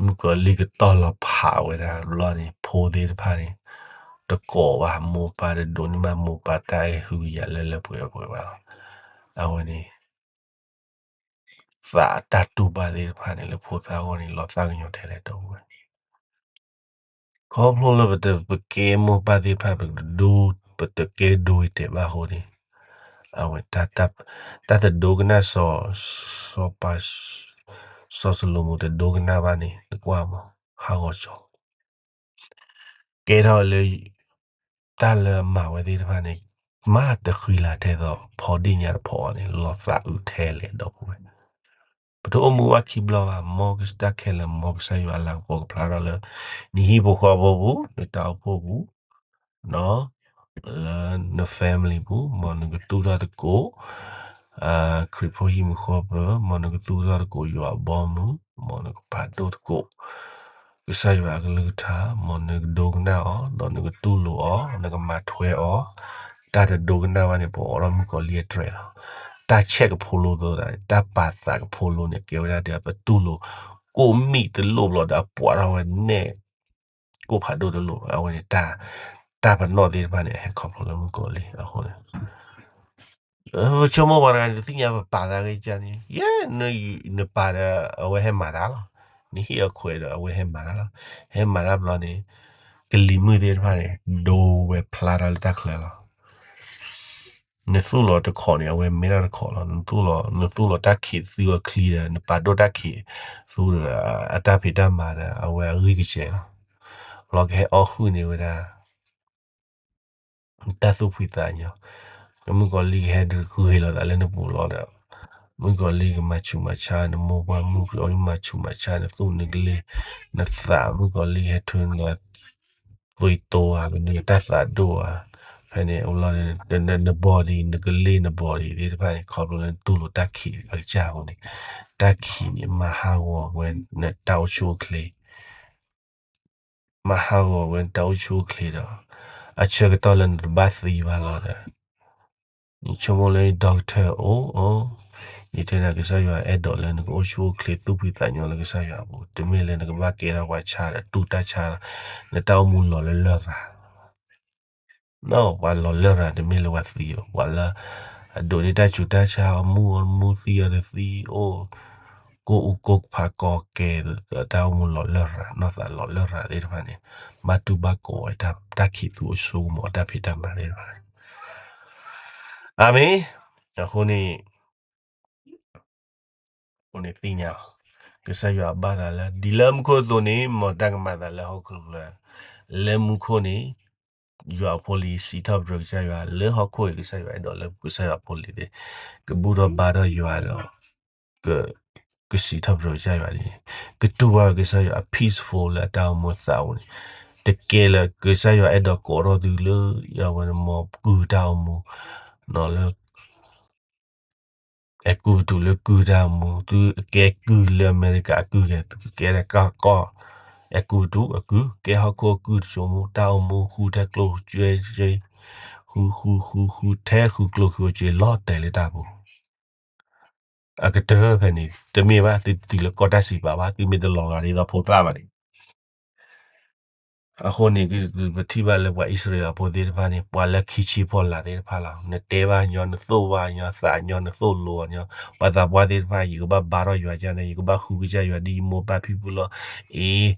မုၣ်ကီၤလံၢ်ကတီၢ်လီၤဖးဝဲဒၣ်ဘျီန့ၣ် ဖိသ့ၣ်တဖၣ်န့ၣ် တကိးဘၣ်မိၢ်ပၢ်, တဒိးန့ၢ်ဘၣ်မိၢ်ပၢ်တၢ်အဲၣ်ဟုကယာ်လၢလၢပှဲၤပှဲၤဘၣ်လီၤ. အဝဲန့ၣ် သးအတၢ်တူၢ်ဘၣ်သ့ၣ်တဖၣ်န့ၣ် လၢဖိသၣ်အဂီၢ်န့ၣ် လီၤသးကညီၤထဲလဲၣ် ဒီပုၢ်ဝဲၢ်. ခီဖျိလၢပတ ပကဲမိၢ်ပၢ်သ့ၣ်တဖၣ် ပကဒိ ပတကဲဒိဂ့ၤတဲာ်ဘၣ်အဃိန့ၣ်, အဝဲ တၢ်တဒိကနၣ်စီၤ, စီၤပၤ, စီၤစလိၤမိၤတဒိကနၣ်ဘၣ်န့ၣ် နကွၢ်မး, ဟးဂီၤကၠီ ကဲထီၣ်လၢ တၢ်လၢအမၤဝဲသ့ၣ်တဖၣ်န့ၣ် မ့ၢ်တဃံလၤထဲသိး ဖီဒ့ၣ်ညါတဖီအီၤန့ၣ် လီၤသးအုးထဲလဲၣ် ဒီပုၢ်ဝဲၢ်. ပတအိၣ်မူဘၣ်ခံဘျီဘၣ်, မ်တၢ်ခဲလၢာ် မ်ကစၢ်ယွၤအလၤကပီၤကဖျါထီၣ်လၢ နဟံၣ်ဖိဃီဖိပူၤ, နတၢ်အိၣ်ဖှိၣ်ပူၤ, လၢန family ပူၤ, မ်နကသူၣ်ထီၣ်သကိး ခရံာ်ဖိဟံၣ်မုာ်ဃီပၢၤ, မ်နကသူၣ်ထီၣ်သကိးယွၤအဘီအမုၢ်, မ်နကဖးဒိၣ်သကိး ကစၢ်ယွၤအကလုၢ်ကထါ, မ်နကဒိကနၣ်အီၤ, ဒီးနကတူၢ်လိာ်အီၤ, နကမၤထွဲအီၤ, တၢ်တဒိကနၣ်ဘၣ်န့ၣ် ပအိးထီၣ်မုၣ်ကီၤလံၢ်အတြဲၤလီၤ. တၢ်ဆဲးကဖိလိသဒၣ်န့ၣ်, တၢ်ပာ်သးကဖိလိန့ၣ် ကဲဝဲဒၣ်ဒီး ပတူၢ်လိာ် ကိးမံၤတလိၣ်ဘျီဒီး အပှၤထီၣ်ဝဲနဲၣ် ကိၣ်ဖးဒိၣ်တလိၣ်, အဝဲန့ၣ်တၢ် တၢ်ပနီၣ်သ့ၣ်တဖၣ်န့ၣ် အဟဲခီဖျိလၢမုၣ်ကီၤလံၢ်အဃိန့ၣ် ပဆိကမိၣ်ပှၤတဂၤန့ၣ် တသ့ၣ်ညါပပာ်သးဂ့ၤကန့ၣ် ယဲ နပာ်ဒီးအဝဲဟဲမၤတၢ်လီၤ. နဟ့ၣ်အခွဲးဒီးအဝဲဟဲမၤတၢ်လီၤ. ဟဲမၤတၢ်ဘျီန့ၣ် ကလံၤမုၢ်သ့ၣ်တဖၣ်န့ၣ် ဒိဝဲဖျါထီၣ်လၢတၢ်ချၢလီၤ. နသူၣ်လီၤတခီန့ၣ် အဝဲမဲထီၣ်တခီလီၤ. နသူၣ်လီၤတၢ်ခံးသူအချံဒီး နပာ်ဒိၣ်တၢ်ခံးသူဒီး အတၢ်ဖံးတၢ်မၤဒီး အဝဲအဂံၢ်ကစဲၤလီၤ. လီၤကဟဲအီၣ်ဃုာ်န့ၢ်ဝဲဒၣ် တၢ်သူၣ်ဖှံသးညီ, မုၣ်ကီၤလံၢ်ကဟဲဒုးဂ့ၤလိာ်သးလၢနပူၤလီၤဒီး, မုၣ်ကီၤလံၢ်ကမၤဆူးမၤဆါနမိၢ်ပှၢ်, မုၣ်ကီၤလံၢ်မၤဆူးမၤဆါနသူၣ်နကလ့ၢ်နသး, မုၣ်ကီၤလံၢ်ကဟဲထုးနသွံၣ်တိဧါ, နတၢ်သးဒိၣ်ဧါ, ဖဲန့ၣ်အိၣ်လီၤ, န body နကလ့ၢ်န body သ့ၣ်တဖၣ်န့ၣ် ခီဖျိလၢနတူၢ်လိာ်တၢ်ခံးအကစၢ်အဃိန့ၣ်, တၢ်ခံးန့ၣ် မၤဟးဂီၤဝဲနတၢ်အိၣ်ဆူၣ်အိၣ်ချ့ မၤဟးဂီၤဝဲနတၢ်အိၣ်ဆူၣ်အိၣ်ချ့ဒီး, အဆၢကတီၢ်လၢနတဘၣ်သံဘၣ်လီၤဒီး, ယဆိကမိၣ်လၢ doctor အိၣ်, ယတဲနၤကစၢ်ယွၤအဲၣ်ဒိးလၢနကအိၣ်ဆူၣ်အိၣ်ချ့သူၣ်ဖှံသးညီလၢကစၢ်ယွၤအပူၤ, တမ့ၢ်လၢနကဘၣ်ကဲထီၣ်ပှၤဆါဒီးတူၢ်တၢ်ဆါလီၤ, နတၢ်အိၣ်မူလီၤလၢလရာ် ပှၤလီၤလရာ်တမ့ၢ်လၢပှၤသံဘၣ်, ပှၤလၢအဒိးန့ၢ်တၢ်ဆူးတၢ်ဆါအီၤ, မူအီၤမူသံအီၤတသံအိၣ်, ကိၣ်အူကိၣ်ဖးကီကဲ, တၢ်အိၣ်မူလီၤလရာ် နီၢ်သးလီၤလရာ်သ့ၣ်တဖၣ်န့ၣ်, ဘၣ်တူၢ်ဘၣ်ကီးဝဲတၢ်ခံးသူအစိကမီၤတၢ်ဖံးတၢ်မၤသ့ၣ်တဖၣ်, အၤမ့ၣ်, အဃိန့ၣ် အဃိန့ၣ်သ့ၣ်ညါလီၤ, ကစၢ်ယွၤအဘၣ်သးလၢ ဒ်လၢမူခိၣ်အသိးန့ၣ် မ်တၢ်ကမၤသးလၢဟီၣ်ခိၣ်ချၢ, လၢမူခိၣ်န့ၣ် ယွၤအဖိလံၤစံးထီၣ်ပတြၢၤကစၢ်ယွၤ, လၢဟီၣ်ခိၣ်အံၤကစၢ်ယွၤအဲၣ်ဒိးလၢကစၢ်ယွၤအဖိလံၤသ့ၣ်, ကဘူၣ်ထီၣ်ဘါထီၣ်ယွၤဒီး ကစံးထီၣ်ပတြၢၤကစၢ်ယွၤန့ၣ်, ကတူၢ်ဘၣ်ဝဲကစၢ်ယွၤအ peaceful လၢအတၢ်အိၣ်မူအသးအိၣ်န့ၣ်, တကဲလၢကစၢ်ယွၤအဲၣ်ဒိးကိးထီၣ်သုလၢ အဝဲန့ၣ်မ်ကုၢ်တၢ်အိၣ်မူ, လၢ အဲၤကူပတူးလၢကုၢ်တၢ်အိၣ်မူ, သုကဲကုၢ်လၢအမဲရကၤအကုၢ်ဂ့ၤ, သုကဲကီၢ်, အဲၤကူပတူးအကုၢ်, ကဲဟီၣ်ခိၣ်အကုၢ်တစိၤမူ, တၢ်အိၣ်မူဃုထဲကျိၣ်စ့, ဃုဃုဃုဃုထဲဃုကျိၣ်ဃုစ့ လီၤတဲာ်လၢတၢ်ပူၤ, အကတၢၢ်ဖဲန့ၣ် တမ့ၢ်ဘၣ်, သုတတုၤလၢကီၢ်တၢ်စံးပာ်ဘၣ်, သုမ့ၢ်တလီၤဂာ်ဒ်သိးဖိသၣ်ဘၣ်န့ၣ် အဃိန့ၣ် ပထံၣ်ဘၣ်လၢပှၤအံၣ်စရ့လးဖိသ့ၣ်တဖၣ်န့ၣ် ပှၤလၢခံဆံဖီလာ်သ့ၣ်တဖၣ်လီၤ. နတဲဘၣ်ညီ, နသိၣ်ဘၣ်ညီ, သးညီ, နသိၣ်လိအီၤညီ, ပှၤသးပှၢ်သ့ၣ်တဖၣ် ယကဘၣ်ဘါထီၣ်ယွၤကၢ်န့ၣ်, ယကဘၣ်ဃုကစၢ်ယွၤဒ်ယမိၢ်ပၢ်ဖံဖုလီၤ. အ့,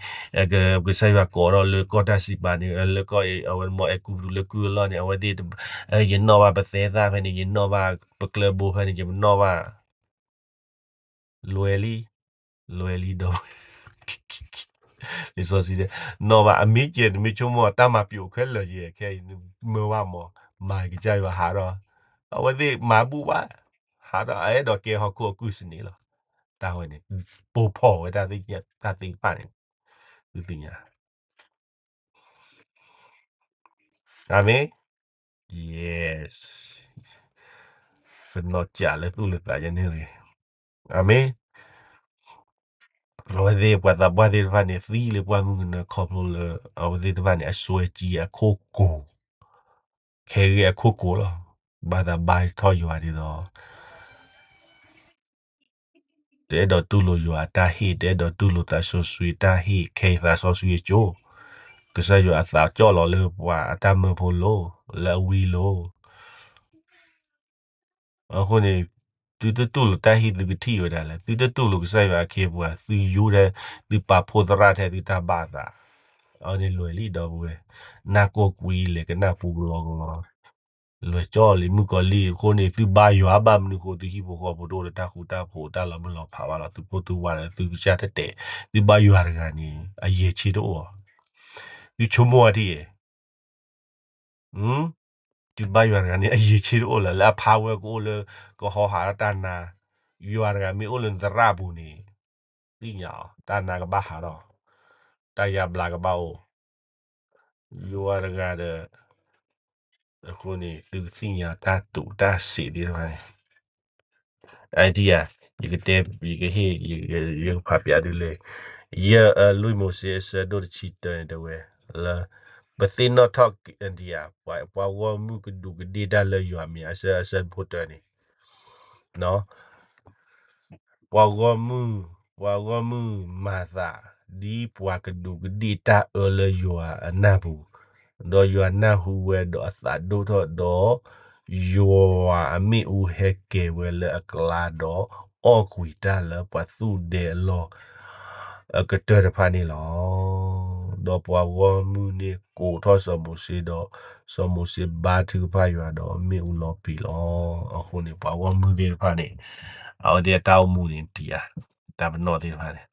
ကစၢ်ယွၤကိးထီၣ်လၢကီၢ်တၢ်စံးပာ်န့ၣ်, လၢကီၢ်အံၤ အဝဲမ့ၢ်အဲၤကူပတူးလၢကုၢ်အလီၢ်န့ၣ်, အဝဲသ့ၣ်, ယနီၣ်ဘၣ်ပသဲသၣ်ဖဲန့ၣ်, ယနီၣ်ဘၣ်ပကျၢၢ်ဘိဖဲန့ၣ်, ယနီၣ်ဘၣ် လွဲလံ, လွဲလံဒီး လံာ်စီဆှံတဲ, နီၣ်ဘၣ်အမ့ၢ်ကဲ နမ့ၢ်ဆိကမိၣ်တၢ်မၤပျိးခဲလၢာ်ယဲ ခဲအံၤမၢဘၣ်မး, မၤကစၢ်ယွၤဟးထီၣ်, အဝဲသ့ၣ်မၤဘူၣ်ဘၣ်, ဟးထီၣ်အအဲၣ်ဒိးကဲဟီၣ်ခိၣ်အကုၢ်စနံးလီၤ. တၢ်ဝဲန့ၣ် ပိာ်ဖီၣ်ဝဲတၢ်သ့ၣ်တဖၣ်န့ၣ်, သုသ့ၣ်ညါ အၤမ့ၣ်, yes, ပနီၢ်ကးလၢသူၣ်လၢသးယဲန့ၣ်လီၤ. အၤမ့ၣ်. အဝဲသ့ၣ်ပှၤသးပှၢ်သ့ၣ်တဖၣ်န့ၣ် သံလၢပှၢ်မုၢ်ကနၢခီဖျိလၢ အဝဲသ့ၣ်တဖၣ်န့ၣ် အစွဲကံအခိၣ်ကိၤ, ခဲဂ့ၢ်အခိၣ်ကိၤလီၤ. ဘၣ်သးဘါထီၣ်ယွၤဒ်သိး တအဲၣ်ဒိးတူၢ်လိာ်ယွၤအတၢ်ဟ့ၣ်, တအဲၣ်ဒိးတူၢ်လိာ်သးစီဆှံတၢ်ဟ့ၣ်, ခဲအံၤသးစီဆှံအကၠိ, ကစၢ်ယွၤအသးကၠီၣ်လီၤလၢပှၤအတၢ်မၢဖိလိၤ, လၢအဝံလိၤ. အဃိန့ၣ် သုတတူၢ်လိာ်တၢ်ဟ့ၣ်သုကထံၣ်ဝဲဒၣ်လဲၣ်, သုတတူၢ်လိာ်ကစၢ်ယွၤအခ့အပှၤ, သုယူၤထဲ, သုပာ်ဖှိၣ်သရၣ်ထဲသုတၢ်ဘၣ်အသး, အန့ၣ်လွဲၢ်လံဒီပုၢ်ဝဲၢ်, နၢ်ကိၢ်ကွံလဲၤကနၣ်ပူကလီကလီ လွဲၢ်ကၠီလံမုၣ်ကီၤလံၢ်အဃိန့ၣ် သုဘါယွၤဘၣ်မနုၤဃိ သုဟံၣ်ဖိဃီဖိတအိၣ်ဒီးတၢ်ဃူတၢ်ဖိးတၢ်လီၤမုၢ်လီၤဖးဘၣ်လီၤ သုဖိသုဝါဒီးသုကစၢ်တတဲာ်, သုဘါယွၤတဂၤန့ၣ် အယံာ်ဆံးတအိၣ်, သုဆိကမိၣ်အီၤထံၣ်ဧါ, သုဘါယွၤတဂၤန့ၣ် အယံာ်ဆံးတအိၣ်လၢၤ လၢအဖးဝဲကအိၣ်လၢ ကဟီဟးဒီးတၢ်နါ, ယွၤတဂၤမ့ၢ်အိၣ်လၢနသရၣ်ပူၤန့ၣ်, သ့ၣ်ညါအီၤ တၢ်နါကဘၣ်ဟးထီၣ်, တၢ်ယါဘျါကဘၣ်အိၣ် ယွၤတဂၤဒီး, အဃိန့ၣ် သုကသ့ၣ်ညါတၢ်တူးတၢ်စံးသ့ၣ်တဖၣ်န့ၣ်, အဒံဧါ, ယကတဲ, ယကဟ့ၣ်, ယကဖးပျးဒ်လဲၣ်, ယဲၢ်လွံၢ်မိၤၡ့အဆၢဒိၣ်တဆံတၢန့ၣ်တဲဝဲ, လၢ, ပသ့ၣ်နီၣ်ထီၣ်ဒံဧါ, ပှၤဂီၢ်မုၢ်ကဒူးကဒ့ၣ်တၢ်လၢယွၤမ့ၢ်အဆၢ, အဆၢဖိတၢန့ၣ် ပှၤဂီၢ်မုၢ်, ပှၤဂီၢ်မုၢ်မၤသး, ဒ်ပှၤကဒူးကဒ့ၣ်တၢ်အၢလၢယွၤအနၢ်ပူၤ, ဒီးယွၤနၢ်ဟူဝဲဒီးအသးဒိၣ်ထီၣ်ဒီး ယွၤအမ့ၣ်အူဟဲက့ၤဝဲလၢအကျါဒီးအီၣ်ကွံာ်တၢ်လၢပှၤသူၣ်ဒဲအလီၢ်အကတၢၢ်တဖၣ်န့ၣ်လီၤ. ဒီးပှၤဂီၢ်မုၢ်န့ၣ်ကိးထီၣ်စီၤမိၤၡ့ဒီး စီၤမိၤၡ့ဘါထုကဖၣ်ယွၤဒီးမ့ၣ်အူလီၤပံာ်လီၤ. အဃိန့ၣ် ပှၤဂီၢ်မုၢ်သ့ၣ်တဖၣ်န့ၣ် အဝဲသ့ၣ်အတၢ်အိၣ်မူန့ၣ်တံာ်ဧါ, တၢ်ပနီၣ်သ့ၣ်တဖၣ်န့ၣ်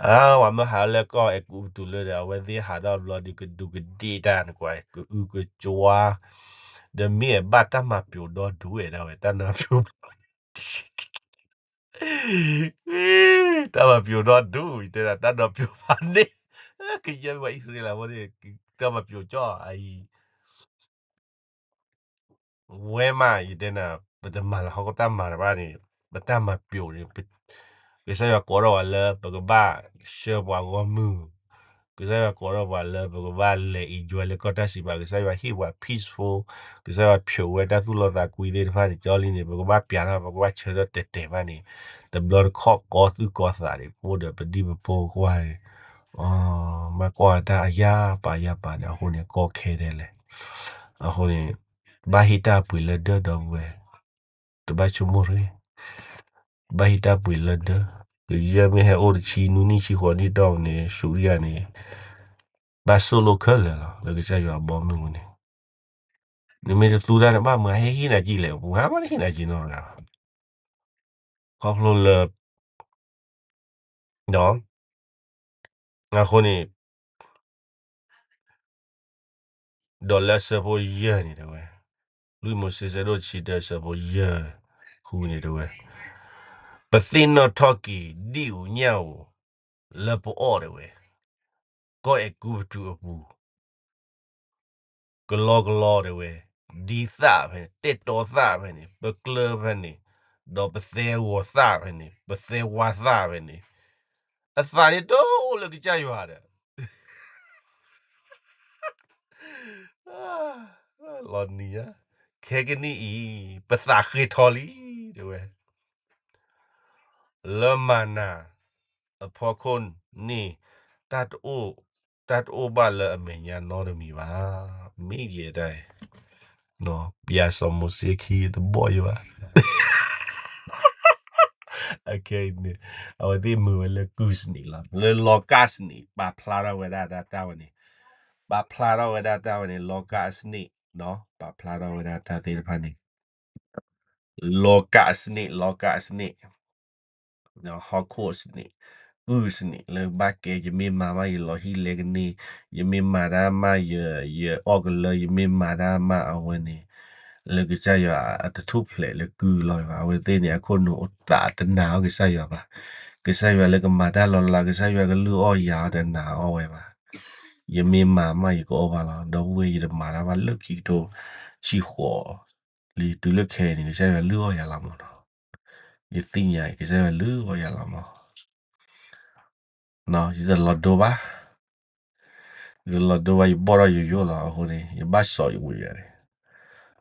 အဝဲမ့ၢ်ဟးလၢကီၢ်အဲၤကူပတူးလၢဒီး အဝဲသ့ၣ်ဟးထီၣ်ဘျီဒီးကဒူးကဒ့ၣ်တၢ်န့ၣ်ကွၢ် ကအုကကွါ ဒီးမ့ၢ်အဘၣ်တၢ်မၤပျိးဒီဒူၣ်ဝဲဒၣ်ဝဲ တၢ်နၢ်ပျိး တၢ်မၤပျိးဒီဒူၣ် ယတဲဒၣ်တၢ်နၢ်ပျိးဖးန့ၣ် ကယဲၢ်မ့ၢ်ပှၤအံၣ်စရ့လးဖိန့ၣ် တၢ်မၤပျိးကၠီအံၤ ဝဲမး ယတဲနၤ ပတမၤလၢဟီၣ်ခိၣ်တၢ်မၤတဘၣ်န့ၣ် ပတၢ်မၤပျိးန့ၣ် ကစၢ်ယွၤကိးထီၣ်ပှၤလၢပကဘၣ်ဆှၢပှၤဂီၢ်မုၢ်, ကစၢ်ယွၤကိးထီၣ်ပှၤလၢပကဘၣ်လဲၤ enjoy လၢကီၢ်တၢ်စံးပာ်, ကစၢ်ယွၤဟ့ၣ်ပှၤ peaceful, ကစၢ်ယွၤဖျိးဝဲတၢ်သူၣ်လီသးကွံသ့ၣ်တဖၣ်န့ၣ် ကၠီလံန့ၣ် ပကဘၣ်ပျးထီၣ် ပကဘၣ်ဆၢထၢၣ်တဲာ်တဲာ်ဘၣ်န့ၣ် တဘျီတခီၣ်ကီသုၣ်ကီသးန့ၣ် ပအိၣ်ဒီးပဒံၣ်ပဖိကွၢ်န့ၣ် ဘၣ်ကွၢ်တၢ်အယၢ်ပာ်ယၢ်ပာ်န့ၣ် အဃိန့ၣ် ကီခဲဒဲးလဲၣ်. အဃိန့ၣ် ဘၣ်ဟ့ၣ်တၢ်ပှ့ၤလၢဒၢဒီပုၢ်ဝဲၢ်, တဘၣ်ဆိကမိၣ်တဂ့ၤ, ဘၣ်ဟ့ၣ်တၢ်ပှ့ၤလၢဒၢ, ကယဲၢ်မ့ၢ်ဟဲအိၣ်တဆံနွံနံၣ်ဆံဃိးနံၣ်တီၢ်န့ၣ် ဆူယၤန့ၣ် ဘၣ်ဆိၣ်လိာ်ခဲလၢာ်လီၤ လၢကစၢ်ယွၤအဘီအမုၢ်ပူၤန့ၣ်, နမ့ၢ်တသူတၢ်န့ၣ် ဘၣ်မၤဟဲဟ့ၣ်နၤကံလဲၣ်, ပှၤမ့ၢ်တဟ့ၣ်နၤကံနီတဂၤဘၣ်. ခီဖျိလၢ ဒီး အဃိန့ၣ် ဒီးလၢအဆၢဖိယဲၢ်န့ၣ်တဲဝဲ, လွံၢ်မိၤၡ့ဆၢဒိၣ်တဆံတၢ အဆၢဖိယဲၢ်ဃုန့ၣ်တဲဝဲ, ပသ့ၣ်နီၣ်ထီၣ်က့ၤဒ့ၣ်ဧိၤညၣ်ဧိၤ လၢပအီၣ်တဲဝဲ, ကီၢ်အဲၤကူပတူးအပူၤ ကလီကလီတဲဝဲ, ဒ်သၣ်ဖဲန့ၣ် တဲတီသၣ်ဖဲန့ၣ် ပကျၢၤဖဲန့ၣ်, ဒီးပသဲဂီၤသၣ်ဖဲန့ၣ် ပသဲဝါသၣ်ဖဲန့ၣ်, အသးန့ၣ်တအိၣ်လၢကစၢ်ယွၤဒီး လီၤနံၤဧါ, ခဲကနံၣ်အံၤ ပသးဃ့ထီလံ တဲဝဲ, လၢမၤနၤအဖီခိၣ်န့ၣ် တၢ်တအိၣ်, တၢ်တအိၣ်ဘၣ်လၢအမဲာ်ညါနီတမံၤဘၣ်, မ့ၢ်ယဲဒၣ်အံၤ, ပျးစီၤမိၤၡ့ခံတဘီၣ်ယဘၣ် အခဲအံၤန့ၣ် အဝဲသ့ၣ်မုာ်ဝဲလၢကုၢ်စနံးလီၤ, လၢလီကၢ်စနံး ပာ်ဖျါထီၣ်ဝဲဒၣ်တၢ်ဝဲန့ၣ်, ပာ်ဖျါထီၣ်ဝဲဒၣ်တၢ်ဝဲန့ၣ် လီကၢ်အစနံး, ပာ်ဖျါထီၣ်ဝဲဒၣ်တၢ်သ့ၣ်တဖၣ်န့ၣ် လီကၢ်အစနံး လီကၢ်အစနံး, ဟီၣ်ခိၣ်အစနံး, ကုၢ်စနံး လၢဘၣ်ကဲ ယမ့ၢ်မၤမး ယလီၤဟံၣ်လဲကန့ၢ်, ယမ့ၢ်မၤတၢ်မး ယအီၣ်ကလၢ, ယမ့ၢ်မၤတၢ်မးအဝဲန့ၣ်, လၢကစၢ်ယွၤအတထူၣ်ဖျဲးလၢကုၢ်လီၤဘၣ်, အဝဲသ့ၣ်န့ၣ် အခိၣ်နူာ်အသးတနာ်အီၤကစၢ်ယွၤဘၣ်, ကစၢ်ယွၤလၢကမၤတၢ်လီၤလး ကစၢ်ယွၤကလုၢ်အီၣ်ယၤအီၤတနာ်အီၤဝဲဘၣ်, ယမ့ၢ်မၤမး ယကအီၣ်ဘၣ်လီၤ, ဒီပုၢ်ဝဲၢ် ယတမၤတၢ်ဘၣ်လၢခံကထိဆံဃိး လံတုၤလၢခဲအံၤန့ၣ် ကစၢ်ယွၤလုၢ်အီၣ်ယၤလီၤမးနီၤ, ယသ့ၣ်ညါအံၤ ကစၢ်ယွၤလုၢ်အီၣ်ယၤလီၤမး, ယတလီၤဒိဘၣ်, ယတလီၤဒိဘၣ် ယဘီၣ်ထီၣ်ယိယိလီၤ, အဃိန့ၣ် ယဘၣ်စီၤယဝံၤယၤန့ၣ်,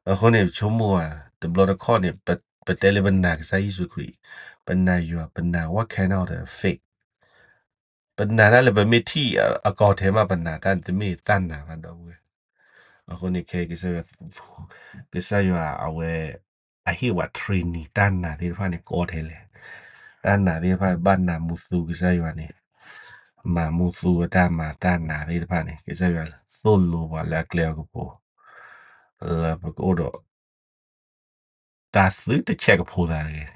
အဃိန့ၣ် ပဆိကမိၣ်ဧါ, တဘျီတခီၣ်န့ၣ် ပတဲလၢပနာ်ကစၢ်ယ့ၣ်ၡူးခရံာ်, ပနာ်ယွၤ ပနာ် what kind of faith, ပနာ်တၢ်လၢပမ့ၢ်ထံၣ်အကီထဲမး ပနာ်တၢ်န့ၣ် တမ့ၢ်တၢ်နာ်ဘၣ် ဒီပုၢ်ဝဲၢ်, အဃိန့ၣ်ခဲအံၤ ကစၢ်ယွၤအဝဲ အဟ့ၣ်ဝဲ training တၢ်နာ်သ့ၣ်တဖၣ်န့ၣ် ကီထဲလဲၣ်, တၢ်နာ်သ့ၣ်တဖၣ် ဘၣ်နာ်မူသူကစၢ်ယွၤန့ၣ်, မၤမူသူအတၢ်မၤတၢ်နာ်သ့ၣ်တဖၣ်န့ၣ် ကစၢ်ယွၤသိၣ်လိပှၤလၢအကျဲအကပူၤ, လၢပကအိၣ်ဒီး တၢ်သုတဆဲးကဖိသးတဂ့ၤ,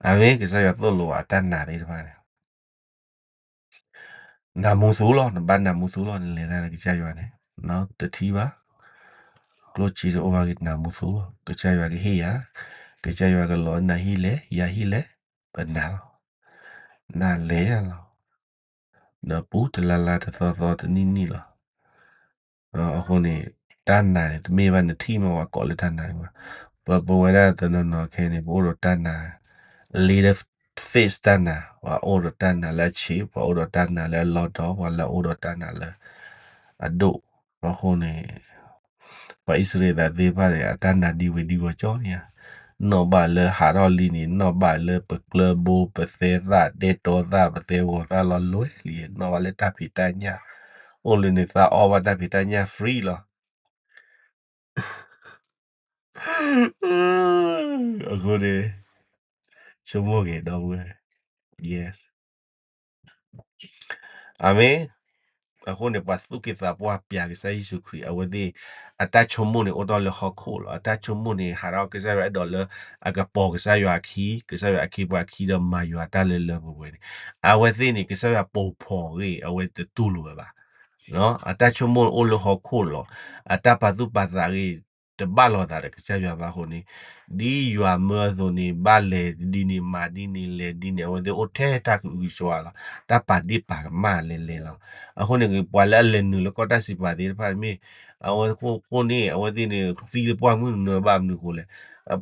အမ့ၢ် ကစၢ်ယွၤသိၣ်လိပှၤအတၢ်နာ်သ့ၣ်တဖၣ်န့ၣ် နာ်မူသူလီၤ, နဘၣ်နာ်မူသူလီၤ, နလဲၤတၢ်လၢကစၢ်ယွၤန့ၣ်, တထံၣ်ဘၣ်, ကျိၣ်စ့တအိၣ်ဘၣ်က့ၤ နာ်မူသူလီၤ, ကစၢ်ယွၤကဟ့ၣ်ယၤ, ကစၢ်ယွၤကလီၤနၤဟံၣ်လဲၣ်, ယၤဟံၣ်လဲၣ်, ပနာ်လီၤ, နလဲၤယၤလီၤ, ဒီးပူၤတလါလါတသီသီတနံၣ်နံၣ်လီၤ. အဃိန့ၣ် တၢ်နာ်န့ၣ် တမ့ၢ်ဘၣ်နထံၣ်မး ပှၤကိးလၢတၢ်နာ်န့ၣ်ဘၣ်, ပ ပဝဲဒၣ်တနီၤနီၤခဲအံၤန့ၣ် ပအိၣ်ဒီးတၢ်နာ်, little faith တၢ်နာ်, ပှၤအိၣ်ဒီးတၢ်နာ်လၢအဆံး, ပှၤအိၣ်ဒီးတၢ်နာ်လၢအလီၢ်တီ, ပှၤလၢအအိၣ်ဒီးတၢ်နာ်လၢအဒိၣ်, အဃိန့ၣ် ပှၤအံၣ်စရ့လးသ့ၣ်တဖၣ်န့ၣ် အတၢ်နာ်ဒံဝဲဒံဝီၤကၠီန့ၣ်ဧါ, နီၢ်ဘၣ်လၢဟးထီၣ်လံန့ၣ် နီၢ်ဘၣ်လၢပကျၢၤဘိ ပသဲသၣ် ဒဲတီသၣ် ပသဲဂီၤသၣ်လီၤလွဲလံ, နီၢ်ဘၣ်လၢတၢ်ဖံးတၢ်ညၣ် အိၣ်လၢနသးအီၣ်ဘၣ်တၢ်ဖံးတၢ်ညၣ် free လီၤ. အဃိန့ၣ် ဆိကမိၣ်ဂ့ၤဒီပုၢ်ဝဲၢ်, yes, အၤမ့ၣ်. အဃိန့ၣ် ပှၤသူၣ်က့သးပှၢ်ပၠးကစၢ်ယ့ၣ်ၡူးခရံာ် အဝဲသ့ၣ် အတၢ်ဆိကမိၣ်န့ၣ် အိၣ်တ့ၢ်လၢဟီၣ်ခိၣ်လီၤ. အတၢ်ဆိကမိၣ်န့ၣ် ဟးထီၣ်ကစၢ်ယွၤအဲၣ်ဒိးလၢ အကပိာ်ကစၢ်ယွၤအခံ, ကစၢ်ယွၤအခ့အပှၤအခံဒီးမၤယွၤတၢ်လၢလၢပှဲၤပှဲၤန့ၣ်, အဝဲသ့ၣ်န့ၣ် ကစၢ်ယွၤပိာ်ဖှိၣ်ဂ့ၤ အဝဲတတူၢ်လိာ်ဝဲဘၣ်. အတၢ်ဆိကမိၣ်အိၣ်လၢဟီၣ်ခိၣ်လီၤ. အတၢ်ပာ်သူၣ်ပာ်သးဂ့ၤ တဘၣ်လိာ်သးဒီးကစၢ်ယွၤဘၣ်အဃိန့ၣ်, ဒ်ယွၤမၢအသိးန့ၣ် ဘၣ်လဲၤဒ်န့ၣ်မၤဒ်န့ၣ်လဲၤဒ်န့ၣ် အဝဲသ့ၣ်အိၣ်ထဲတၢ်ကအုကစွါလီၤ. တၢ်ပာ်ဒ့ၣ်ပာ်ကမၣ်လဲၤလဲၤလီၤ. အဃိန့ၣ် ပှၤလၢအလဲၤနုာ်လၢကီၢ်တၢ်စံးပာ်သ့ၣ်တဖၣ်မ့ၢ် အဝဲဃိန့ၣ် အဝဲသ့ၣ်န့ၣ် သံလၢပှၢ်မုၢ်နုာ်ဘၣ်မနုၤအဃိလဲၣ်.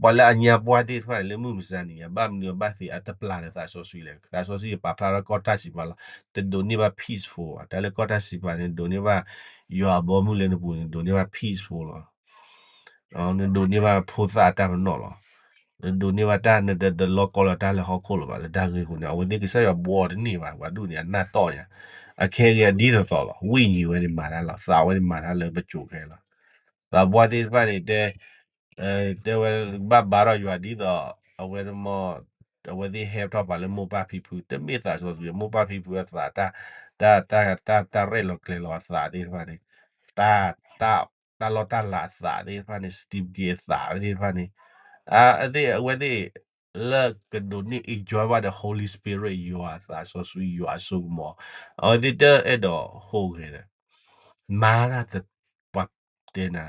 ပှၤလၢအညါပှၢ်သ့ၣ်တဖၣ်န့ၣ် လၢမုၢ်မဆါန့ၣ် ဘၣ်မနုၤအဘၣ်သ့အတပျၢ်လၢသးစီဆှံလဲၣ်. သးစီဆှံပာ်ဖျါထီၣ်ကီၢ်တၢ်စံးပာ်လီၤ. တဒိးန့ၢ်ဘၣ် peaceful ဘၣ်. တၢ်လၢကီၢ်တၢ်စံးပာ်န့ၣ် ဒိးန့ၢ်ဘၣ် ယွၤအဘီအမုၢ်လၢနပူၤန့ၣ် ဒိးန့ၢ်ဘၣ် peaceful လီၤ. နဒိးန့ၢ်ဘၣ်ဖိသၣ်အတၢ်ပနီၣ်လီၤ. နဒိးန့ၢ်ဘၣ်တၢ် နတလီကီလီၤတၢ်လၢဟီၣ်ခိၣ်လၢၤဘၣ်. လၢတၢ်ဂ့ၢ်အဃိန့ၣ် အဝဲသ့ၣ်ကစၢ်ယွၤဘှီတန့ၢ်ဘၣ်. ပှၤဒူၣ်န့ၣ် အနၢ်တီၢ်ညါ, အခဲဂ့ၤအဒ်သိးသိးလီၤ. ဝိညာဉ်ဝဲန့ၣ်မၤတၢ်လီၤ. သးဝဲန့ၣ်မၤတၢ်လၢပစိၤခဲလီၤ. သးပှၢ်သ့ၣ်တဖၣ်န့ၣ် တဲ တဲဝဲ ဘၣ်ဘါထီၣ်ယွၤဒ်သိး အဝဲ အဝဲသ့ၣ်ဟဲထီၣ်ပှၤလၢမိၢ်ပၢ်ဖံဖု, တမ့ၢ်သးစီဆှံ, မိၢ်ပၢ်ဖံဖုအသး တၢ် တၢ် တၢ်ရဲၣ်လီၤကျဲၤလီၤအသးသ့ၣ်တဖၣ်န့ၣ်, တၢ် တၢ် တၢ်လီၢ်တၢ်လၤအသးသ့ၣ်တဖၣ်န့ၣ်, စတံက့ၤအသးသ့ၣ်တဖၣ်န့ၣ်, အသ့ၣ် အဝဲသ့ၣ် လၢကဒိးန့ၢ် enjoy ဘၣ်ဒီး Holy Spirit ယွၤအသးစီဆှံ ယွၤအစိကမီၤ, အဝဲသ့ၣ်တအဲၣ်ဒိးဟူးဂဲၤဒီး မၤတၢ် ပှၤတဲနၤ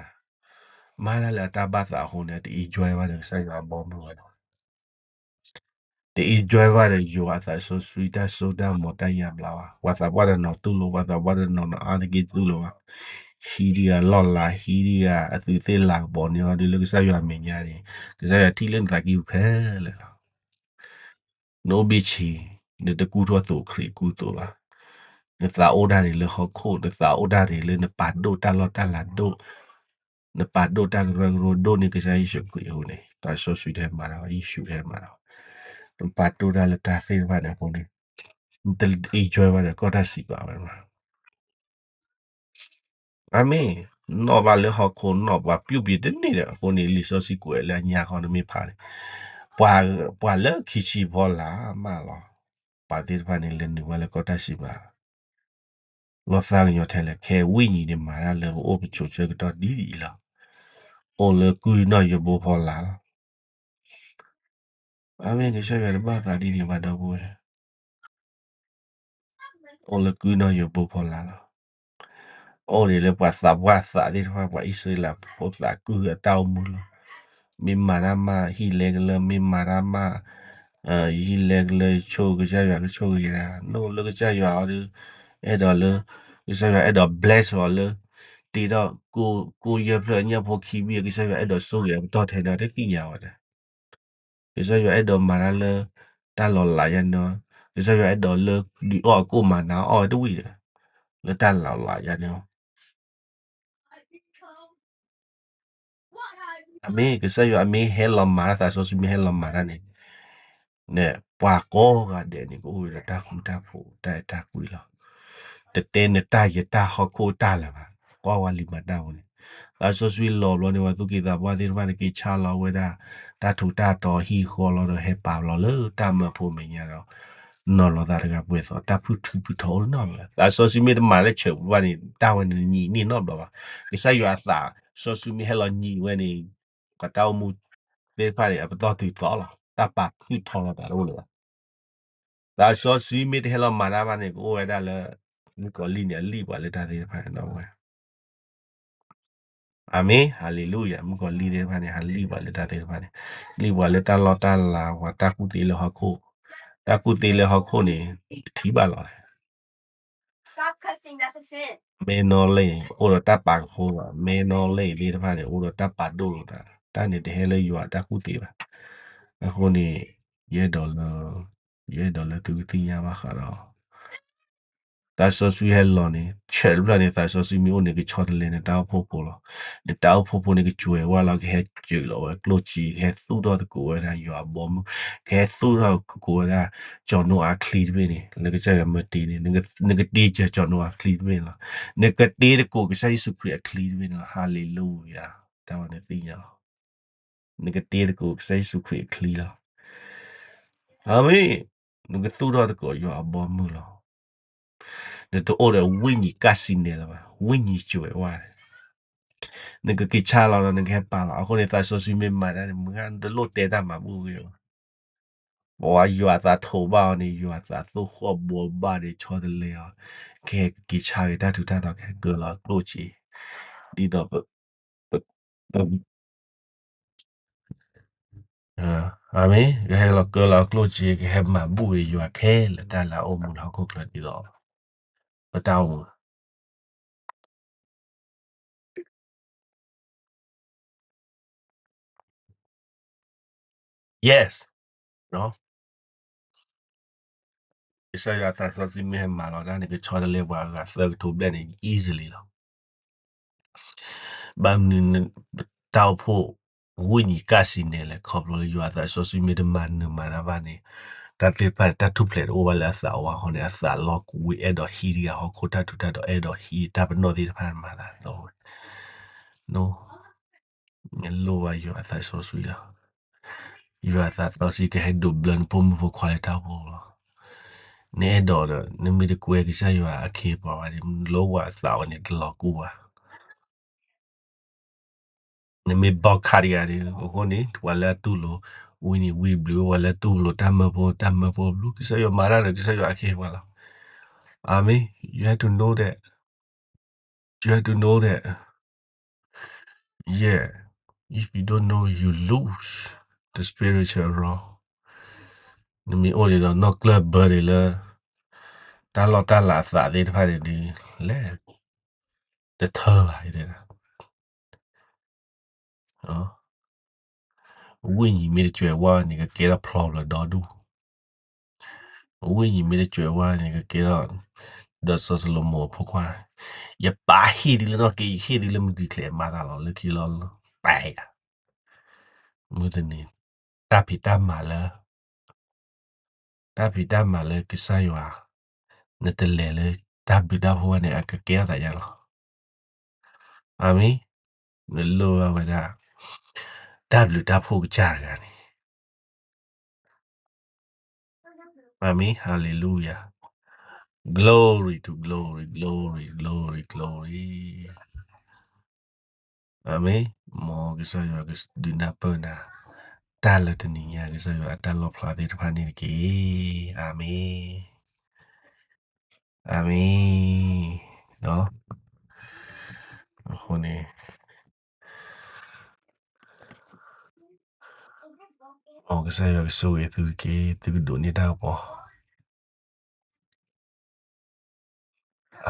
မၤတၢ်လၢအတၢ်ဘၣ်သးအဃိန့ၣ် တ enjoy ဘၣ်ဒီးကစၢ်ယွၤအဘီအမုၢ်ဝဲလီၤ. တ enjoy ဘၣ်ဒီးယွၤအသးစီဆှံတၢ်စိတၢ်ကမီၤတၢ်ယါဘျါဘၣ်. ပှၤသးပှၢ်တနီၤတူၢ်လိာ်, ပှၤသးပှၢ်တနီၤနီၤအါတက့ၢ်တူၢ်လိာ်ဘၣ်. ဟံးဒံးဂၤလီၢ်လၤ, ဟံးဒံးဂၤအသူးသ့ၣ်လၤကပီၤန့ၣ် ဒ်လၢကစၢ်ယွၤအမဲာ်ညါန့ၣ်, ကစၢ်ယွၤထံၣ်လၢနသးကံၢ်ပူၤခဲလၢာ်လီၤ. နအိၣ်ဘ့ၣ်ဆ့, နတကူၣ်ထီၣ်သိးခရံာ်ကူၣ်သိးဘၣ်. နသးအိၣ်ဒၣ်န့ၣ်လၢဟီၣ်ခိၣ်, နသးအိၣ်ဒၣ်န့ၣ်လၢနပာ်ဒိၣ်တၢ်လီၢ်တၢ်လၤဒိၣ်, နပာ်ဒိၣ်တၢ်ကရၢကရိဒိၣ်န့ၢ်ကစၢ်ယ့ၣ်ၡူးခရံာ်အဃိန့ၣ်, သးစီဆှံတဟဲမၤတၢ်ဘၣ်, ယ့ၣ်ၡူးတဟဲမၤတၢ်ဘၣ်. နပာ်ဒိၣ်တၢ်လၢတၢ်သ့ၣ်တဖၣ်န့ၣ်အဃိန့ၣ်, နတ enjoy ဘၣ်ဒီးကီၢ်တၢ်စံးပာ်ဝဲဘၣ်. အၤမ့ၣ်, နီၣ်ဘၣ်လၢဟီၣ်ခိၣ်နီၣ် ပှၤပျုၢ်ပံၤတန့ၢ်ဒီး အဃိန့ၣ် လံာ်စီဆှံကွဲးလၢအညါဃီတမ့ၢ်ဖးန့ၣ်, ပှၤလၢခံဆံဖီလာ်မးလီၤ. ပှၤသ့ၣ်တဖၣ်န့ၣ် လဲၤနုာ်ဝဲလၢကီၢ်တၢ်စံးပာ် လီၤသးကညီၤထဲလဲၣ်, ခဲဝိညာဉ်န့ၣ်မၤတၢ်လၢပအိၣ်ပဆိးဆၢကတီၢ်ဒ်အံၤလီၤ. အိၣ်လၢကုၢ်နီၣ်ယိၤဘိဖီလာ်လီၤ. အၤမ့ၣ်, ကစၢ်ယွၤတဘၣ်သးဒ်န့ၣ်ဘၣ် ဒီပုၢ်ဝဲၢ် အိၣ်လၢကုၢ်နီၣ်ယိၤဘိဖီလာ်လီၤ. အိၣ်ဒံးလၢပှၤသးပှၢ်သးသ့ၣ်တဖၣ် ပှၤအံၣ်စရ့လးဖိသးကုၢ်အတၢ်အိၣ်မူလီၤ. မ့ၢ်မၤတၢ်မး ဟံၣ်လဲကလၢ, မ့ၢ်မၤတၢ်မး, ယဟံၣ်လဲကလၢ ဆိၣ်ကစၢ်ယွၤကဆိၣ်ဂ့ၤတၢ်, နအိၣ်လၢကစၢ်ယွၤအီၤဒီး အဲၣ်ဒိးလၢ ကစၢ်ယွၤအဲၣ်ဒိး bless အီၤလၢ တ့ထီၣ် ကိၣ်ယဲၢ်ဖျၢၣ်အညၣ်ဖိခံဘ့ၣ် ကစၢ်ယွၤအဲၣ်ဒိးဆိၣ်ဂ့ၤအပတီၢ်ထဲန့ၣ် တသ့ၣ်ညါဝဲဒၣ် ကစၢ်ယွၤအဲၣ်ဒိးမၤတၢ်လၢ တၢ်လီၤလးယါန့ၣ်, ကစၢ်ယွၤအဲၣ်ဒိးလၢ ဒုးအီၣ်အကိၣ်မၤနၤအီၣ်ဝဲတဝံၣ်ဒီး လၢတၢ်လီၤလးယါန့ၣ်လီၤ. အမ့ၢ် ကစၢ်ယွၤအမ့ၢ်ဟဲလီၤမၤတၢ် သးစီဆှံမ့ၢ်ဟဲလီၤမၤတၢ်န့ၣ်, န့ၣ် ပှၤကိးဂၤဒဲးန့ၣ် ကအိၣ်ဝဲဒီးတၢ်ဃူတၢ်ဖိး တၢ်အဲၣ်တၢ်ကွံလီၤ. တတဲနတၢ်ယတၢ်ဟီၣ်ခိၣ်တၢ်လၢၤဘၣ်, ကွၢ်ဝဲလံာ်မၤတၢ်ဝဲန့ၣ်, သးစီဆှံလီၤဘျီန့ၣ် ပှၤသူၣ်က့သးပှၢ်သ့ၣ်တဖၣ်န့ၣ် က့ၤဆါလီၤဝဲဒၣ် တၢ်ထူးတၢ်တီၤဟံၣ်ဃီလီၤဒီး ဟဲပာ်လီၤလၢတၢ်မၢဖိမဲာ်ညါဒီး နီၤလီၤသးတဂၤပှဲၤသိး တၢ်ဖုၣ်ထုကဖုၣ်ထီအိၣ်နီတဘျီ. သးစီဆှံမ့ၢ်တမၤလၢဆၢးပူၤဘၣ်န့ၣ် တၢ်ဝဲန့ၣ်နညံးန့ၢ်နီတဘျီဘၣ်. ကစၢ်ယွၤအသးစီဆှံမ့ၢ်ဟဲလီၤညံးဝဲန့ၣ် ပှၤတၢ်အိၣ်မူသ့ၣ်တဖၣ်န့ၣ် အပတီၢ်တုၤသီလီၤ. တၢ်ပာ်ဖုၣ်ထီလီၤသးတအိၣ်လၢၤဘၣ်. သးစီဆှံမ့ၢ်တဟဲလီၤမၤတၢ်ဘၣ်န့ၣ် ကအိၣ်ဝဲဒၣ်လၢ မုၣ်ကီၤလံၢ်န့ၣ် အလံၣ်ပှၤလၢတၢ်သ့ၣ်တဖၣ်န့ၣ်ဒီးဝဲ အၤမ့ၣ်, ဟၤလ့လူယၤ, မုၣ်ကီၤလံၢ်သ့ၣ်တဖၣ်န့ၣ် ဟးလံၣ်ပှၤလၢတၢ်သ့ၣ်တဖၣ်န့ၣ်, လံၣ်ပှၤလၢတၢ်လီၢ်တၢ်လၤ ပှၤတၢ်ကူၣ်သ့လၢဟီၣ်ခိၣ်, တၢ်ကူၣ်သ့လၢဟီၣ်ခိၣ်န့ၣ် ထံၣ်ဘၣ်လီၤ. မဲနီၣ်လဲၣ် အိၣ်ဒီးတၢ်ပာ်ကဖိဘၣ်, မဲနီၣ်လဲၣ်သ့ၣ်တဖၣ်န့ၣ် အိၣ်ဒီးတၢ်ပာ်ဒိၣ်လိာ်သး, တၢ်န့ၣ်တဟဲလၢယွၤတၢ်ကူၣ်သ့ဘၣ်. အဃိန့ၣ် ယအဲၣ်ဒိးလၢ ယအဲၣ်ဒိးလၢသုကသ့ၣ်ညါဘၣ်ဃးဒီး သးစီဆှံဟဲလီၤန့ၣ် ဆဲးတဖျၢၣ်န့ၣ် သးစီဆှံမ့ၢ်အိၣ်န့ၣ် ကဆီတလဲနတၢ်အိၣ်ဖှိၣ်ဖိလီၤ. နတၢ်အိၣ်ဖှိၣ်ဖိန့ၣ် ကစှဲးဝါလီၤ, ကဟဲစၢးလီၤဝဲကျိၣ်စ့, ကဟဲသူၣ်ထီၣ်သကိးဝဲဒၣ်ယွၤအဘီမုၢ်, ကဟဲသူၣ်ထီၣ်သကိးဝဲဒၣ် စီၤနိအၤအချံတဘ့ၣ်န့ၣ်, လၢကစၢ်ယွၤမၢတ့န့ၣ်, နကတ့စၢၤစီၤနိအၤအချံတဘ့ၣ်န့ၣ်လီၤ. နကတ့သကိးကစၢ်ယ့ၣ်ၡူးခရံာ်အချံတဘ့ၣ်န့ၣ်လီၤ. ဟါလ့လူယၤ, တၢ်ဝဲနသ့ၣ်ညါလီၤ. နကတ့သကိးကစၢ်ယ့ၣ်ၡူးခရံာ်အချံလီၤ. အၤမ့ၣ်, နကသူၣ်ထီၣ်သကိးယွၤအဘီမုၢ်လီၤ. နတအိၣ်ဒီးဝိညာဉ်ကပ်စီနဲလၢၤဘၣ်, ဝိညာဉ်စှဲးဝါန့ၣ်, နကက့ၤဆါလီၤဒီး နကဟဲပာ်လီၤ. အဃိန့ၣ် သးစီဆှံမ့ၢ်မၤတၢ်န့ၣ် မုၢ်ဂၤနတလိၣ်တဲတၢ်မၤဘူၣ်ဂ့ၤဘၣ်. ပှၤယွၤအသးထိးဘၣ်အီၤန့ၣ် ယွၤအသးသိၣ်ဃီၣ်ဘှီဘၣ်ဒီးဆီတလဲအီၤ, ကဟဲက့ၤဆါက့ၤတၢ်ထူးတၢ်တီၤ ကဟဲကၢလီၤကျိၣ်စ့, ဒ်သိး အၤမ့ၣ်, ကဟဲလီၤကၢလီၤကျိၣ်စ့, ကဟဲမၤဘူၣ်က့ၤယွၤခဲလၢာ်တၢ်လၢအအိၣ်မူလၢဟီၣ်ခိၣ်ချၢဒ်သိး ပတၢ်အိၣ်မူ Yes, ကစၢ်ယွၤအသးစီဆှံမ့ၢ်ဟဲမၤလီၤတၢ်န့ၣ် ကဆီတလဲပှၤအဂၤသၢကထိဘျဲၣ်န့ၣ် easily လီၤ. ဘၣ်မနုၤ တၢ်အိၣ်ဖှိၣ် ဝိညာဉ်ကပ်စီနဲလဲၣ် ခီဖျိလၢယွၤအသးစီဆှံမ့ၢ်တမၤနၢၤမၤတၢ်ဘၣ်န့ၣ် တၢ်သ့ၣ်တဖၣ်န့ၣ် တၢ်ထူၣ်ဖျဲးတအိၣ်ဘၣ်လၢအသးဝါဃီန့ၣ် အသးလီၤကွံာ်အဲၣ်ဒိးဟံးတဂၤဟီၣ်ခိၣ်တၢ်ထူးတၢ်တီၤ အဲၣ်ဒိးဟံးတၢ်ပနီၣ်သ့ၣ်တဖၣ်မၤသးလီၤဝဲ နလိၣ်ဘၣ်ယွၤအသးစီဆှံလီၤ. ယွၤအသးစီဆှံကဟဲဒိးဘျၢနဖိမုၣ်ဖိခွါလၢတၢ်အိၣ်ဖှိၣ်လီၤ. နအဲၣ်ဒိးဒီး နမ့ၢ်တကွဲကစၢ်ယွၤအခ့အပှၤဘၣ်န့ၣ် နလိၣ်ဘၣ်အသးဝဲန့ၣ်တလီၤကူၣ်ဘၣ်. နမ့ၢ်ဘီခးတဂၤဒီး အဃိန့ၣ် ပှၤလၢအတူၢ်လိာ် ဝံနံၤဝံဘျုး ပှၤလၢအတူၢ်လိာ်တၢ်မၢဖိ တၢ်မၢဖိဘျုး ကစၢ်ယွၤမၤတၢ်ဒီး ကစၢ်ယွၤအခ့အပှၤလီၤ. အၤမ့ၣ်, you have to know that, you have to know that, yeah, if you don't know, you lose the spiritual realm. နမ့ၢ်အိၣ်ဒံးဒီးနီၢ်ကျၢၢ်ဘၢဒံးလၢ တၢ်လီၢ်တၢ်လၤအသးသ့ၣ်တဖၣ်န့ၣ်ဒီး လဲၤ တထၢဘၣ် ယတဲဒၣ် ဝိညာဉ်မ့ၢ်တစှဲးဝါန့ၣ် ကကဲထီၣ်ဖျီဖျီဒီဒူၣ်, ဝိညာဉ်မ့ၢ်တစှဲးဝါန့ၣ် ကကဲထီၣ် ဒီးစီၤၡလိၤမိၣ်အဖိခွါ, ယပာ်ဟ့ၣ်သုလၢနီၢ်က့ ယဟ့ၣ်သုလၢမုၢ်တံၤချဲး မၤသးလီၤလၢခံလီၤ ပာ်ယၤ, မုၢ်တနံၤ တၢ်ဖံးတၢ်မၤလၢ တၢ်ဖံးတၢ်မၤလၢကစၢ်ယွၤ နတလဲၤလၢတၢ်ဘျုးတၢ်ဖှိၣ်ဘၣ်န့ၣ် အကကဲထီၣ်သးယါလီၤ. အၤမ့ၣ်, နလိၣ်ဘၣ်ဝဲဒၣ် တၢ်ဘျုးတၢ်ဖှိၣ်ကစၢ်တဂၤန့ၣ် အၤမ့ၣ်, hallelujah, glory to glory, glory, glory, glory. အၤမ့ၣ်, မ်ကစၢ်ယွၤကဒုးနၢ်ပၢၢ်နၤ တၢ်လၢတနံၤညါ ကစၢ်ယွၤအတၢ်လီၣ်ဖျါသ့ၣ်တဖၣ်န့ၣ်တက့ၢ်. အၤမ့ၣ်, အၤမ့ၣ်, အဃိန့ၣ် မ်ကစၢ်ယွၤကဆိၣ်ဂ့ၤသုတက့ၢ်, သုကဒိးန့ၢ်တၢ်ကပီၤ.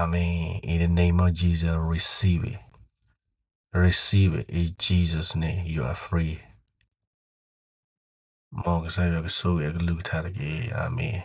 Amen. In the name of Jesus, receive it. Receive it in Jesus' name. You are free. မ်ကစၢ်ယွၤကဆိၣ်ဂ့ၤအကလုၢ်ကထါတက့ၢ်. အၤမ့ၣ်.